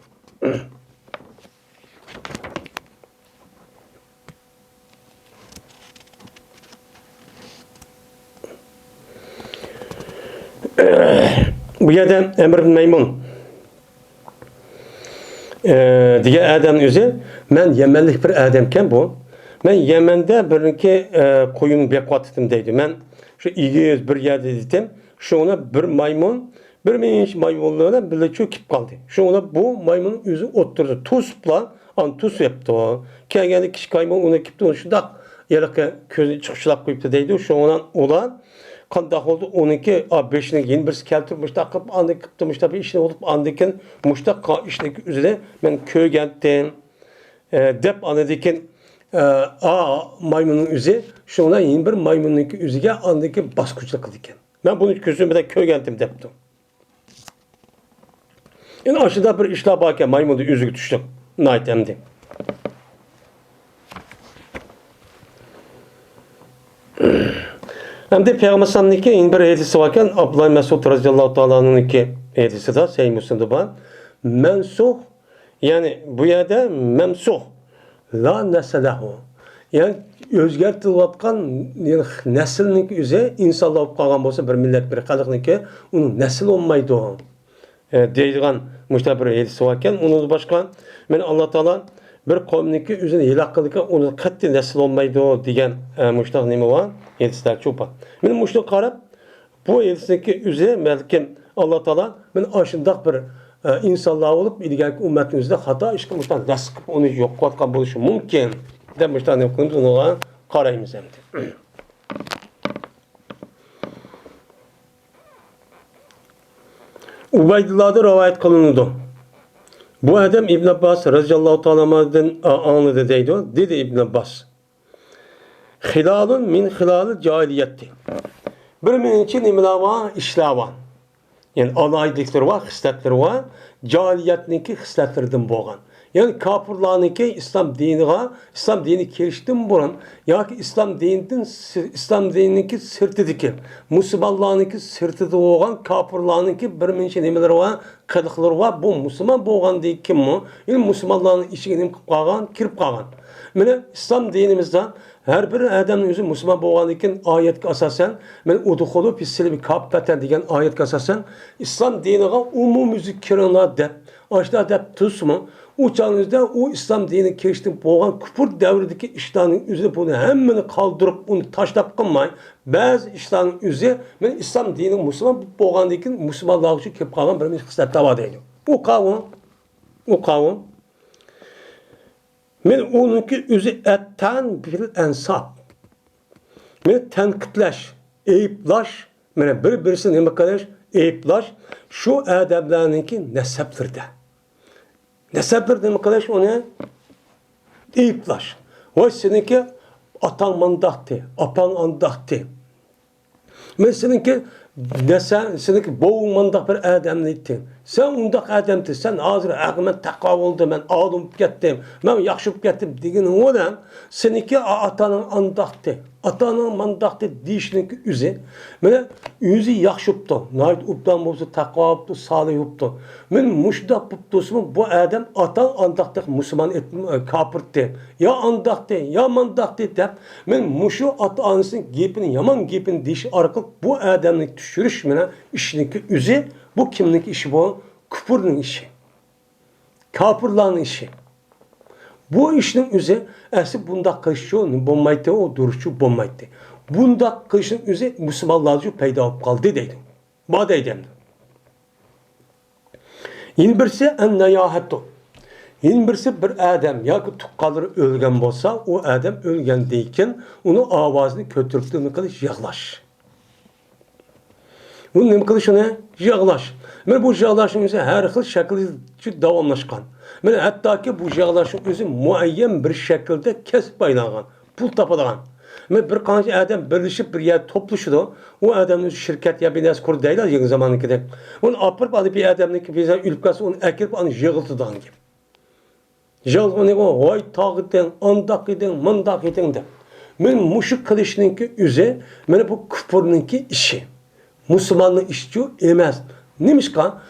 بۇ يەردە ئەمر ئىبن مەيمۇن، ئە، دېگەن ئادەمنىڭ ئۆزى، مەن يەمەنلىك بىر ئادەمكەن بۇ. مەن يەمەندە بىرنىڭكى، ئە، قويۇنىنى بېقىۋاتاتتىم دەيدۇ. مەن شۇ ئېگىز بىر يەردە ئىدىم. شۇڭا بىر مايمۇن، بىر مۇنچە مايمۇنلار بىلەن بىللە چۈ كېلىپ قالدى. شۇڭا بۇ مايمۇن ئۆزى ئوتتۇرىدا توسۇپلا، ئانا توسۇۋېپتۇ. كەلگەندە كىچىك مايمۇن ئۇنى كېپتۇ، شۇنداق ھېلىقى كۆزىنى چىقىشلاپ قويۇپتۇ دەيدۇ. شۇڭا ئۇلار قانداق بولدى، ئۇنىڭكى، ئا، بېشىنى يەنە بىرسى كەلتۈرۈپ، مۇشۇنداق قىلىپ، ئاندىن كېپتۇ، مۇشۇنداق بىر ئىشنى بولۇپ، ئاندىن كېيىن مۇشۇنداق قىلغان ئىشنىڭكى ئۆزىنى مەن كۆرگەنتىم، ئە، دەپ، ئاندىن كېيىن، ئە، ئا، مايمۇننىڭ ئۆزى شۇنىڭ بىلەن يەنە بىر مايمۇننىڭكى ئۆزىگە ئاندىن كېيىن باسقۇچىلىق قىلىدىكەن. مەن بۇنى كۆزۈم بىلەن كۆرگەنتىم دەپتۇ. يەنە ئاشۇنداق بىر ئىشلار باركەن، مايمۇندا ئۆزىگە تۇشلۇق. ناھايىتى ئەمدى. ئەمدى پەيغەمبەر ئەلەيھىسسالامنىڭكى يەنە بىر ھەدىسى باركەن، ئابدۇللا مەسئۇد رەزىياللاھۇ تائالا ئەنھۇنىڭكى ھەدىسىدا، سەھىھ مۇسلىمدا بار. مەنسۇخ، يەنى بۇ يەردە مەمسۇخ، لا نەسلەھۇ. يەنى ئۆزگەرتىلىۋاتقان، يەنى نەسىلنىڭكى ئۆزى ئىنسانلار بولۇپ قالغان بولسا، بىر مىللەت، بىر خەلقنىڭكى، ئۇنىڭ نەسلى بولمايدۇ، ئە، دەيدىغان مۇشۇنداق بىر ھەدىسى باركەن. ئۇنىڭدىن باشقا، مانا ئاللا تائالا بىر قەۋمنىڭكى ئۆزىنى ھالاك قىلىدىكەن، ئۇنىڭ قەتئىي نەسلى بولمايدۇ دېگەن، ئە، مۇشۇنداق نېمە بار، ھەدىسلەر چوپان. مانا مۇشۇنى قاراپ، بۇ ھەدىسنىڭكى ئۆزى بەلكىم ئاللا تائالا مانا ئاشۇنداق بىر، ئە، ئىنسانلار بولۇپ، ئىلگەركى ئۈممەتنىڭ ئۆزىدە خاتا ئىشقا مۇشۇنداق نەسىب قىلىپ، ئۇنى يوق قىلىۋاتقان بولۇشى مۇمكىن دەپ مۇشۇنداق نېمە قىلىمىز، ئۇنىڭغا قارايمىز ئەمدى. ئۇبەيدۇللادىن رىۋايەت قىلىنىدۇ. بۇ ئادەم ئىبن ئابباس رەزىياللاھۇ تائالا ئانھۇدىن ئاڭلىدى دەيدۇ. دېدى ئىبن ئابباس، خىلالۇن مىن خىلالىل جاھىلىيەتتى. بىر مۇنچە نېمىلەر بار، ئىشلار بار. يەنى ئالاھىدىلىكلىرى بار، خىسلەتلىرى بار. جاھىلىيەتنىڭكى خىسلەتلىرىدىن بولغان. يەنى كاپىرلارنىڭكى ئىسلام دىنىغا، ئىسلام دىنىگە كىرىشتىن بۇرۇن ياكى ئىسلام دىنىدىن سىر-، ئىسلام دىنىنىڭكى سىرتىدىكى، مۇسۇلمانلارنىڭكى سىرتىدا بولغان كاپىرلارنىڭكى بىر مۇنچە نېمىلىرى بار، قىلىقلىرى بار. بۇ مۇسۇلمان بولغاندىن كېيىنمۇ، يەنى مۇسۇلمانلارنىڭ ئىچىگە نېمە قىلىپ قالغان؟ كىرىپ قالغان. مانا ئىسلام دىنىمىزدا ھەر بىر ئادەمنىڭ ئۆزى مۇسۇلمان بولغاندىن كېيىن ئايەتكە ئاساسەن، مانا ئۇدخۇلۇ فىسسىلمى كاپپەتەن دېگەن ئايەتكە ئاساسەن، ئىسلام دىنىغا ئومۇميۈزلۈك كىرىڭلار دەپ، ئاشۇنداق دەپ تۇرسىمۇ، ئۇ چاغنىڭىزدا ئۇ ئىسلام دىنىگە كىرىشتىن بولغان كۇپۇر دەۋرىدىكى ئىشلارنىڭ ئۆزى بۇنى ھەممىنى قالدۇرۇپ، ئۇنى تاشلاپ قىلماي، بەزى ئىشلارنىڭ ئۆزى، مەن ئىسلام دىنىغا مۇسۇلمان بولغاندىن كېيىن مۇسۇلمانلارغىچە كېلىپ قالغان بىر خىسلەتلەر بار دەيدۇ. ئۇ قاۋۇ، ئۇ قاۋۇ. مەن ئۇنىڭكى ئۆزى ئەتتان بىل ئەنساب. مەن تەنقىدلەش، ئەيىبلاش، مانا بىر-بىرسىنى نېمە قىلىش، ئەيىبلاش، شۇ ئادەملەرنىڭكى نەسەبلىرىدە. نەسەبلىرىدە نېمە قىلىش ئۇنى؟ ئەيىبلاش. ۋاي، سېنىڭكى ئاتاڭ مانداقتى، ئاپاڭ ئانداقتى. مەن سېنىڭكى نەسە-، سېنىڭكى بوۋاڭ مانداق بىر ئادەمنى ئېيتتىڭ. سەن ئۇنداق ئادەمتى، سەن ھازىر ھەقىقەتەن تەقۋا بولدى، مەن ئالىم بولۇپ كەتتىم، مەن ياخشى بولۇپ كەتتىم دېگىنىڭ بىلەن سېنىڭكى ئا-، ئاتاڭ ئانداقتى، ئاتاڭ مانداقتى دېيىشنىڭكى ئۆزى، مانا ئۆزى ياخشى بوپتۇ، ناھايىتى ئوبدان بوپتۇ، تەقۋا بوپتۇ، سالىھ بوپتۇ. مانا مۇشۇنداق بوپ تۇرسىمۇ، بۇ ئادەم ئاتاڭ ئانداقتى، مۇسۇلمان ئېيتما-، كاپىرتى، يا ئانداقتى، يا مانداقتى دەپ، مانا مۇشۇ ئاتا-ئانىسىنىڭ گېپىنى، يامان گېپىنى دېيىش ئارقىلىق بۇ ئادەمنى چۈشۈرۈش مانا ئىشنىڭكى ئۆزى، بۇ كىمنىڭكى ئىشى بۇ؟ كۇپۇرنىڭ ئىشى. كاپىرلارنىڭ ئىشى. بۇ ئىشنىڭ ئۆزى ئەسلى بۇنداق قىلىشچۇ بولمايتتى، ئۇ دۇرۇسچۇ بولمايتتى. بۇنداق قىلىشنىڭ ئۆزى مۇسۇلمانلارچۇ پەيدا بولۇپ قالدى دەيدۇ. بار دەيدۇ ئەمدى. يەنە بىرسى ئەن-نەياھەتتۇ. يەنە بىرسى بىر ئادەم ياكى تۇغقانلىرى ئۆلگەن بولسا، ئۇ ئادەم ئۆلگەندىن كېيىن ئۇنىڭ ئاۋازىنى كۆتۈرۈپ نېمە قىلىش، يىغلاش. بۇ نېمە قىلىش ئۇنى؟ يىغلاش. مانا بۇ يىغلاشنىڭ ئۆزى ھەر خىل شەكىلدە داۋاملاشقان. مانا ھەتتاكى بۇ يىغلاشنىڭ ئۆزى مۇئەييەن بىر شەكىلدە كەسىپ ئايلانغان، پۇل تاپىدىغان. مانا بىر قانچە ئادەم بىرلىشىپ بىر يەردە توپلىشىدۇ. ئۇ ئادەمنىڭ ئۆزى شىركەت يا بىر نەرسە قۇرىدۇ دەيلى يېڭى زاماننىڭكىدەك. ئۇنى ئاپىرىپ، ئانا بىر ئادەمنىڭكى بىر ئۆلۈپ قالسا، ئۇنى ئەكىرىپ، ئانا يىغلىتىدىغان گەپ. يالغىنى ئۇ، ۋاي تاغ ئىدىڭ، ئانداق ئىدىڭ، مانداق ئىدىڭ دەپ. مەن مۇشۇ قىلىشنىڭكى ئۆزى، مانا بۇ كۇپۇرنىڭكى ئىشى. مۇسۇلماننىڭ ئىشىچۇ ئەمەس. نېمىشقا؟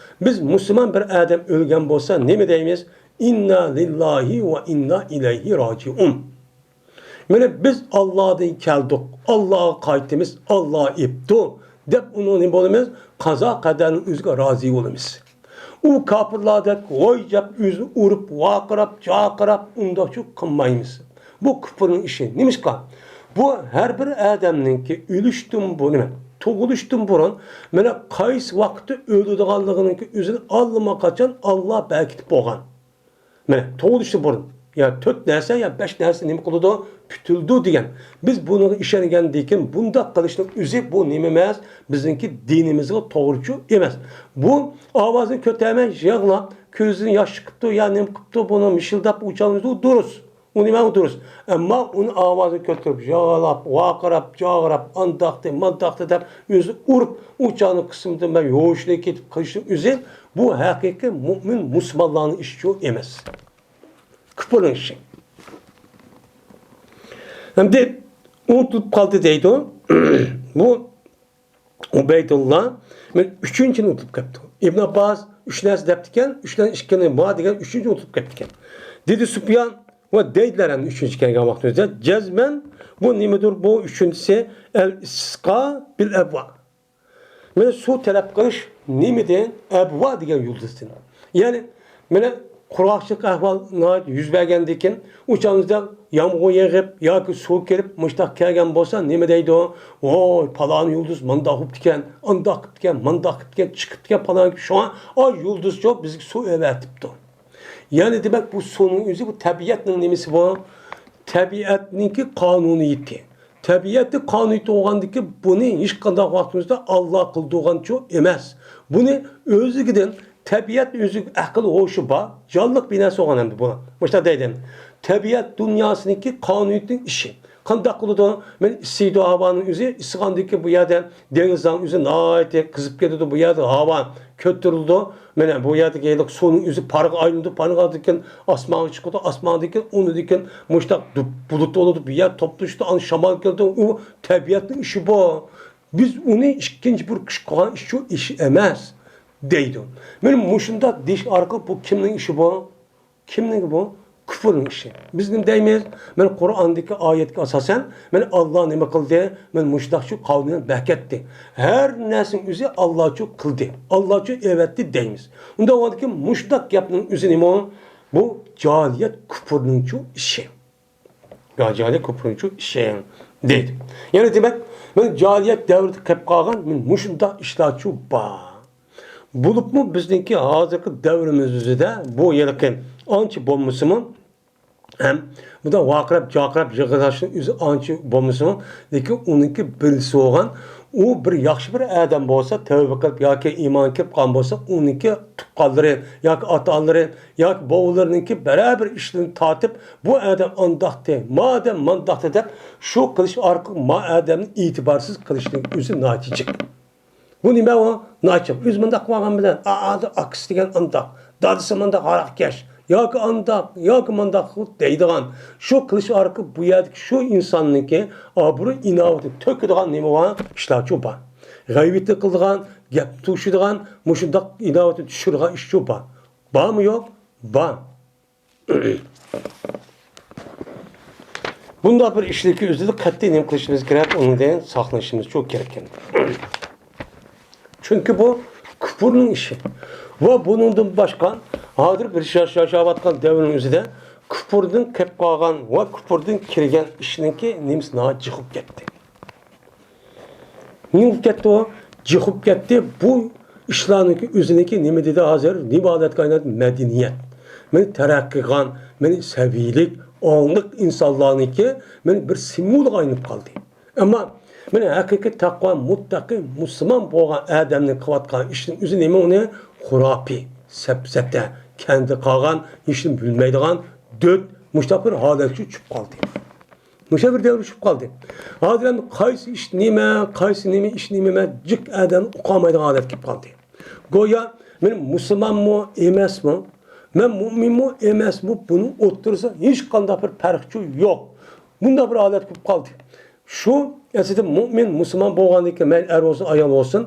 بىز مۇسۇلمان بىر ئادەم ئۆلگەن بولسا نېمە دەيمىز؟ ئىننا لىللاھى ۋە ئىننا ئىلەيھى راجىئۇن. مانا بىز ئاللادىن كەلدۇق، ئاللاغا قايتىمىز، ئاللا ئېپتۇ دەپ ئۇنىڭ نېمە بولىمىز؟ قازا قەدەرنىڭ ئۆزىگە رازى بولىمىز. ئۇ كاپىرلاردەك ۋاي دەپ ئۆزىنى ئۇرۇپ، ۋارقىراپ، جارقىراپ ئۇنداقچۇ قىلمايمىز. بۇ كۇپۇرنىڭ ئىشى. نېمىشقا؟ بۇ ھەر بىر ئادەمنىڭكى ئۆلۈشتىن بۇرۇن، نېمە، تۇغۇلۇشتىن بۇرۇن، مانا قايسى ۋاقىتتا ئۆلىدىغانلىقىنىڭكى ئۆزىنى ئاللىماقاچان ئاللا بەركىتىپ بولغان. مانا، تۇغۇلۇشتىن بۇرۇن، يا تۆت نەرسە، يا بەش نەرسە نېمە قىلىدۇ؟ پۈتۈلىدۇ دېگەن. بىز بۇنىڭغا ئىشەنگەندىن كېيىن، بۇنداق قىلىشنىڭ ئۆزى بۇ نېمە ئەمەس؟ بىزنىڭكى دىنىمىزغا توغرىچۇ ئەمەس. بۇ ئاۋازىنى كۆتەرمەي يىغلاپ، كۆزىدىن ياش چىقىپتۇ، يا نېمە قىپتۇ، بۇنى مىشىلداپ ئۇچالمىسا، ئۇ دۇرۇس. ئۇ نېمە دۇرۇس؟ ئەمما ئۇنى ئاۋازىنى كۆتۈرۈپ، يىغلاپ، ۋارقىراپ، جارقىراپ، ئانداقتى، مانداقتى دەپ، ئۆزى ئۇرۇپ، ئۇ چاغنىڭ قىسمىتىنى مەن يوشۇنى كېتىپ قىلىشنىڭ ئۆزى، بۇ ھەقىقىي مۇئمىن مۇسۇلمانلارنىڭ ئىشىچۇ ئەمەس. كۇپۇرنىڭ ئىشى. ئەمدى ئۇنتۇلۇپ قالدى دەيدۇ. بۇ ئۇبەيدۇللا، مەن ئۈچىنچىنى ئۇنتۇپ كەپتۇ. ئىبن ئابباس ئۈچ نەرسە دەپتىكەن، ئۈچتىن ئىككىنى بار دېگەن، ئۈچىنچىنى ئۇنتۇپ كەپتىكەن. دېدى سۇپيان ۋە دەيدىلەر ئەمدى ئۈچىنچى كەلگەن ۋاقتىمىزدا. جەزمەن بۇ نېمىدۇر؟ بۇ ئۈچىنچىسى ئەل ئىستىسقا بىل ئەبۋا. مانا سۇ تەلەپ قىلىش نېمىدىن؟ ئەبۋا دېگەن يۇلتۇزدىن. يەنى، مانا قۇرغاقچىلىق ئەھۋال ناھايىتى يۈز بەرگەندىن كېيىن، ئۇ چاغىمىزدا يامغۇر يېغىپ ياكى سۇ كېلىپ، مۇشۇنداق كەلگەن بولسا، نېمە دەيدۇ؟ ۋوي، پالان يۇلتۇز مانداق بوپتىكەن، ئانداق قىپتىكەن، مانداق قىپتىكەن، چىقىپتىكەن پالان. شۇڭا ئاي يۇلتۇزچۇ بىزگە سۇ ئەۋەتىپتۇ. يەنى دېمەك، بۇ سۇنىڭ ئۆزى، بۇ تەبىئەتنىڭ نېمىسى بۇ؟ تەبىئەتنىڭكى قانۇنىيىتى. تەبىئەتنىڭ قانۇنىيىتى بولغاندىكى بۇنى ھېچقانداق ۋاقتىمىزدا ئاللا قىلدۇرغانچۇ ئەمەس. بۇنى ئۆزلۈكىدىن تەبىئەت ئۆزى ئەقىل ھوشى بار، جانلىق بىر نەرسە بولغان ئەمدى بۇ. مۇشۇنداق دەيدۇ. تەبىئەت دۇنياسىنىڭكى قانۇنىيىتىنىڭ ئىشى. قانداق قىلىدۇ؟ مەن ئىسسىيدۇ ھاۋانىڭ ئۆزى، ئىسسىغاندىكى بۇ يەردە دېڭىزنىڭ ئۆزى ناھايىتى قىزىپ كېتىدۇ، بۇ يەردە ھاۋا كۆتۈرۈلىدۇ. مانا بۇ يەردىكى ھېلىقى سۇنىڭ ئۆزى پارغا ئايلىنىدۇ، پارغادىكىن ئاسمانغا چىقىدۇ، ئاسماندىكىن ئۇنىدىكىن مۇشۇنداق دۇ-، بۇلۇت بولىدۇ، بۇ يەر توپلىشىدۇ، ئاندىن شامال كېلىدۇ. ئۇ تەبىئەتنىڭ ئىشى بۇ. بىز ئۇنى ئىككىنچى بىر كۈچ قىلغان ئىش، شۇ ئىش ئەمەس، دەيدۇ. مانا مۇشۇنداق دېيىش ئارقىلىق بۇ كىمنىڭ ئىشى بۇ؟ كىمنىڭكى بۇ؟ كۇفرنىڭ ئىشى. بىز نېمە دەيمىز؟ مانا قۇرئاندىكى ئايەتكە ئاساسەن، مانا ئاللا نېمە قىلدى؟ مانا مۇشۇنداقچۇ قانۇننى بەكەتتى. ھەر نەرسىنىڭ ئۆزى ئاللاچۇ قىلدى، ئاللاچۇ ئەۋەتتى دەيمىز. ئۇنداق بولغاندىكىن مۇشۇنداق گەپنىڭ ئۆزى نېمە؟ بۇ جاھىلىيەت كۇفرنىڭچۇ ئىشى. جاھىلىيەت كۇفرنىڭچۇ ئىشى دەيدۇ. يەنى دېمەك، مانا جاھىلىيەت دەۋرىدە قېلىپ قالغان مانا مۇشۇنداق ئىشلارچۇ بار. بولۇپمۇ بىزنىڭكى ھازىرقى دەۋرىمىز ئۆزىدە بۇ ھېلىقى ئانچە بولمىسىمۇ، ھەم بۇنداق ۋارقىراپ، جارقىراپ يىغلاشنىڭ ئۆزى ئانچە بولمىسىمۇ، لېكىن ئۇنىڭكى بىرىنچىسى بولغان، ئۇ بىر ياخشى بىر ئادەم بولسا، تەۋبە قىلىپ ياكى ئىمان كېلىپ قالغان بولسا، ئۇنىڭكى تۇغقانلىرى ياكى ئاتا-ئانىلىرى ياكى بوۋىلىرىنىڭكى بىرەر بىر ئىشلىرىنى تارتىپ، بۇ ئادەم ئانداقتى، ما ئادەم مانداقتى دەپ، شۇ قىلىش ئارقىلىق ما ئادەمنى ئېتىبارسىز قىلىشنىڭ ئۆزى ناھايىتى جىق. بۇ نېمە ئۇ؟ ناچار. ئۆزى مۇنداق قىلمىغان بىلەن، ئا، ئا، ئاكىسى دېگەن ئانداق، دادىسى مۇنداق ھاراقكەش، ياكى ئانداق، ياكى مۇنداق دەيدىغان. شۇ قىلىش ئارقىلىق بۇ يەردىكى شۇ ئىنساننىڭكى ئابرۇي ئىناۋىتىنى تۆكىدىغان نېمە بار؟ ئىشلارچۇ بار. غەيۋىتى قىلىدىغان، گەپ توشىدىغان، مۇشۇنداق ئىناۋىتىنى چۈشۈرىدىغان ئىشچۇ بار. بارمۇ يوق؟ بار. بۇنداق بىر ئىشلىكى ئۆزىدە قەتئىي نېمە قىلىشىمىز كېرەك، ئۇنىڭدىن ساقلىنىشىمىزچۇ كېرەككەن. چۈنكى بۇ كۇپۇرنىڭ ئىشى. ۋە بۇنىڭدىن باشقا، ھازىر بىز ياش-، ياشاۋاتقان دەۋرنىڭ ئۆزىدە كۇپۇردىن قېلىپ قالغان ۋە كۇپۇردىن كىرگەن ئىشنىڭكى نېمىسى ناھايىتى جىق بولۇپ كەتتى. نېمە بولۇپ كەتتى ئۇ؟ جىق بولۇپ كەتتى. بۇ ئىشلارنىڭكى ئۆزىنىڭكى نېمە دېدى ھازىر؟ نېمە ھالەتكە ئايلاندى؟ مەدەنىيەت. مانا تەرەققىي قىلغان، مانا سەۋىيلىك، ئاڭلىق ئىنسانلارنىڭكى مانا بىر سىمۋولىغا ئايلىنىپ قالدى. ئەمما مانا ھەقىقىي تەقۋا، مۇتتەقىي، مۇسۇلمان بولغان ئادەمنىڭ قىلىۋاتقان ئىشىنىڭ ئۆزى نېمە ئۇنى؟ خۇراپىي، سەپسەتە، كەندە قالغان، ھېچنېمە بىلمەيدىغان، دۆت، مۇشۇنداق بىر ھالەتكە چۈشۈپ قالدى. مۇشۇ بىر دەۋر چۈشۈپ قالدى. ھازىر ئەمدى قايسى ئىش نېمە، قايسى نېمە ئىش نېمە، جىق ئادەم ئۇقالمايدىغان ھالەتكە كېلىپ قالدى. گويا مەن مۇسۇلمانمۇ، ئەمەسمۇ، مەن مۇئمىنمۇ، ئەمەسمۇ، بۇنىڭ ئوتتۇرىسىدا ھېچقانداق بىر پەرقچۇ يوق. بۇنداق بىر ھالەتكە كېلىپ قالدى. شۇ ئەسلىدە مۇئمىن، مۇسۇلمان بولغاندىن كېيىن، مەيلى ئەر بولسۇن، ئايال بولسۇن،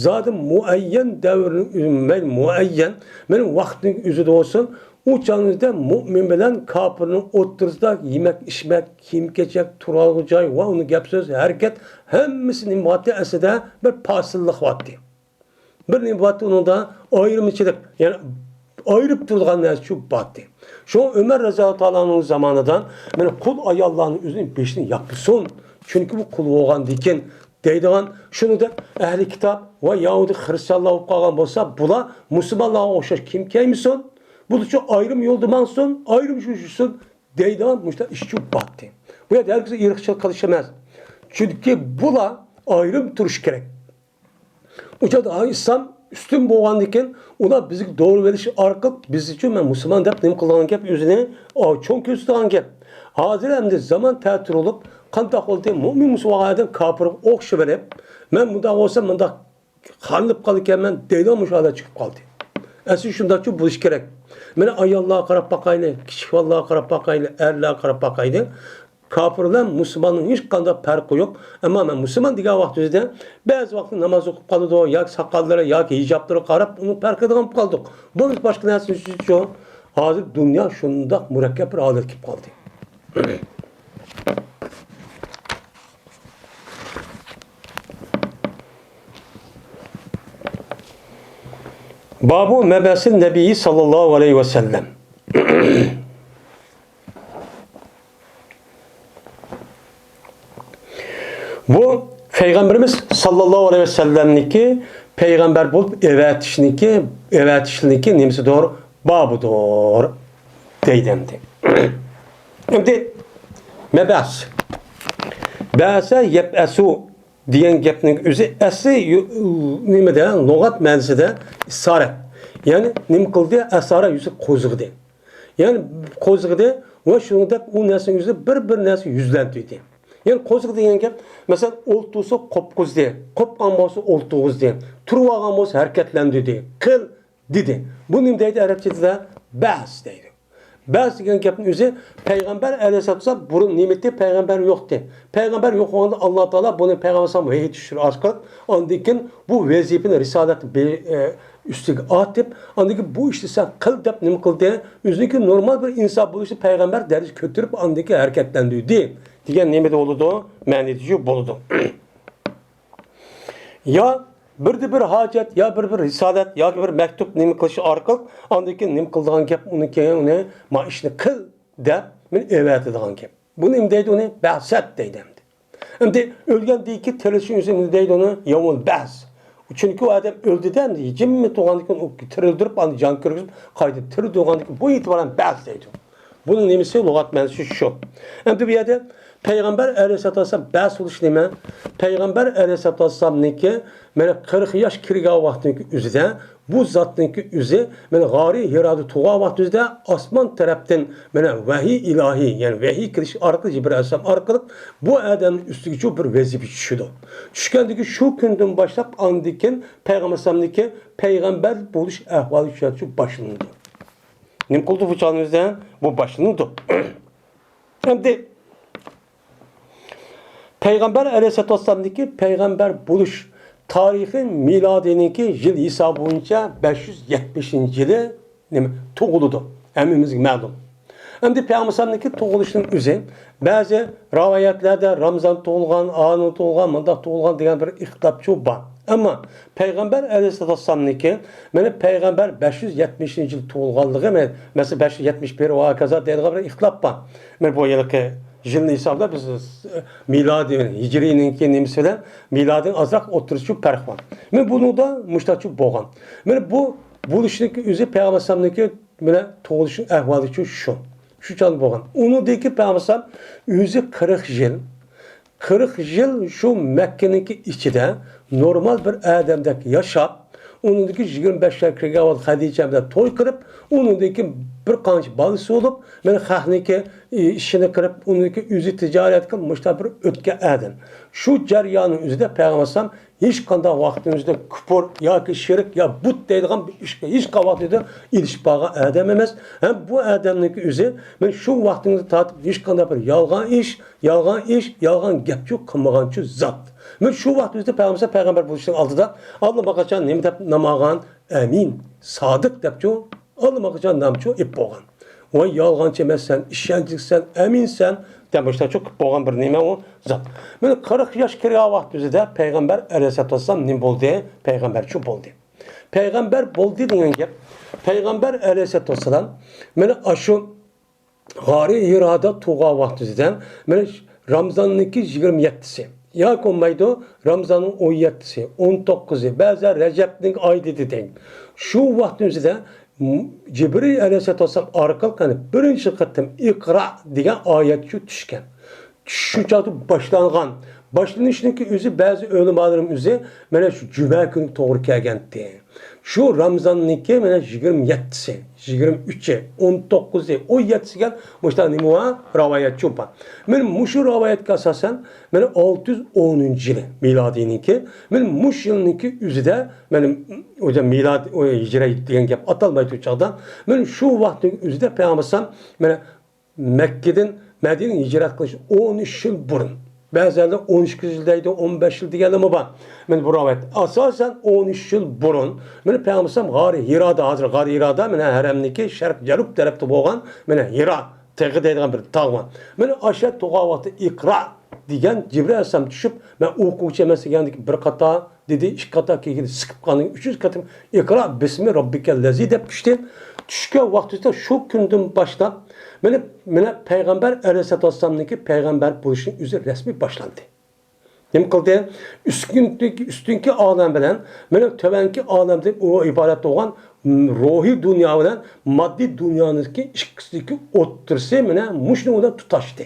زادى مۇئەييەن دەۋرنىڭ، مەيلى مۇئەييەن، مەيلى ۋاقىتنىڭ ئۆزىدە بولسۇن، ئۇ چاغنىڭدا مۇئمىن بىلەن كاپىرنىڭ ئوتتۇرىسىدا يېمەك، ئىچمەك، كىيىم-كېچەك، تۇرالغۇ جاي ۋە ئۇنىڭ گەپ-سۆز، ھەرىكەت، ھەممىسى نېمە بارتى؟ ئەسلىدە بىر پاسىللىق بارتى. بىر نېمە بارتى ئۇنىڭدا؟ ئايرىمىچىلىق، يەنى ئايرىپ تۇرىدىغان نەرسە شۇ بارتى. شۇڭا ئۆمەر رەزىياللاھۇ تائالا ئانھۇنىڭ زامانىدا مانا قۇل ئاياللارنىڭ ئۆزىنىڭ بېشىنى ياپمىسۇن، چۈنكى بۇ قۇل بولغاندىكىن دەيدىغان، شۇنى دەپ ئەھلى كىتاب ۋە يەھۇدىي خىرىستىيانلار بولۇپ قالغان بولسا، بۇلار مۇسۇلمانلارغا ئوخشاش كىيىم كىيەلمىسۇن، بۇلارچۇ ئايرىم يولدا ماڭسۇن، ئايرىم يۈرۈشسۇن دەيدىغان مۇشۇنداق ئىشچۇ بارتى. بۇ يەردە ھەرگىز ئىرقچىلىق قىلىش ئەمەس. چۈنكى بۇلار ئايرىم تۇرۇش كېرەك. ئۇ چاغدا ئىسلام ئۈستۈن بولغاندىكىن، ئۇلار بىزگە دورا بېرىش ئارقىلىق بىز ئۈچۈن مەن مۇسۇلمان دەپ نېمە قىلىدىغان گەپ، ئۆزىنى، ئا، چوڭ كۆرسىتىدىغان گەپ. ھازىر ئەمدى زامان تەتۈر بولۇپ، قانداق بولدى؟ مۇئمىن مۇسۇلمان ئادەم كاپىرغا ئوخشىۋېرىپ، مەن مۇنداق بولسام، مۇنداق قارىلىپ قالىدىكەنمەن دەيدىغان مۇشۇ ھالەت چىقىپ قالدى. ئەسلى شۇنداقچۇ بولۇش كېرەك. مانا ئاياللارغا قاراپ باقايلى، كىچىك بالىلارغا قاراپ باقايلى، ئەرلەرگە قاراپ باقايلى. كاپىر بىلەن مۇسۇلماننىڭ ھېچقانداق پەرقى يوق. ئەمما مەن مۇسۇلمان دېگەن ۋاقتىمىزدا بەزى ۋاقىتتا ناماز ئوقۇپ قالىدۇ، ياكى ساقاللىرى، ياكى ھىجابلىرىغا قاراپ ئۇنى پەرق قىلىدىغان بولۇپ قالدۇق. بۇ باشقا نەرسە ئۈچۈنچۇ؟ ھازىر دۇنيا شۇنداق مۇرەككەپ بىر ھالەتكە كېلىپ قالدى. بابۇ مەبئەسىن نەبىيي ساللاللاھۇ ئەلەيھى ۋەسەللەم. بۇ پەيغەمبىرىمىز ساللاللاھۇ ئەلەيھى ۋەسەللەمنىكى پەيغەمبەر بولۇپ ئەۋەتىشنىكى، ئەۋەتىشنىكى نېمىسىدۇر؟ بابىدۇر دەيدۇ ئەمدى. ئەمدى مەبئەس. بەئەسە يەبئەسۇ دېگەن گەپنىڭ ئۆزى ئەسلى يۇ-، نېمىدە، لۇغەت مەنىسىدە ئىسارەت. يەنى نېمە قىلدى؟ ئەسارە يۈزى قوزغىدى. يەنى قوزغىدى ۋە شۇنىڭدەك ئۇ نەرسىنىڭ ئۆزى بىر-بىر نەرسە يۈزلەندۈردى. يەنى قوزغىدى دېگەن گەپ، مەسىلەن، ئولتۇرسا قوپقۇزدى، قوپقان بولسا ئولتۇرغۇزدى، تۇرۇۋالغان بولسا ھەرىكەتلەندۈردى. قىل، دېدى. بۇ نېمە دەيدۇ ئەرەبچىدە؟ بەس دەيدۇ. بەس دېگەن گەپنىڭ ئۆزى پەيغەمبەر ئەلەيھىسسالام بۇرۇن نېمىتى؟ پەيغەمبەر يوقتى. پەيغەمبەر يوق بولغاندا ئاللا تائالا بۇنى پەيغەمبەر ئەلەيھىسسالام ۋەھىي چۈشۈرۈش ئارقىلىق ئاندىن كېيىن بۇ ۋەزىپىنى رىسالەتنى بې-، ئە، ئۈستىگە ئارتىپ، ئاندىن كېيىن بۇ ئىشنى سەن قىل دەپ نېمە قىلدى؟ ئۆزىنىڭكى نورمال بىر ئىنسان بولۇشى پەيغەمبەر دەرىجىگە كۆتۈرۈپ ئاندىن كېيىن ھەرىكەتلەندۈردى دېگەن نېمىدە بولىدۇ؟ مەنىدە بولىدۇ. يا بىردە بىر ھاجەت، يا بىر بىر رىسالەت ياكى بىر مەكتۇپ نېمە قىلىش ئارقىلىق ئاندىن كېيىن نېمە قىلىدىغان گەپ، ئۇنىڭ كېيىن ئۇنى ما ئىشنى قىل دەپ مېنى ئەۋەتىدىغان گەپ. بۇنى نېمە دەيدۇ؟ ئۇنى بەسەت دەيدۇ ئەمدى. ئەمدى ئۆلگەندىن كېيىن تىرىلىشنىڭ ئۆزى نېمە دەيدۇ ئۇنى؟ يەۋمۇل بەس. چۈنكى ئۇ ئادەم ئۆلدى-دە، ئەمدى جىممىدە تۇرغاندىن كېيىن ئۇ تىرىلدۈرۈپ، ئاندىن جان كىرگۈزۈپ، قايتا تىرىلدۈرگەندىن كېيىن بۇ ئېتىبارەن بەس دەيدۇ. بۇنىڭ نېمىسى لۇغەت مەنىسى شۇ. ئەمدى بۇ يەردە پەيغەمبەر ئەلەيھىسسالاتۇ ۋەسسالام بەس بولۇش نېمە؟ پەيغەمبەر ئەلەيھىسسالاتۇ ۋەسسالامنىڭكى مانا قىرىق ياش كىرگەن ۋاقتىنىڭكى ئۆزىدە بۇ زاتنىڭكى ئۆزى مانا غارى ھىرادا تۇرغان ۋاقتىمىزدا ئاسمان تەرەپتىن مانا ۋەھىي ئىلاھىي، يەنى ۋەھىي كېلىش ئارقىلىق، جىبرىئىل ئەلەيھىسسالام ئارقىلىق بۇ ئادەمنىڭ ئۈستىگە شۇ بىر ۋەزىپە چۈشىدۇ. چۈشكەندىكى شۇ كۈندىن باشلاپ ئاندىن كېيىن پەيغەمبەر ئەلەيھىسسالامنىڭكى پەيغەمبەر بولۇش ئەھۋالى شۇ باشلىنىدۇ. نېمە قىلدى بۇ چاغنىڭ ئۆزىدە؟ بۇ باشلىنىدۇ. ئەمدى پەيغەمبەر ئەلەيھىسسالاتۇ ۋەسسالامنىڭكى پەيغەمبەر بولۇش تارىخى مىلادىينىڭكى يىل ھېسابى بويىچە بەش يۈز يەتمىشىنچى يىلى نېمە تۇغۇلىدۇ. ھەممىمىزگە مەلۇم. ئەمدى پەيغەمبەر ئەلەيھىسسالامنىڭكى تۇغۇلۇشىنىڭ ئۆزى بەزى رىۋايەتلەردە رامزان تۇغۇلغان، ئانۇ تۇغۇلغان، مۇنداق تۇغۇلغان دېگەن بىر ئىختىلاپچۇ بار. ئەمما پەيغەمبەر ئەلەيھىسسالامنىڭكى، مانا پەيغەمبەر بەش يۈز يەتمىشىنچى يىل تۇغۇلغانلىقى، مەسىلەن، بەش يۈز يەتمىش بىر ۋە ھاكازا دەيدىغان بىر ئىختىلاپ بار. مانا بۇ يىلقى يىلنى ھېسابلاپ بىز، ئە، مىلادىي، ھىجرىينىڭكى نېمىسى بىلەن مىلادىنىڭ ئازراق ئوتتۇرىسىچۇ پەرق بار. مانا بۇنىڭدا مۇشتاچۇ بولغان. مانا بۇ بولۇشنىڭكى ئۆزى پەيغەمبەر ئەلەيھىسسالامنىڭكى مانا تۇغۇلۇشنىڭ ئەھۋالىچۇ شۇ. شۇ چاغدا بولغان. ئۇنىڭدىن كېيىن پەيغەمبەر ئەلەيھىسسالام ئۆزى قىرىق يىل قىرىق يىل شۇ مەككىنىڭكى ئىچىدە نورمال بىر ئادەمدەك ياشاپ، ئۇنىڭدىن كېيىن يىگىرمە بەش ياشقا كىرگەن ۋاقىت خەدىچە بىلەن توي قىلىپ، ئۇنىڭدىن كېيىن بىر قانچە بالىسى بولۇپ، مانا خەقنىڭكى ئىشىنى قىلىپ، ئۇنىڭدىن كېيىن ئۆزى تىجارەت قىلىپ، مۇشۇنداق بىر ئۆتكەن ئادەم. شۇ جەرياننىڭ ئۆزىدە پەيغەمبەر ئەلەيھىسسالام ھېچقانداق ۋاقتىنىڭ ئۆزىدە كۇپۇر ياكى شىرك يا بۇت دەيدىغان بىر ئىشقا ھېچقانداق ۋاقتىدا ئېلىشىپ بارغان ئادەم ئەمەس. ھەم بۇ ئادەمنىڭكى ئۆزى مانا شۇ ۋاقتىڭىزدا تارتىپ ھېچقانداق بىر يالغان ئىش، يالغان ئىش، يالغان گەپچۇ قىلمىغانچۇ زات. مانا شۇ ۋاقىت ئۆزىدە پەيغەمبەر، پەيغەمبەر بولۇشنىڭ ئالدىدا ئاللىماقاچان نېمە دەپ نام ئالغان؟ ئەمىن، سادىق دەپچۇ ئاللىماقاچان نامچۇ ئېلىپ بولغان. ۋاي يالغانچى ئەمەسسەن، ئىشەنچلىكسەن، ئەمىنسەن دەپ مۇشۇنداقچۇ قىلىپ بولغان بىر نېمە ئۇ زات. مانا قىرىق ياش كىرگەن ۋاقىت ئۆزىدە پەيغەمبەر ئەلەيھىسسالاتۇ ۋەسسالام نېمە بولدى؟ پەيغەمبەرچۇ بولدى. پەيغەمبەر بولدى دېگەن گەپ، پەيغەمبەر ئەلەيھىسسالاتۇ ۋەسسالام مانا ئاشۇ غارى ھىرادا تۇرغان ۋاقتىدا، مانا رامزاننىڭكى يىگىرمە يەتتىسى ياكى بولمايدۇ، رامزاننىڭ ئون يەتتىسى، ئون توققۇزى، بەزىلەر رەجەبنىڭ ئايى دېدى دەيدۇ. شۇ ۋاقىتنىڭ ئۆزىدە جىبرىل ئەلەيھىسسالام ئارقىلىق، يەنى بىرىنچى قېتىم ئىقرا دېگەن ئايەتچۇ چۈشكەن. چۈشۈش شۇ چاغدا باشلانغان. باشلىنىشنىڭكى ئۆزى بەزى ئۆلىمالىرىمىز ئۆزى مانا شۇ جۈمە كۈنى توغرا كەلگەنتى. شۇ رامزاننىڭكى مانا يىگىرمە يەتتىسى، يىگىرمە ئۈچى، ئون توققۇزى، ئون يەتتىسى دېگەن مۇشۇنداق نېمە بار؟ رىۋايەتچۇ بار. مانا مۇشۇ رىۋايەتكە ئاساسەن، مانا ئالتە يۈز ئونىنچى يىلى مىلادىينىڭكى، مانا مۇشۇ يىلنىڭكى ئۆزىدە، مانا ئۆزى مىلاد، ئۇ ھىجرە دېگەن گەپ ئاتالمايدۇ ئۇ چاغدا. مانا شۇ ۋاقىتنىڭ ئۆزىدە پەيغەمبەر ئەلەيھىسسالام مانا مەككىدىن مەدىنىگە ھىجرەت قىلىش ئون ئۈچ يىل بۇرۇن. بەزىلەر ئون ئىككى يىل دەيدۇ، ئون بەش يىل دېگەنلەرمۇ بار. مانا بۇ رىۋايەت. ئاساسەن ئون ئۈچ يىل بۇرۇن، مانا پەيغەمبەر ئەلەيھىسسالام غارى ھىرادا، ھازىر غارى ھىرادا، مانا ھەرەمنىڭكى شەرق جەنۇب تەرەپتە بولغان، مانا ھىرا تېغى دەيدىغان بىر تاغ بار. مانا ئاشۇ تۇرغان ۋاقتى ئىقرا دېگەن جىبرىل ئەلەيھىسسالام چۈشۈپ، مەن ئوقۇغۇچى ئەمەس دېگەندىكى بىر قاتا دېدى، ئىككى قاتا كېيىن سىقىپ قالدى، ئۈچىنچى قېتىم ئىقرا بىسمى رەببىكەللەزى دەپ چۈشتى. چۈشكەن ۋاقتىدا شۇ كۈندىن باشلاپ، مانا، مانا پەيغەمبەر ئەلەيھىسسالاتۇ ۋەسسالامنىڭكى پەيغەمبەر بولۇشنىڭ ئۆزى رەسمىي باشلاندى. نېمە قىلدى؟ ئۈستۈنكى، ئۈستۈنكى ئالەم بىلەن، مانا، تۆۋەنكى ئالەمدىن ئۇ ئىبارەت بولغان، م، روھىي دۇنيا بىلەن ماددىي دۇنيانىڭكى ئىككىسىدىكى ئوتتۇرىسى، مانا، مۇشۇنىڭ بىلەن تۇتاشتى.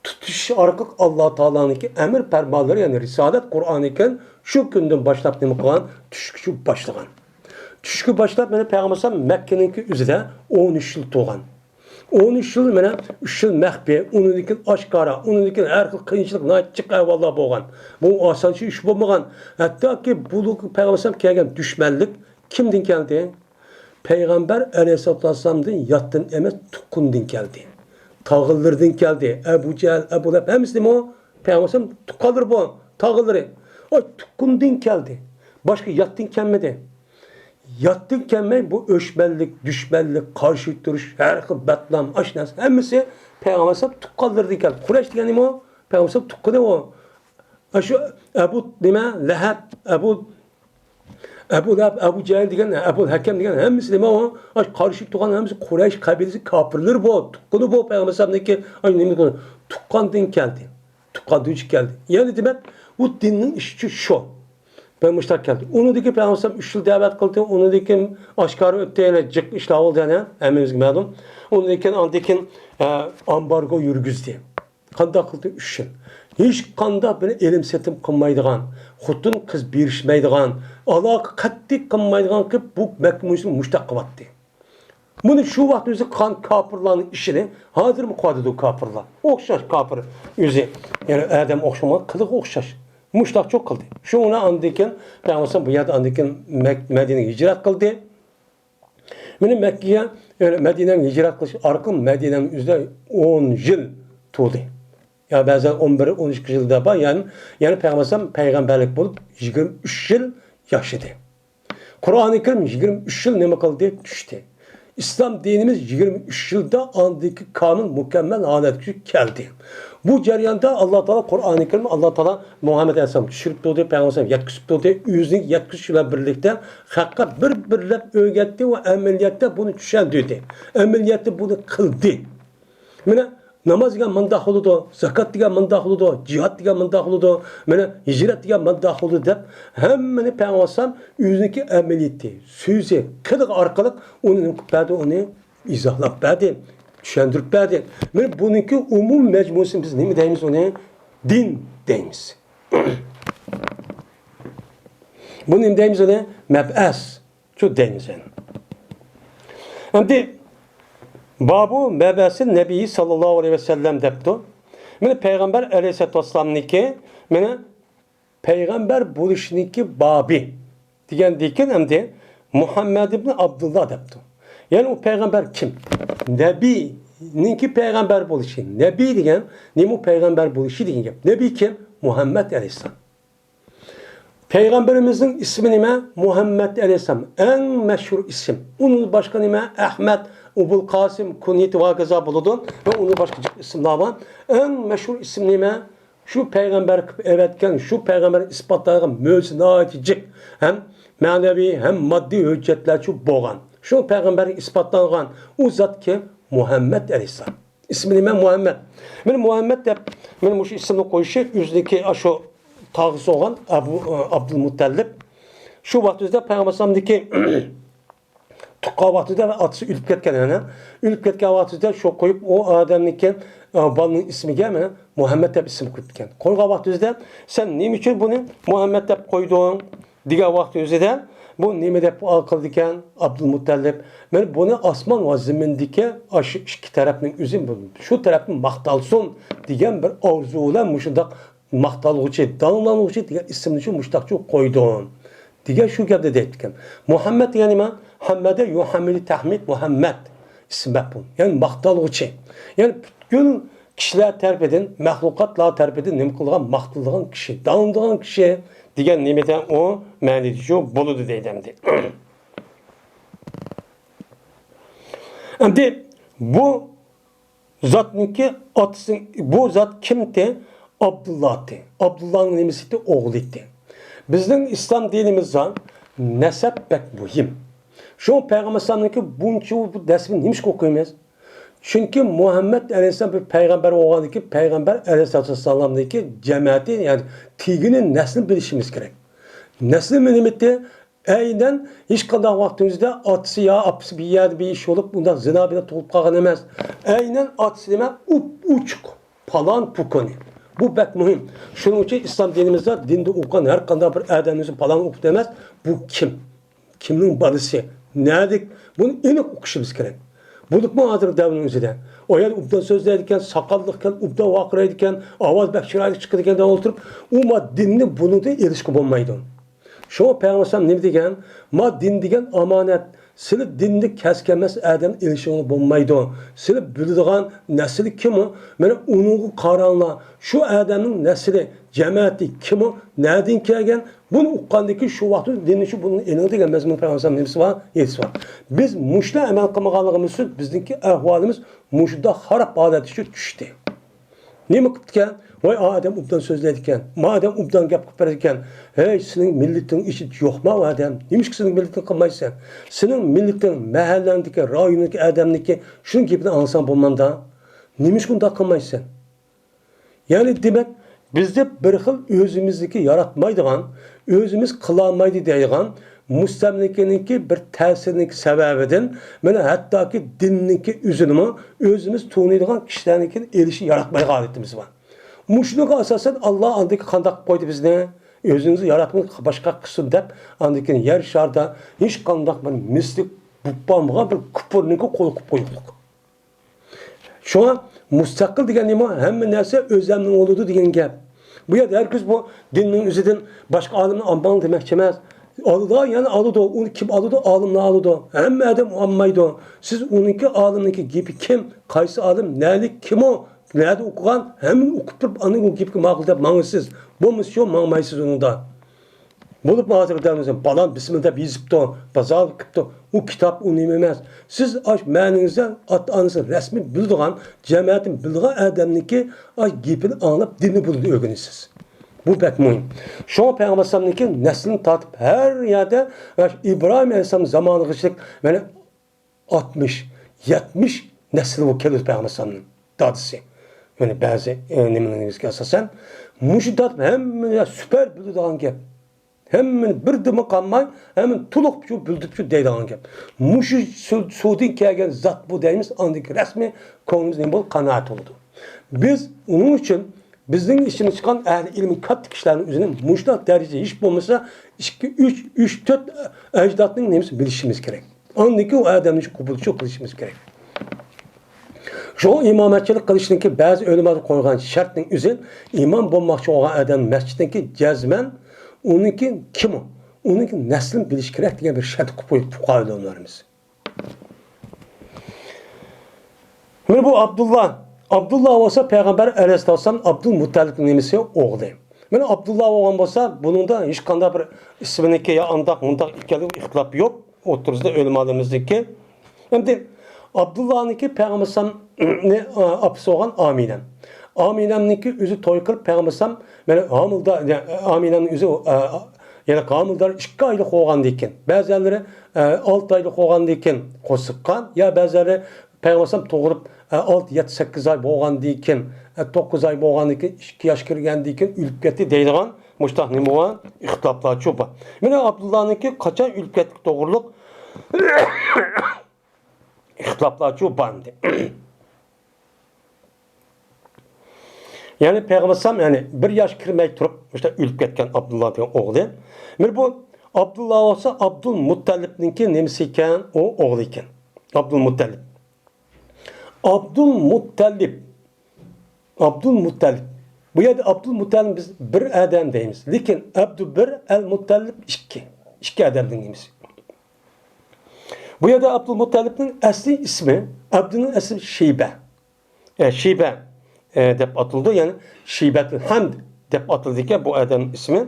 تۇتۇش ئارقىلىق ئاللا تائالانىڭكى ئەمر پەرمانلىرى، يەنى رىسالەت، قۇرئانى كەرىم شۇ كۈندىن باشلاپ نېمە قىلغان؟ چۈشكىچە باشلىغان. چۈشكە باشلاپ، مانا پەيغەمبەر ئەلەيھىسسالام مەككىنىڭكى ئۆزىدە ئون ئۈچ يىل تۇرغان. ئون ئۈچ يىل، مانا ئۈچ يىل مەخپىي، ئۇنىڭدىن كېيىن ئاشكارا، ئۇنىڭدىن كېيىن ھەر خىل قىيىنچىلىق، ناھايىتى جىق ئەھۋاللار بولغان. بۇ ئاسانچە ئىش بولمىغان. ھەتتاكى بۇ پەيغەمبەر ئەلەيھىسسالام كەلگەن دۈشمەنلىك كىمدىن كەلدى؟ پەيغەمبەر ئەلەيھىسسالاتۇ ۋەسسالامدىن ياتتىن ئەمەس، تۇغقىنىدىن كەلدى. تاغىلىرىدىن كەلدى. ئەبۇ جەھىل، ئەبۇ لەھەب، ھەممىسى نېمە ئۇ؟ پەيغەمبەر ئەلەيھىسسالام تۇغقانلىرى بۇ، تاغىلىرى. ئاي، تۇغقىنىدىن كەلدى. باشقا ياتتىن كەلمىدى. ياتتىن كەلمەي بۇ ئۆچمەنلىك، دۈشمەنلىك، قارشى تۇرۇش، ھەر خىل بەتنام، ئاش نەرسە ھەممىسى پەيغەمبەر ئەلەيھىسسالام تۇغقانلىرىدىن كەلدى. قۇرەيش دېگەن نېمە ئۇ؟ پەيغەمبەر ئەلەيھىسسالام تۇغقىنى ئۇ. ئاشۇ ئەبۇ نېمە، لەھەب، ئەبۇ، ئەبۇ لەھەب، ئەبۇ جەھىل دېگەن، ئەبۇ ھەكەم دېگەن ھەممىسى نېمە ئۇ؟ ئاشۇ قارشى تۇرغان ھەممىسى قۇرەيش قەبىلىسى، كاپىرلىرى بۇ. تۇغقىنى بۇ پەيغەمبەر ئەلەيھىسسالامنىڭكى، ئاشۇ نېمە، تۇغقاندىن كەلدى. تۇغقان دۈچ كەلدى. يەنى دېمەك، بۇ دىننىڭ ئىشى شۇ. مۇشتاق كەلدى. ئۇنىڭدىن كېيىن پەيغەمبەر ئەلەيھىسسالام ئۈچ يىل دەۋەت قىلدى. ئۇنىڭدىن كېيىن ئاشكارا ئۆتتى، يەنە جىق ئىشلار بولدى، يەنە ھەممىمىزگە مەلۇم. ئۇنىڭدىن كېيىن، ئاندىن كېيىن، ئە، ئامبارگو يۈرگۈزدى. قانداق قىلدى؟ ئۈچ يىل. ھېچقانداق بىر ئېلىم سېتىم قىلمايدىغان، خوتۇن قىز بېرىشمەيدىغان، ئالاقە قەتئىي قىلمايدىغان قىلىپ، بۇ مەككە مۇشرىكلىرىنى مۇشتاق قىلىۋەتتى. بۇنى شۇ ۋاقىت ئۆزى قىلغان كاپىرلارنىڭ ئىشىنى ھازىرمۇ قىلىۋاتىدۇ كاپىرلار. ئوخشاش كاپىر ئۆزى. يەنى ئادەم ئوخشىمىغان، قىلىقى ئوخشاش. مۇشتاقچىلىق قىلدى. شۇڭا ئاندىن كېيىن پەيغەمبەر بۇ يەردە ئاندىن كېيىن مەك-، مەدىنىگە ھىجرەت قىلدى. مېنى مەككىگە، يەنى مەدىنەگە ھىجرەت قىلىش ئارقىلىق مەدىنەنىڭ ئۆزىدە ئون يىل تۇردى. يا بەزىلەر ئون بىر، ئون ئىككى يىل دەپ بار. يەنى، يەنى پەيغەمبەر ئەلەيھىسسالام پەيغەمبەرلىك بولۇپ يىگىرمە ئۈچ يىل ياشىدى. قۇرئانى كەرىم يىگىرمە ئۈچ يىل نېمە قىلدى؟ چۈشتى. ئىسلام دىنىمىز يىگىرمە ئۈچ يىلدا ئاندىكى كامىل، مۇكەممەل ھالەتكە كەلدى. بۇ جەرياندا ئاللا تائالا قۇرئانى كەرىم، ئاللا تائالا مۇھەممەد ئەلەيھىسسالام چۈشۈرۈپ تۇردى، پەيغەمبەر ئەلەيھىسسالام يەتكۈزۈپ تۇردى. ئۆزىنىڭ يەتكۈزۈشى بىلەن بىرلىكتە خەققە بىر-بىرلەپ ئۆگەتتى ۋە ئەمەلىيەتتە بۇنى چۈشەندۈردى. ئەمەلىيەتتە بۇنى قىلدى. مانا، ناماز دېگەن مۇنداق بولىدۇ، زاكات دېگەن مۇنداق بولىدۇ، جىھاد دېگەن مۇنداق بولىدۇ، مانا، ھىجرەت دېگەن مۇنداق بولىدۇ دەپ، ھەممىنى پەيغەمبەر ئەلەيھىسسالام ئۆزىنىڭكى ئەمەلىيىتى، سۆزى، قىلىقى ئارقىلىق ئۇنى نېمە قىلىپ بەردى، ئۇنى ئىزاھلاپ بەردى، چۈشەندۈرۈپ بەردى. مانا، بۇنىڭكى ئومۇمىي مەجمۇسىنى بىز نېمە دەيمىز ئۇنى؟ دىن دەيمىز. بۇ نېمە دەيمىز ئۇنى؟ مەبئەس. شۇ دەيمىز يەنە. ئەمدى بابۇ مەبئەسى نەبىي ساللاللاھۇ ئەلەيھى ۋەسەللەم دەپتۇ. مانا پەيغەمبەر ئەلەيھىسسالاتۇ ۋەسسالامنىڭكى، مانا پەيغەمبەر بولۇشنىڭكى بابى دېگەندىن كېيىن ئەمدى مۇھەممەد ئىبن ئابدۇللا دەپتۇ. يەنى ئۇ پەيغەمبەر كىم؟ نەبىينىڭكى پەيغەمبەر بولۇشى. نەبىي دېگەن نېمە؟ ئۇ پەيغەمبەر بولۇشى دېگەن گەپ. نەبىي كىم؟ مۇھەممەد ئەلەيھىسسالام. پەيغەمبىرىمىزنىڭ ئىسمى نېمە؟ مۇھەممەد ئەلەيھىسسالام. ئەڭ مەشھۇر ئىسىم. ئۇنىڭ باشقا نېمە؟ ئەھمەد، ئوبۇل قاسىم، كۇنيىتى ۋە ھاكازا بولىدۇ. ۋە ئۇنىڭ باشقا جىق ئىسىملار بار. ئەڭ مەشھۇر ئىسىم نېمە؟ شۇ پەيغەمبەر قىلىپ ئەۋەتكەن، شۇ پەيغەمبەر ئىسپاتلىغان مۆجىزە ناھايىتى جىق. ھەم مەنىۋى، ھەم ماددىي ھۆججەتلەر شۇ بولغان. شۇ پەيغەمبەر ئىسپاتلانغان ئۇ زات كىم؟ مۇھەممەد ئەلەيھىسسالام. ئىسمى نېمە؟ مۇھەممەد. مانا مۇھەممەد دەپ، مانا مۇشۇ ئىسىمنى قويۇشى ئۆزىنىڭكى ئاشۇ تاغىسى بولغان ئەبۇ، ئابدۇلمۇتتەلىپ. شۇ ۋاقىت ئۆزىدە پەيغەمبەر ئەلەيھىسسالامدىكى تۇغقان ۋاقتىدا ئاتىسى ئۆلۈپ كەتكەن يەنە. ئۆلۈپ كەتكەن ۋاقتىدا شۇ قويۇپ، ئۇ ئادەمنىڭكى، ئە، بالىنىڭ ئىسمىگە مانا مۇھەممەد دەپ ئىسىم قويۇپتىكەن. قويغان ۋاقتىدا سەن نېمە ئۈچۈن بۇنى مۇھەممەد دەپ قويدۇڭ؟ دېگەن ۋاقتى ئۆزىدە بۇ نېمە دەپ قىلىدىكەن؟ ئابدۇلمۇتتەلىپ، مەن بۇنى ئاسمان ۋە زېمىندىكى ئاشۇ ئىككى تەرەپنىڭ ئۆزى، شۇ تەرەپنى ماختالسۇن دېگەن بىر ئارزۇ بىلەن مۇشۇنداق ماختالغۇچى، داڭلانغۇچى دېگەن ئىسىمنى شۇ مۇشتاقچۇ قويدۇم دېگەن شۇ گەپنى دەيدىكەن. مۇھەممەد دېگەن نېمە؟ ھەممەدە يۇھەممىدۇ تەھمىد مۇھەممەد. ئىسىم بەپ بۇ. يەنى ماختالغۇچى. يەنى پۈتكۈل كىشىلەر تەرىپىدىن، مەخلۇقاتلار تەرىپىدىن نېمە قىلىدىغان، ماختىلىدىغان كىشى، داڭلىدىغان كىشى دېگەن نېمىدە ئۇ مەنىدە شۇ بولىدۇ دەيدۇ ئەمدى. ئەمدى بۇ زاتنىڭكى ئاتىسى، بۇ زات كىمتى؟ ئابدۇللاتى. ئابدۇللانىڭ نېمىسىتى؟ ئوغلىتى. بىزنىڭ ئىسلام دىنىمىزدا نەسەب بەك مۇھىم. شۇ پەيغەمبەر ئەلەيھىسسالامنىڭكى بۇنچە بۇ نەسىبىنى نېمىشقا ئوقۇيمىز؟ چۈنكى مۇھەممەد ئەلەيھىسسالام بىر پەيغەمبەر بولغاندىن كېيىن، پەيغەمبەر ئەلەيھىسسالامنىڭكى جەمەتى، يەنى تېگىنى، نەسلىنى بىلىشىمىز كېرەك. نەسلى نېمىتى؟ ئەينەن ھېچقانداق ۋاقتىمىزدا ئاتىسى يا ئاپىسى بىر يەردە بىر ئىش بولۇپ، ئۇنداق زىنا بىلەن تۇغۇلۇپ قالغان ئەمەس. ئەينەن ئاتىسى نېمە؟ ئوپئوچۇق. پالان پۇكونى. بۇ بەك مۇھىم. شۇنىڭ ئۈچۈن ئىسلام دىنىمىزدا، دىندا ئوقۇغان ھەر قانداق بىر ئادەمنىڭ ئۆزى پالان ئوقۇپ ئەمەس، بۇ كىم؟ كىمنىڭ بالىسى؟ نەدىك؟ بۇنى ئېنىق ئۇقۇشىمىز كېرەك. بولۇپمۇ ھازىر دەۋرنىڭ ئۆزىدە ئۇ يەنە ئوبدان سۆزلەيدىكەن، ساقاللىقكەن، ئوبدان ۋارقىرايدىكەن، ئاۋاز بەك چىرايلىق چىقىدىكەن دەپ ئولتۇرۇپ، ئۇ ما دىننى بۇنىڭدىن ئېلىشقا بولمايدۇ. شۇڭا پەيغەمبەر ئەلەيھىسسالام نېمە دېگەن؟ ما دىن دېگەن ئامانەت، سىلى دىندا كەسكەمەس ئادەم ئېلىشىڭلار بولمايدۇ. سىلى بىلىدىغان نەسلى كىمۇ؟ مانا ئۇنىڭغا قاراڭلار. شۇ ئادەمنىڭ نەسلى، جەمەتى كىمۇ؟ نەدىن كەلگەن؟ بۇنى ئۇققاندىن كېيىن شۇ ۋاقىتتا دىننى شۇ بۇنى ئېلىڭ دېگەن مەزمۇن پەيغەمبەر ئەلەيھىسسالام نېمىسى بار؟ ھەدىسى بار. بىز مۇشۇنى ئەمەل قىلمىغانلىقىمىز ئۈچۈن بىزنىڭكى ئەھۋالىمىز مۇشۇنداق خاراب ھالەتكىچە چۈشتى. نېمە قىپتىكەن؟ ۋاي، ئا ئادەم ئوبدان سۆزلەيدىكەن، ما ئادەم ئوبدان گەپ قىلىپ بېرىدىكەن. ھەي، سېنىڭ مىللىتىڭ ئىچىدە يوقما ئۇ ئادەم؟ نېمىشقا سېنىڭ مىللىتىڭ قىلمايسەن؟ سېنىڭ مىللىتىڭ، مەھەللەڭدىكى، رايونۇڭدىكى ئادەمنىڭكى شۇنىڭ گېپىنى ئاڭلىساڭ بولمامدا؟ نېمىشقا ئۇنداق قىلمايسەن؟ يەنى دېمەك، بىزدە بىر خىل ئۆزىمىزنىڭكى ياراتمايدىغان، ئۆزىمىز قىلالمايدۇ دەيدىغان مۇستەملىكىنىڭكى بىر تەسىرىنىڭكى سەۋەبىدىن، مانا ھەتتاكى دىننىڭكى ئۆزىنىمۇ ئۆزىمىز تونۇيدىغان كىشىلەرنىڭكىنى ئېلىشى ياراتمايدىغان ھالىتىمىز بار. مۇشۇنىڭغا ئاساسەن، ئاللا ئاندىن كېيىن قانداق قىلىپ قويدى بىزنى؟ ئۆزىڭىزنى ياراتمىغىن، باشقا قىلسۇن دەپ، ئاندىن كېيىن يەر شارىدا ھېچقانداق بىر مىسلىك بولۇپ بولمىغان بىر كۇپۇرنىڭكى قۇلى قىلىپ قويۇقلۇق. شۇڭا مۇستەقىل دېگەن نېمە؟ ھەممە نەرسە ئۆزەمنىڭ بولىدۇ دېگەن گەپ. بۇ يەردە ھەرگىز بۇ دىننىڭ ئۆزىدىن باشقا ئالىمنى ئالماڭ دېمەكچى ئەمەس. ئالىدىغان يەنە ئالىدۇ. ئۇنى كىم ئالىدۇ؟ ئالىملار ئالىدۇ. ھەممە ئادەم ئالمايدۇ. سىز ئۇنىڭكى ئالىمنىڭكى گېپى كىم؟ قايسى ئالىم؟ نەلىك؟ كىم ئۇ؟ نەدە ئوقۇغان؟ ھەممىنى ئوقۇپ تۇرۇپ، ئاندىن ئۇ گېپىگە ماقۇل دەپ ماڭىسىز. بولمىسا شۇ ماڭمايسىز ئۇنىڭدا. بولۇپمۇ ھازىر دەۋرىمىزدە پالان بىسمىللا دەپ يېزىپتۇ، بازارغا كىپتۇ. ئۇ كىتاب ئۇ نېمە ئەمەس. سىز ئاش مەنىڭىزدە ئاتا-ئانىسى رەسمىي بىلىدىغان، جەمەتىنى بىلىدىغان ئادەمنىڭكى ئاش گېپىنى ئاڭلاپ دىننى بۇنى ئۆگىنىسىز. بۇ بەك مۇھىم. شۇڭا پەيغەمبەر ئەلەيھىسسالامنىڭكى نەسلىنى تارتىپ ھەر يەردە ئاش ئىبراھىم ئەلەيھىسسالام زامانىغىچىلىك، مانا، ئاتمىش، يەتمىش نەسلى بۇ كېلىدۇ پەيغەمبەر ئەلەيھىسسالامنىڭ دادىسى. يەنى بەزى، ئە، نېمىلىرىمىزگە ئاساسەن، مۇشۇ داد ھەممىگە سۈپەر بىلىدىغان گەپ. ھەممىنى بىردىنمۇ قالماي، ھەممىنى تولۇقچۇ، بىلدۈرۈپچۇ دەيدىغان گەپ. مۇشۇ سۇ-، سۇدىن كەلگەن زات بۇ دەيمىز، ئاندىن كېيىن رەسمىي كۆڭلىمىز نېمە بولىدۇ؟ قانائەت بولىدۇ. بىز ئۇنىڭ ئۈچۈن بىزنىڭ ئىچىمىزدىن چىققان ئەھلى ئىلمى كاتتا كىشىلەرنىڭ ئۆزىنى مۇشۇنداق دەرىجىدە ھېچ بولمىسا ئىككى، ئۈچ، ئۈچ، تۆت ئەجدادنىڭ نېمىسى بىلىشىمىز كېرەك. ئاندىن كېيىن ئۇ ئادەمنى قوبۇلچىلىق قىلىشىمىز كېرەك. شۇڭا ئىمامەتچىلىك قىلىشنىڭكى بەزى ئۆلىمالار قويغان شەرتنىڭ ئۆزى، ئىمام بولماقچى بولغان ئادەم مەسچىتنىڭكى جەزمەن ئۇنىڭكى كىم ئۇ؟ ئۇنىڭكى نەسلىنى بىلىشى كېرەك دېگەن بىر شەرت قويۇپ قويغان ئۆلىمالىرىمىز. مانا بۇ ئابدۇللا. ئابدۇللا بولسا پەيغەمبەر ئەلەيھىسسالام ئابدۇل مۇتتەلىپنىڭ نېمىسى؟ ئوغلى. مانا ئابدۇللا بولغان بولسا، بۇنىڭدا ھېچقانداق بىر ئىسمىنىڭكى يا ئانداق مۇنداق ئىكەنلىكى ئىختىلاپ يوق. ئوتتۇرىسىدا ئۆلىمالىرىمىزنىڭكى. ئەمدى ئابدۇللانىڭكى پەيغەمبەر ئەلەيھىسسالامنى، ئا، ئاپىسى بولغان ئامىنە. ئامىنەنىڭكى ئۆزى توي قىلىپ پەيغەمبەر ئەلەيھىسسالام، مانا ھامىلىدار، ئامىنەنىڭ ئۆزى، ئا، يەنى ھامىلىدار ئىككى ئايلىق بولغاندىن كېيىن، بەزىلەرلىرى، ئە، ئالتە ئايلىق بولغاندىن كېيىن قورسىققان، يا بەزىلەرلىرى پەيغەمبەر ئەلەيھىسسالام تۇغۇلۇپ، ئە، ئالتە، يەتتە، سەككىز ئاي بولغاندىن كېيىن، ئە، توققۇز ئاي بولغاندىن كېيىن، ئىككى ياش كىرگەندىن كېيىن ئۆلۈپ كەتتى دەيدىغان مۇشۇنداق نېمە بولغان ئىختىلاپلارچۇ بار. مانا ئابدۇللانىڭكى قاچان ئۆلۈپ كەتكەنلىكى توغرۇلۇق ئىختىلاپلارچۇ بار ئىدى. يەنى پەيغەمبەر ئەلەيھىسسالام، يەنى بىر ياش كىرمەي تۇرۇپ مۇشۇنداق ئۆلۈپ كەتكەن ئابدۇللا دېگەن ئوغلى. مانا بۇ ئابدۇللا بولسا ئابدۇل مۇتتەلىپنىڭكى نېمىسى ئىكەن؟ ئۇ ئوغلى ئىكەن. ئابدۇل مۇتتەلىپ. ئابدۇل مۇتتەلىپ. ئابدۇل مۇتتەلىپ. بۇ يەردە ئابدۇل مۇتتەلىپ بىز بىر ئادەم دەيمىز. لېكىن ئابدۇ بىر، ئەل مۇتتەلىپ ئىككى. ئىككى ئادەمنىڭ نېمىسى. بۇ يەردە ئابدۇل مۇتتەلىپنىڭ ئەسلى ئىسمى، ئابدۇنىڭ ئەسلى شەيبە. ئە، شەيبە، ئە، دەپ ئاتىلىدۇ. يەنى شەيبەتۇل ھەمد دەپ ئاتىلىدىكەن بۇ ئادەمنىڭ ئىسمى.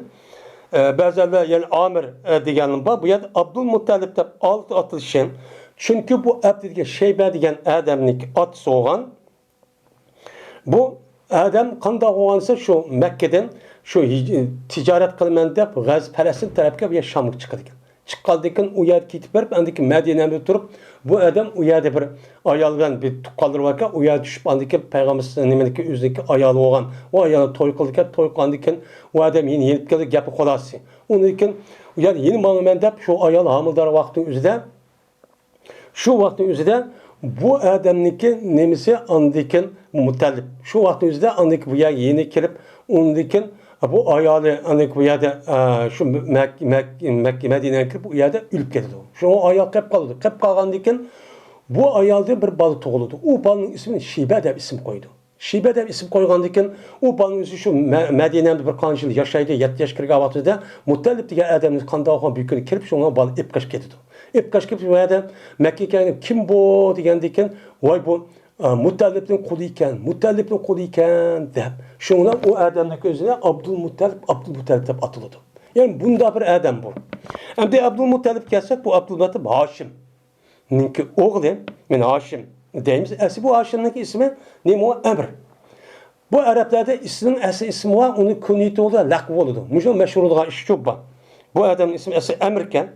ئە، بەزىلەر يەنى ئامىر، ئە، دېگەنلىرى بار. بۇ يەردە ئابدۇل مۇتتەلىپ دەپ ئالتە ئاتىلىشى. چۈنكى بۇ ئابدۇ دېگەن شەيبە دېگەن ئادەمنىڭ ئاتىسى بولغان. بۇ ئادەم قانداق بولغان دېسە، شۇ مەككىدىن شۇ ھىج-، تىجارەت قىلىمەن دەپ غەزۋە پەلەستىن تەرەپكە، بۇ يەر شامغا چىقىدىكەن. چىققاندىن كېيىن ئۇ يەردە كېتىپ بېرىپ، ئاندىن كېيىن مەدىنەدە تۇرۇپ، بۇ ئادەم ئۇ يەردە بىر ئايال بىلەن بىر تۇغقانلىرى باركەن، ئۇ يەردە چۈشۈپ، ئاندىن كېيىن پەيغەمبەر نېمىنىڭكى ئۆزىنىڭكى ئايالى بولغان، ئۇ ئايالى توي قىلىدىكەن، توي قىلغاندىن كېيىن ئۇ ئادەم يەنە يېنىپ كەلدى، گەپنىڭ خۇلاسىسى. ئۇندىن كېيىن ئۇ يەردە يەنە ماڭىمەن دەپ، شۇ ئايال ھامىلىدار ۋاقتىنىڭ ئۆزىدە شۇ ۋاقىتنىڭ ئۆزىدە بۇ ئادەمنىڭكى نېمىسى ئاندىن كېيىن مۇتەللىپ. شۇ ۋاقىتنىڭ ئۆزىدە ئاندىن كېيىن بۇ يەرگە يېنىپ كېلىپ، ئۇندىن كېيىن بۇ ئايالى ئاندىن كېيىن بۇ يەردە، ئە، شۇ مەك-، مەك-، مەك-، مەدىنەگە كىرىپ، ئۇ يەردە ئۆلۈپ كېتىدۇ. شۇڭا ئايال قېلىپ قالىدۇ. قېلىپ قالغاندىن كېيىن بۇ ئايالدىن بىر بالا تۇغۇلىدۇ. ئۇ بالىنىڭ ئىسمىنى شىبە دەپ ئىسىم قويىدۇ. شىبە دەپ ئىسىم قويغاندىن كېيىن، ئۇ بالىنىڭ ئۆزى شۇ مە-، مەدىنەدە بىر قانچە يىل ياشايدۇ، يەتتە ياشقا كىرگەن ۋاقتىدا مۇتەللىپ دېگەن ئادەمنى قانداق بىر كۈنى كېلىپ، شۇنىڭ بالىنى ئېلىپ قېچىپ كېتىدۇ. ئېلىپ قېچىپ كېتىپ، بۇ يەردە مەككىگە كەلگەن، «كىم بۇ؟» دېگەندىن كېيىن، «ۋاي، بۇ، ئە، مۇتەللىپنىڭ قۇلى ئىكەن، مۇتەللىپنىڭ قۇلى ئىكەن» دەپ، شۇنىڭ بىلەن ئۇ ئادەمنىڭ ئۆزىنى ئابدۇلمۇتەللىپ، ئابدۇلمۇتەللىپ دەپ ئاتىلىدۇ. يەنى بۇنداق بىر ئادەم بۇ. ئەمدى ئابدۇلمۇتەللىپكە كەلسەك، بۇ ئابدۇلمۇتەللىپ ھاشىم. نىڭكى ئوغلى، مەن ھاشىم دەيمىز. ئەسلى بۇ ھاشىمنىڭكى ئىسمى نېمە؟ ئەمىر. بۇ ئەرەبلەردە ئىسمىنىڭ ئەسلى ئىسمى بار، ئۇنى كۇنيىتى بولىدۇ، لەقىبى بولىدۇ. مۇشۇ مەشھۇر بولغان ئىشچۇ بار. بۇ ئادەمنىڭ ئىسمى ئەسلى ئەمىركەن.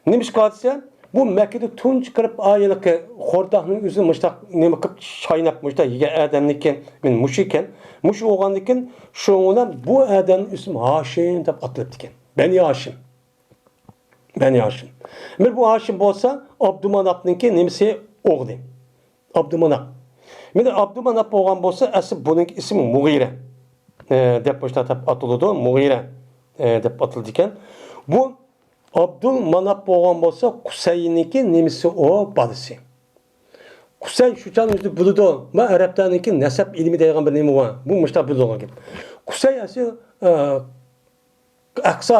نېمىشقا دېسە، بۇ مەككىدە تۇنجى كىرىپ ئايىلىقى خورداھنىڭ ئۆزىنى مۇشتاق نېمە قىلىپ چايناپ مۇشتاق يېگەن ئادەمنىڭكى، مەن مۇشۇ ئىكەن. مۇشۇ بولغاندىكىن شۇنىڭ بىلەن بۇ ئادەمنىڭ ئىسمى ھاشىم دەپ ئاتىلىپتىكەن. بەنى ھاشىم. بەنى ھاشىم. مەن بۇ ھاشىم بولسا ئابدۇماناپنىڭكى نېمىسى؟ ئوغلى. ئابدۇماناپ. مەن ئابدۇماناپ بولغان بولسا ئەسلى بۇنىڭكى ئىسمى مۇغىرە، ئە، دەپ مۇشۇنداق دەپ ئاتىلىدۇ. مۇغىرە، ئە، دەپ ئاتىلىدىكەن. بۇ ئابدۇلماناپ بولغان بولسا قۇسەينىڭكى نېمىسى ئۇ؟ بالىسى. قۇسەي شۇ چاغنىڭ ئۆزىدە بولىدۇ. ما ئەرەبلەرنىڭكى نەسەب ئىلمى دەيدىغان بىر نېمە بار. بۇ مۇشۇنداق بولىدىغان گەپ. قۇسەي ئەسلى، ئە، ئەقسا،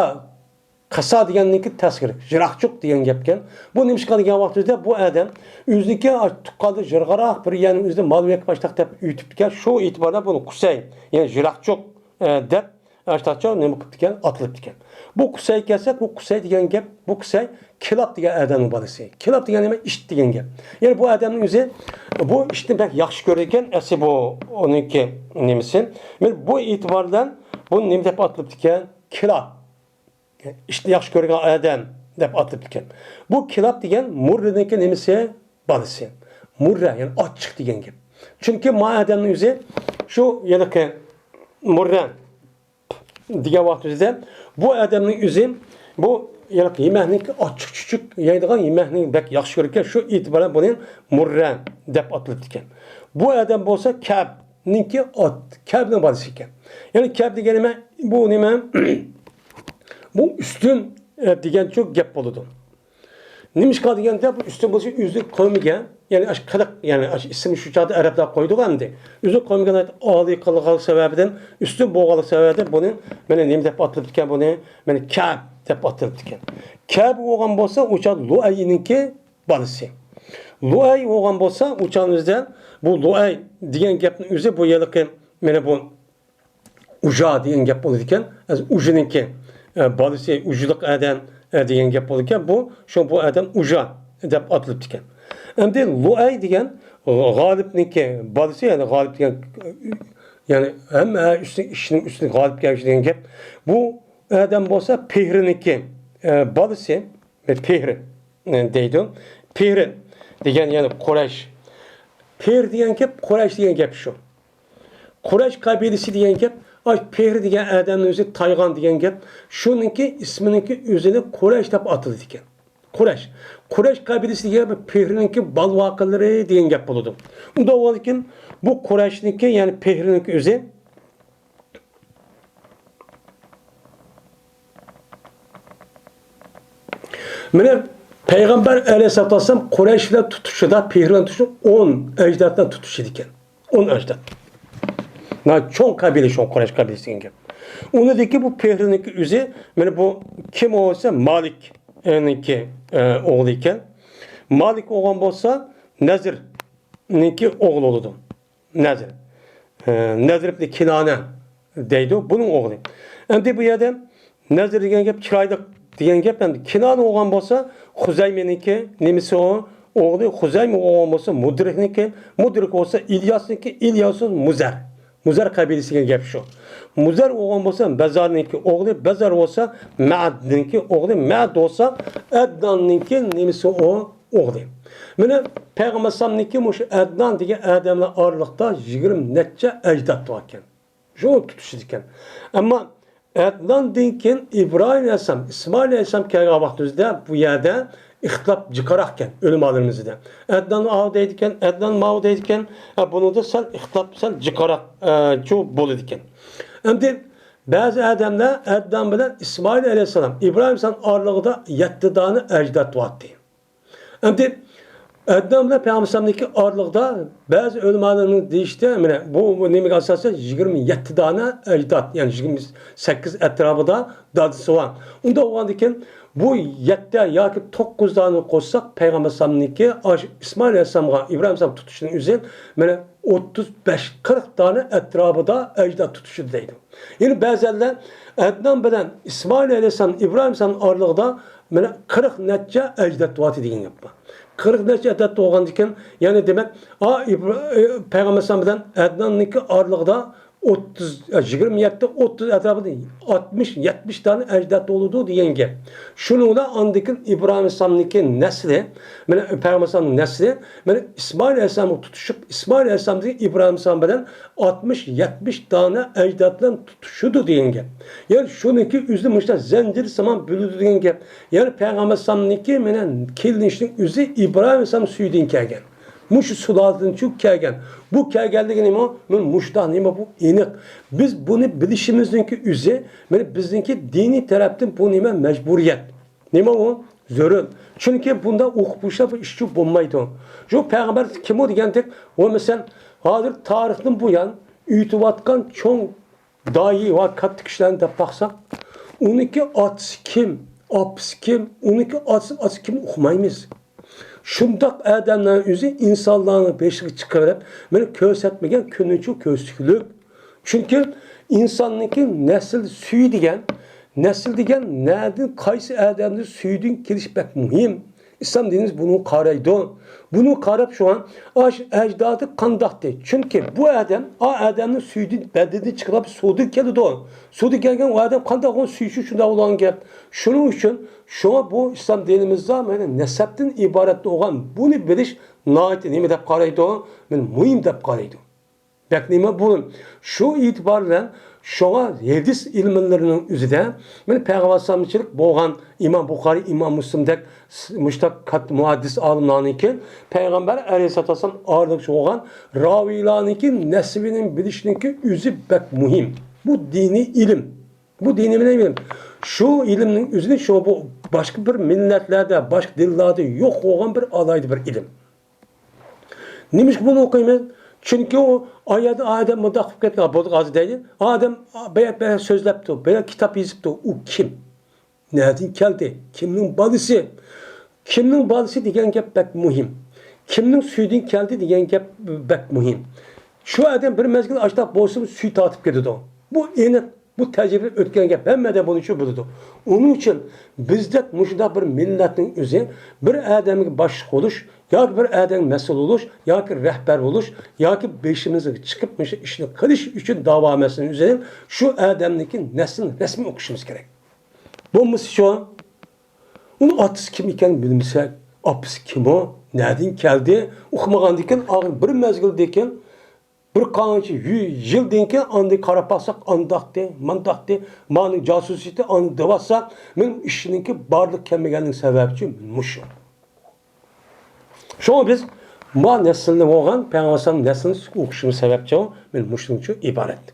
قەسا دېگەننىڭكى تەسكىرى، يىراقچۇق دېگەن گەپكەن. بۇ نېمىشقا دېگەن ۋاقتىدا بۇ ئادەم ئۆزىنىڭكى تۇغقاندا يىراقراق بىر يەرنىڭ ئۆزىدە مال بېقىپ ئاشتاق دەپ ئۆتۈپتىكەن. شۇ ئېتىباردا بۇنى قۇسەي، يەنى يىراقچۇق، ئە، دەپ ئاشتاقچە نېمە قىپتىكەن؟ ئاتىلىپتىكەن. بۇ قۇسەي كەلسەك، بۇ قۇسەي دېگەن گەپ، بۇ قۇسەي كىلاب دېگەن ئادەمنىڭ بالىسى. كىلاب دېگەن نېمە؟ ئىت دېگەن گەپ. يەنى بۇ ئادەمنىڭ ئۆزى بۇ ئىتنى بەك ياخشى كۆرىدىكەن، ئەسلى بۇ ئۇنىڭكى نېمىسى. مەن بۇ ئېتىبار بىلەن بۇ نېمە دەپ ئاتىلىپتىكەن؟ كىلاب. ئىتنى ياخشى كۆرگەن ئادەم دەپ ئاتىلىپتىكەن. بۇ كىلاب دېگەن مۇررىنىڭكى نېمىسى؟ بالىسى. مۇررە، يەنى ئاچچىق دېگەن گەپ. چۈنكى ما ئادەمنىڭ ئۆزى شۇ ھېلىقى مۇررە دېگەن ۋاقتىمىزدا بۇ ئادەمنىڭ ئۆزى بۇ ھېلىقى يېمەكنىڭ ئاچچىق چۈچۈك يەيدىغان يېمەكنى بەك ياخشى كۆرىدىكەن، شۇ ئېتىبار بىلەن بۇنى مۇررە دەپ ئاتىلىپتىكەن. بۇ ئادەم بولسا كەب نىڭكى ئات، كەبنىڭ بالىسى ئىكەن. يەنى كەب دېگەن نېمە؟ بۇ نېمە؟ بۇ ئۈستۈن، ئە، دېگەنچۇ گەپ بولىدۇ. نېمىشقا دېگەندە، بۇ ئۈستۈن بولۇشى ئۆزى قويمىگەن، يەنى ئاشۇ قىلىق، يەنى ئاشۇ ئىسىم شۇ چاغدا ئەرەبلەر قويىدىغۇ ئەمدى. ئۆزى قويمىغان ئالىي قىلغان سەۋەبىدىن، ئۈستۈن بولغانلىق سەۋەبىدىن بۇنى، مانا نېمە دەپ ئاتىلىپتىكەن بۇنى؟ مانا كەب دەپ ئاتىلىپتىكەن. كەب بولغان بولسا، ئۇ چاغدا لۇئەينىڭكى بالىسى. لۇئەي بولغان بولسا، ئۇ چاغنىڭ ئۆزىدە بۇ لۇئەي دېگەن گەپنىڭ ئۆزى بۇ ھېلىقى، مانا بۇ ئۇژا دېگەن گەپ بولىدىكەن. ئەز ئۇژىنىڭكى، ئە، بالىسى، ئۇژىلىق ئادەم، ئە، دېگەن گەپ بولىدىكەن. بۇ، شۇ بۇ ئادەم ئۇژا دەپ ئاتىلىپتىكەن. ئەمدى لۇئەي دېگەن غالىپنىڭكى بالىسى، يەنى غالىپ دېگەن، يەنى ھەممە ئىشنىڭ، ئىشنىڭ ئۈستىگە غالىپ كەلگۈچى دېگەن گەپ. بۇ ئادەم بولسا پېھرىنىڭكى، ئە، بالىسى. پېھرى، ئە، دەيدۇ. پېھرى دېگەن يەنى قۇرەيش. پېھرى دېگەن گەپ قۇرەيش دېگەن گەپ شۇ. قۇرەيش قەبىلىسى دېگەن گەپ، ئاي، پېھرى دېگەن ئادەمنىڭ ئۆزى تايغان دېگەن گەپ. شۇنىڭكى ئىسمىنىڭكى ئۆزىنى قۇرەيش دەپ ئاتىلىدىكەن. قۇرەيش. قۇرەيش قەبىلىسى دېگەن گەپ پېھرىنىڭكى بالىۋاقىلىرى دېگەن گەپ بولىدۇ. ئۇنداق بولغاندىكىن بۇ قۇرەيشنىڭكى، يەنى پېھرىنىڭكى ئۆزى مانا پەيغەمبەر ئەلەيھىسسالاتۇ ۋەسسالام قۇرەيش بىلەن تۇتۇشىدا، پېھرى بىلەن تۇتۇشىدا ئون ئەجدادتىن تۇتۇشىدىكەن. ئون ئەجداد. نا، چوڭ قەبىلە شۇ قۇرەيش قەبىلىسى دېگەن گەپ. ئۇنىڭدىكى بۇ پېھرىنىڭكى ئۆزى، مانا بۇ كىم بولسا مالىكنىڭكى، ئە، ئوغلى ئىكەن. مالىك بولغان بولسا نەزىرنىڭكى ئوغلى بولىدۇ. نەزىر. ئە، نەزىر ئىبنى كىنانە دەيدۇ، بۇنىڭ ئوغلى. ئەمدى بۇ يەردە نەزىر دېگەن گەپ چىرايلىق دېگەن گەپ. ئەمدى كىنانە بولغان بولسا خۇزەيمىنىڭكى نېمىسى ئۇ؟ ئوغلى. خۇزەيمە بولغان بولسا مۇدرىكنىڭكى، مۇدرىك بولسا ئىلياسنىڭكى، ئىلياس مۇزەر. مۇزەر قەبىلىسى دېگەن گەپ شۇ. مۇزەر بولغان بولسا بەزارنىڭكى ئوغلى، بەزار بولسا مەدنىڭكى ئوغلى، مەد بولسا ئەدناننىڭكى نېمىسى ئۇ؟ ئوغلى. مانا پەيغەمبەر ئەلەيھىسسالامنىڭكى مۇشۇ ئەدنان دېگەن ئادەملەر ئارىلىقتا يىگىرمە نەچچە ئەجداد باركەن. شۇ تۇتۇشىدىكەن. ئەمما ئەدناندىن كېيىن ئىبراھىم ئەلەيھىسسالام، ئىسمائىل ئەلەيھىسسالام كەلگەن ۋاقتىمىزدا بۇ يەردە ئىختىلاپ جىقراقكەن ئۆلىمالىرىمىزدا. ئەدنان ئاۋۇ دەيدىكەن، ئەدنان ماۋۇ دەيدىكەن. ھە، بۇنىڭدا سەل ئىختىلاپ سەل جىقراق، ئە، چۇ بولىدىكەن. ئەمدى بەزى ئادەملەر ئەدنان بىلەن ئىسمائىل ئەلەيھىسسالام، ئىبراھىم ئەلەيھىسسالام ئارىلىقىدا يەتتە دانە ئەجداد بارتى. ئەمدى ئەدنان بىلەن پەيغەمبەر ئەلەيھىسسالامنىڭكى ئارىلىقىدا بەزى ئۆلىمالارنىڭ دېيىشىچە، مانا بۇ، بۇ نېمىگە ئاساسەن، يىگىرمە يەتتە دانە ئەجداد، يەنى يىگىرمە سەككىز ئەتراپىدا دادىسى بار. ئۇنداق بولغاندىكىن بۇ يەتتە ياكى توققۇز دانىنى قوشساق، پەيغەمبەر ئەلەيھىسسالامنىڭكى ئاش-، ئىسمائىل ئەلەيھىسسالامغا ئىبراھىم ئەلەيھىسسالام تۇتۇشىنىڭ ئۆزى مانا ئوتتۇز بەش، قىرىق دانە ئەتراپىدا ئەجداد تۇتۇشىدۇ دەيدۇ. يەنە بەزەنلەر ئەدنان بىلەن ئىسمائىل ئەلەيھىسسالام، ئىبراھىم ئەلەيھىسسالام ئارىلىقىدا مانا قىرىق نەچچە ئەجداد بارتى دېگەن گەپ بار. قىرىق نەچچە ئەجداد بولغاندىكىن، يەنى دېمەك، ئا، ئىبرا-، ئى، پەيغەمبەر ئەلەيھىسسالام بىلەن ئەدناننىڭكى ئارىلىقىدا ئوتتۇز، يىگىرمە يەتتە، ئوتتۇز ئەتراپىدا ئاتمىش، يەتمىش دانە ئەجداد بولىدۇ دېگەن گەپ. شۇنىڭ بىلەن ئاندىن كېيىن ئىبراھىم ئەلەيھىسسالامنىڭكى نەسلى، مانا پەيغەمبەر ئەلەيھىسسالامنىڭ نەسلى، مانا ئىسمائىل ئەلەيھىسسالامغا تۇتۇشۇپ، ئىسمائىل ئەلەيھىسسالام دېگەن ئىبراھىم ئەلەيھىسسالام بىلەن ئاتمىش، يەتمىش دانە ئەجداد بىلەن تۇتۇشىدۇ دېگەن گەپ. يەنى شۇنىڭكى ئۆزىنى مۇشۇنداق زەنجىر سامان بۆلىدۇ دېگەن گەپ. يەنى پەيغەمبەر ئەلەيھىسسالامنىڭكى مانا كېلىنىشىنىڭ ئۆزى ئىبراھىم ئەلەيھىسسالام سۈيىدىن كەلگەن. مۇشۇ سۇلالىدىن چىقىپ كەلگەن. بۇ كەلگەنلىكى نېمە؟ مانا مۇشۇنداق نېمە بۇ ئېنىق. بىز بۇنى بىلىشىمىزنىڭكى ئۆزى، مانا بىزنىڭكى دىنىي تەرەپتىن بۇ نېمە؟ مەجبۇرىيەت. نېمە ئۇ؟ زۆرۈر. چۈنكى بۇنداق ئوقۇپ بوشلاپ ئىش چۈشۈپ بولمايدۇ. شۇ پەيغەمبەر كىم ئۇ دېگەندەك، ئۇ مەسىلەن، ھازىر تارىختىن بۇيان ئۆتۈۋاتقان چوڭ داھىي ۋە كاتتا كىشىلەرنى دەپ باقساق، ئۇنىڭكى ئاتىسى كىم، ئاپىسى كىم، ئۇنىڭكى ئاتىسى، ئاتىسى كىم ئۇقمايمىز. شۇنداق ئادەملەرنىڭ ئۆزى ئىنسانلارنىڭ بېشىغا چىقىۋېرىپ، مانا كۆرسەتمىگەن كۈنىچۇ كۆرسىتىكلىك. چۈنكى ئىنساننىڭكى نەسل سۈيى دېگەن، نەسل دېگەن نەدىن، قايسى ئادەمنىڭ سۈيىدىن كېلىش بەك مۇھىم. ئىسلام دىنىمىز بۇنى قارايدۇ. بۇنى قاراپ شۇڭا ئاش ئەجدادى قانداقتى؟ چۈنكى بۇ ئادەم، ئا ئادەمنىڭ سۈيىدىن، بەدىنىدىن چىقىرىپ سۇدىن كېلىدۇ. سۇدىن كەلگەن ئۇ ئادەم قانداق بولغان، سۈيى شۇنداق بولغان گەپ. شۇنىڭ ئۈچۈن شۇڭا بۇ ئىسلام دىنىمىزدا مانا نەسەبتىن ئىبارەت بولغان بۇنى بىلىش ناھايىتى نېمە دەپ قارايدۇ؟ مانا مۇھىم دەپ قارايدۇ. بەك نېمە بۇ؟ شۇ ئېتىبار بىلەن شۇڭا ھەدىس ئىلىملىرىنىڭ ئۆزىدە، مانا پەيغەمبەر ئەلەيھىسسالامچىلىك بولغان ئىمام بۇخارىي، ئىمام مۇسلىمدەك س-، مۇشتاق كاتتا مۇھەددىس ئالىملارنىڭكى پەيغەمبەر ئەلەيھىسسالاتۇ ۋەسسالام ئارىلىقچى بولغان راۋىيلارنىڭكى نەسىبىنى بىلىشنىڭكى ئۆزى بەك مۇھىم. بۇ دىنىي ئىلىم. بۇ دىنىي ئىلىم. شۇ ئىلىمنىڭ ئۆزىنى شۇ بۇ باشقا بىر مىللەتلەردە، باشقا دىنلاردا يوق بولغان بىر ئالاھىدە بىر ئىلىم. نېمىشقا بۇنى ئوقۇيمىز؟ چۈنكى ئۇ ئايەتتە ئادەم مۇنداق قىلىپ كەتكەن، بولدى ھازىر دەيلى. ئادەم بەيەت، بەيەت سۆزلەپتۇ، بەيەت كىتاب يېزىپتۇ. ئۇ كىم؟ نەدىن كەلدى؟ كىمنىڭ بالىسى؟ كىمنىڭ بالىسى دېگەن گەپ بەك مۇھىم. كىمنىڭ سۈيىدىن كەلدى دېگەن گەپ بەك مۇھىم. شۇ ئادەم بىر مەزگىل ئاشتاق بولسىمۇ سۈيى تارتىپ كېتىدۇ. بۇ ئېنىق. بۇ تەجرىبە ئۆتكەن گەپ، ھەممە ئادەم بۇنى شۇ بىلىدۇ. ئۇنىڭ ئۈچۈن بىزدەك مۇشۇنداق بىر مىللەتنىڭ ئۆزى بىر ئادەمگە باشلىق بولۇش ياكى بىر ئادەمگە مەسئۇل بولۇش ياكى رەھبەر بولۇش ياكى بېشىمىزغا چىقىپ مۇشۇ ئىشنى قىلىش ئۈچۈن داۋا مەسىلىنىڭ ئۆزىنى شۇ ئادەمنىڭكى نەسلىنى رەسمىي ئوقۇشىمىز كېرەك. بولمىسا شۇ، ئۇنىڭ ئاتىسى كىم ئىكەنلىكىنى بىلمىسەك، ئاپىسى كىم ئۇ، نەدىن كەلدى، ئۇقمىغاندىكىن ئاخىر بىر مەزگىلدىن كېيىن بىر قانچە يۈ-، يىلدىن كېيىن ئاندىن قاراپ باقساق، ئانداقتى، مانداقتى، مانىڭ جاسۇسىيىتى ئاندىن دەۋاتسا، مېنىڭ ئىشنىڭكى بارلىق كەلمىگەننىڭ سەۋەبى مۇشۇ. شۇڭا بىز ما نەسىلدە بولغان پەيغەمبەر ئەلەيھىسسالام نەسلىنى ئوقۇشىمىز سەۋەبچۇ، مېنىڭ مۇشۇنىڭچۇ ئىبارەت.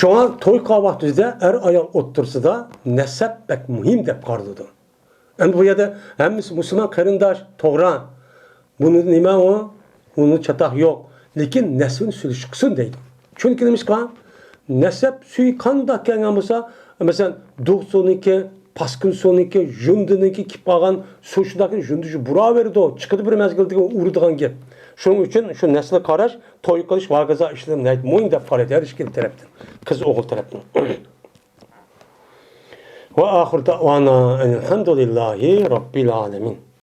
شۇڭا توي قىلغان ۋاقتىمىزدا ئەر-ئايال ئوتتۇرىسىدا نەسەب بەك مۇھىم دەپ قارىلىدۇ. ئەمدى بۇ يەردە ھەممىسى مۇسۇلمان قېرىنداش، توغرا. بۇنى نېمە ئۇ؟ ئۇنى چاتاق يوق. لېكىن نەسلىنى سۈيى چىقسۇن دەيدۇ. چۈنكى نېمىشقا؟ نەسەب سۈيى قانداق كەلگەن بولسا، مەسىلەن، دۇغ سۇنىڭكى، پاسكىن سۇنىڭكى، ژۇندىنىڭكى كېلىپ قالغان سۇ شۇنداق ژۇندى شۇ بۇراۋېرىدۇ، چىقىدۇ بىر مەزگىلدىن كېيىن ئۇرىدىغان گەپ. شۇنىڭ ئۈچۈن شۇ نەسلىگە قاراش، توي قىلىش ۋە ھاكازا ئىشلىرى ناھايىتى مۇھىم دەپ قارايدۇ ھەر ئىككىلا تەرەپتىن، قىز ئوغۇل تەرەپتىن. ۋە ئاخىر دەئۋانا ئەنىلھەمدۇلىللاھى رەببىل ئالەمىن.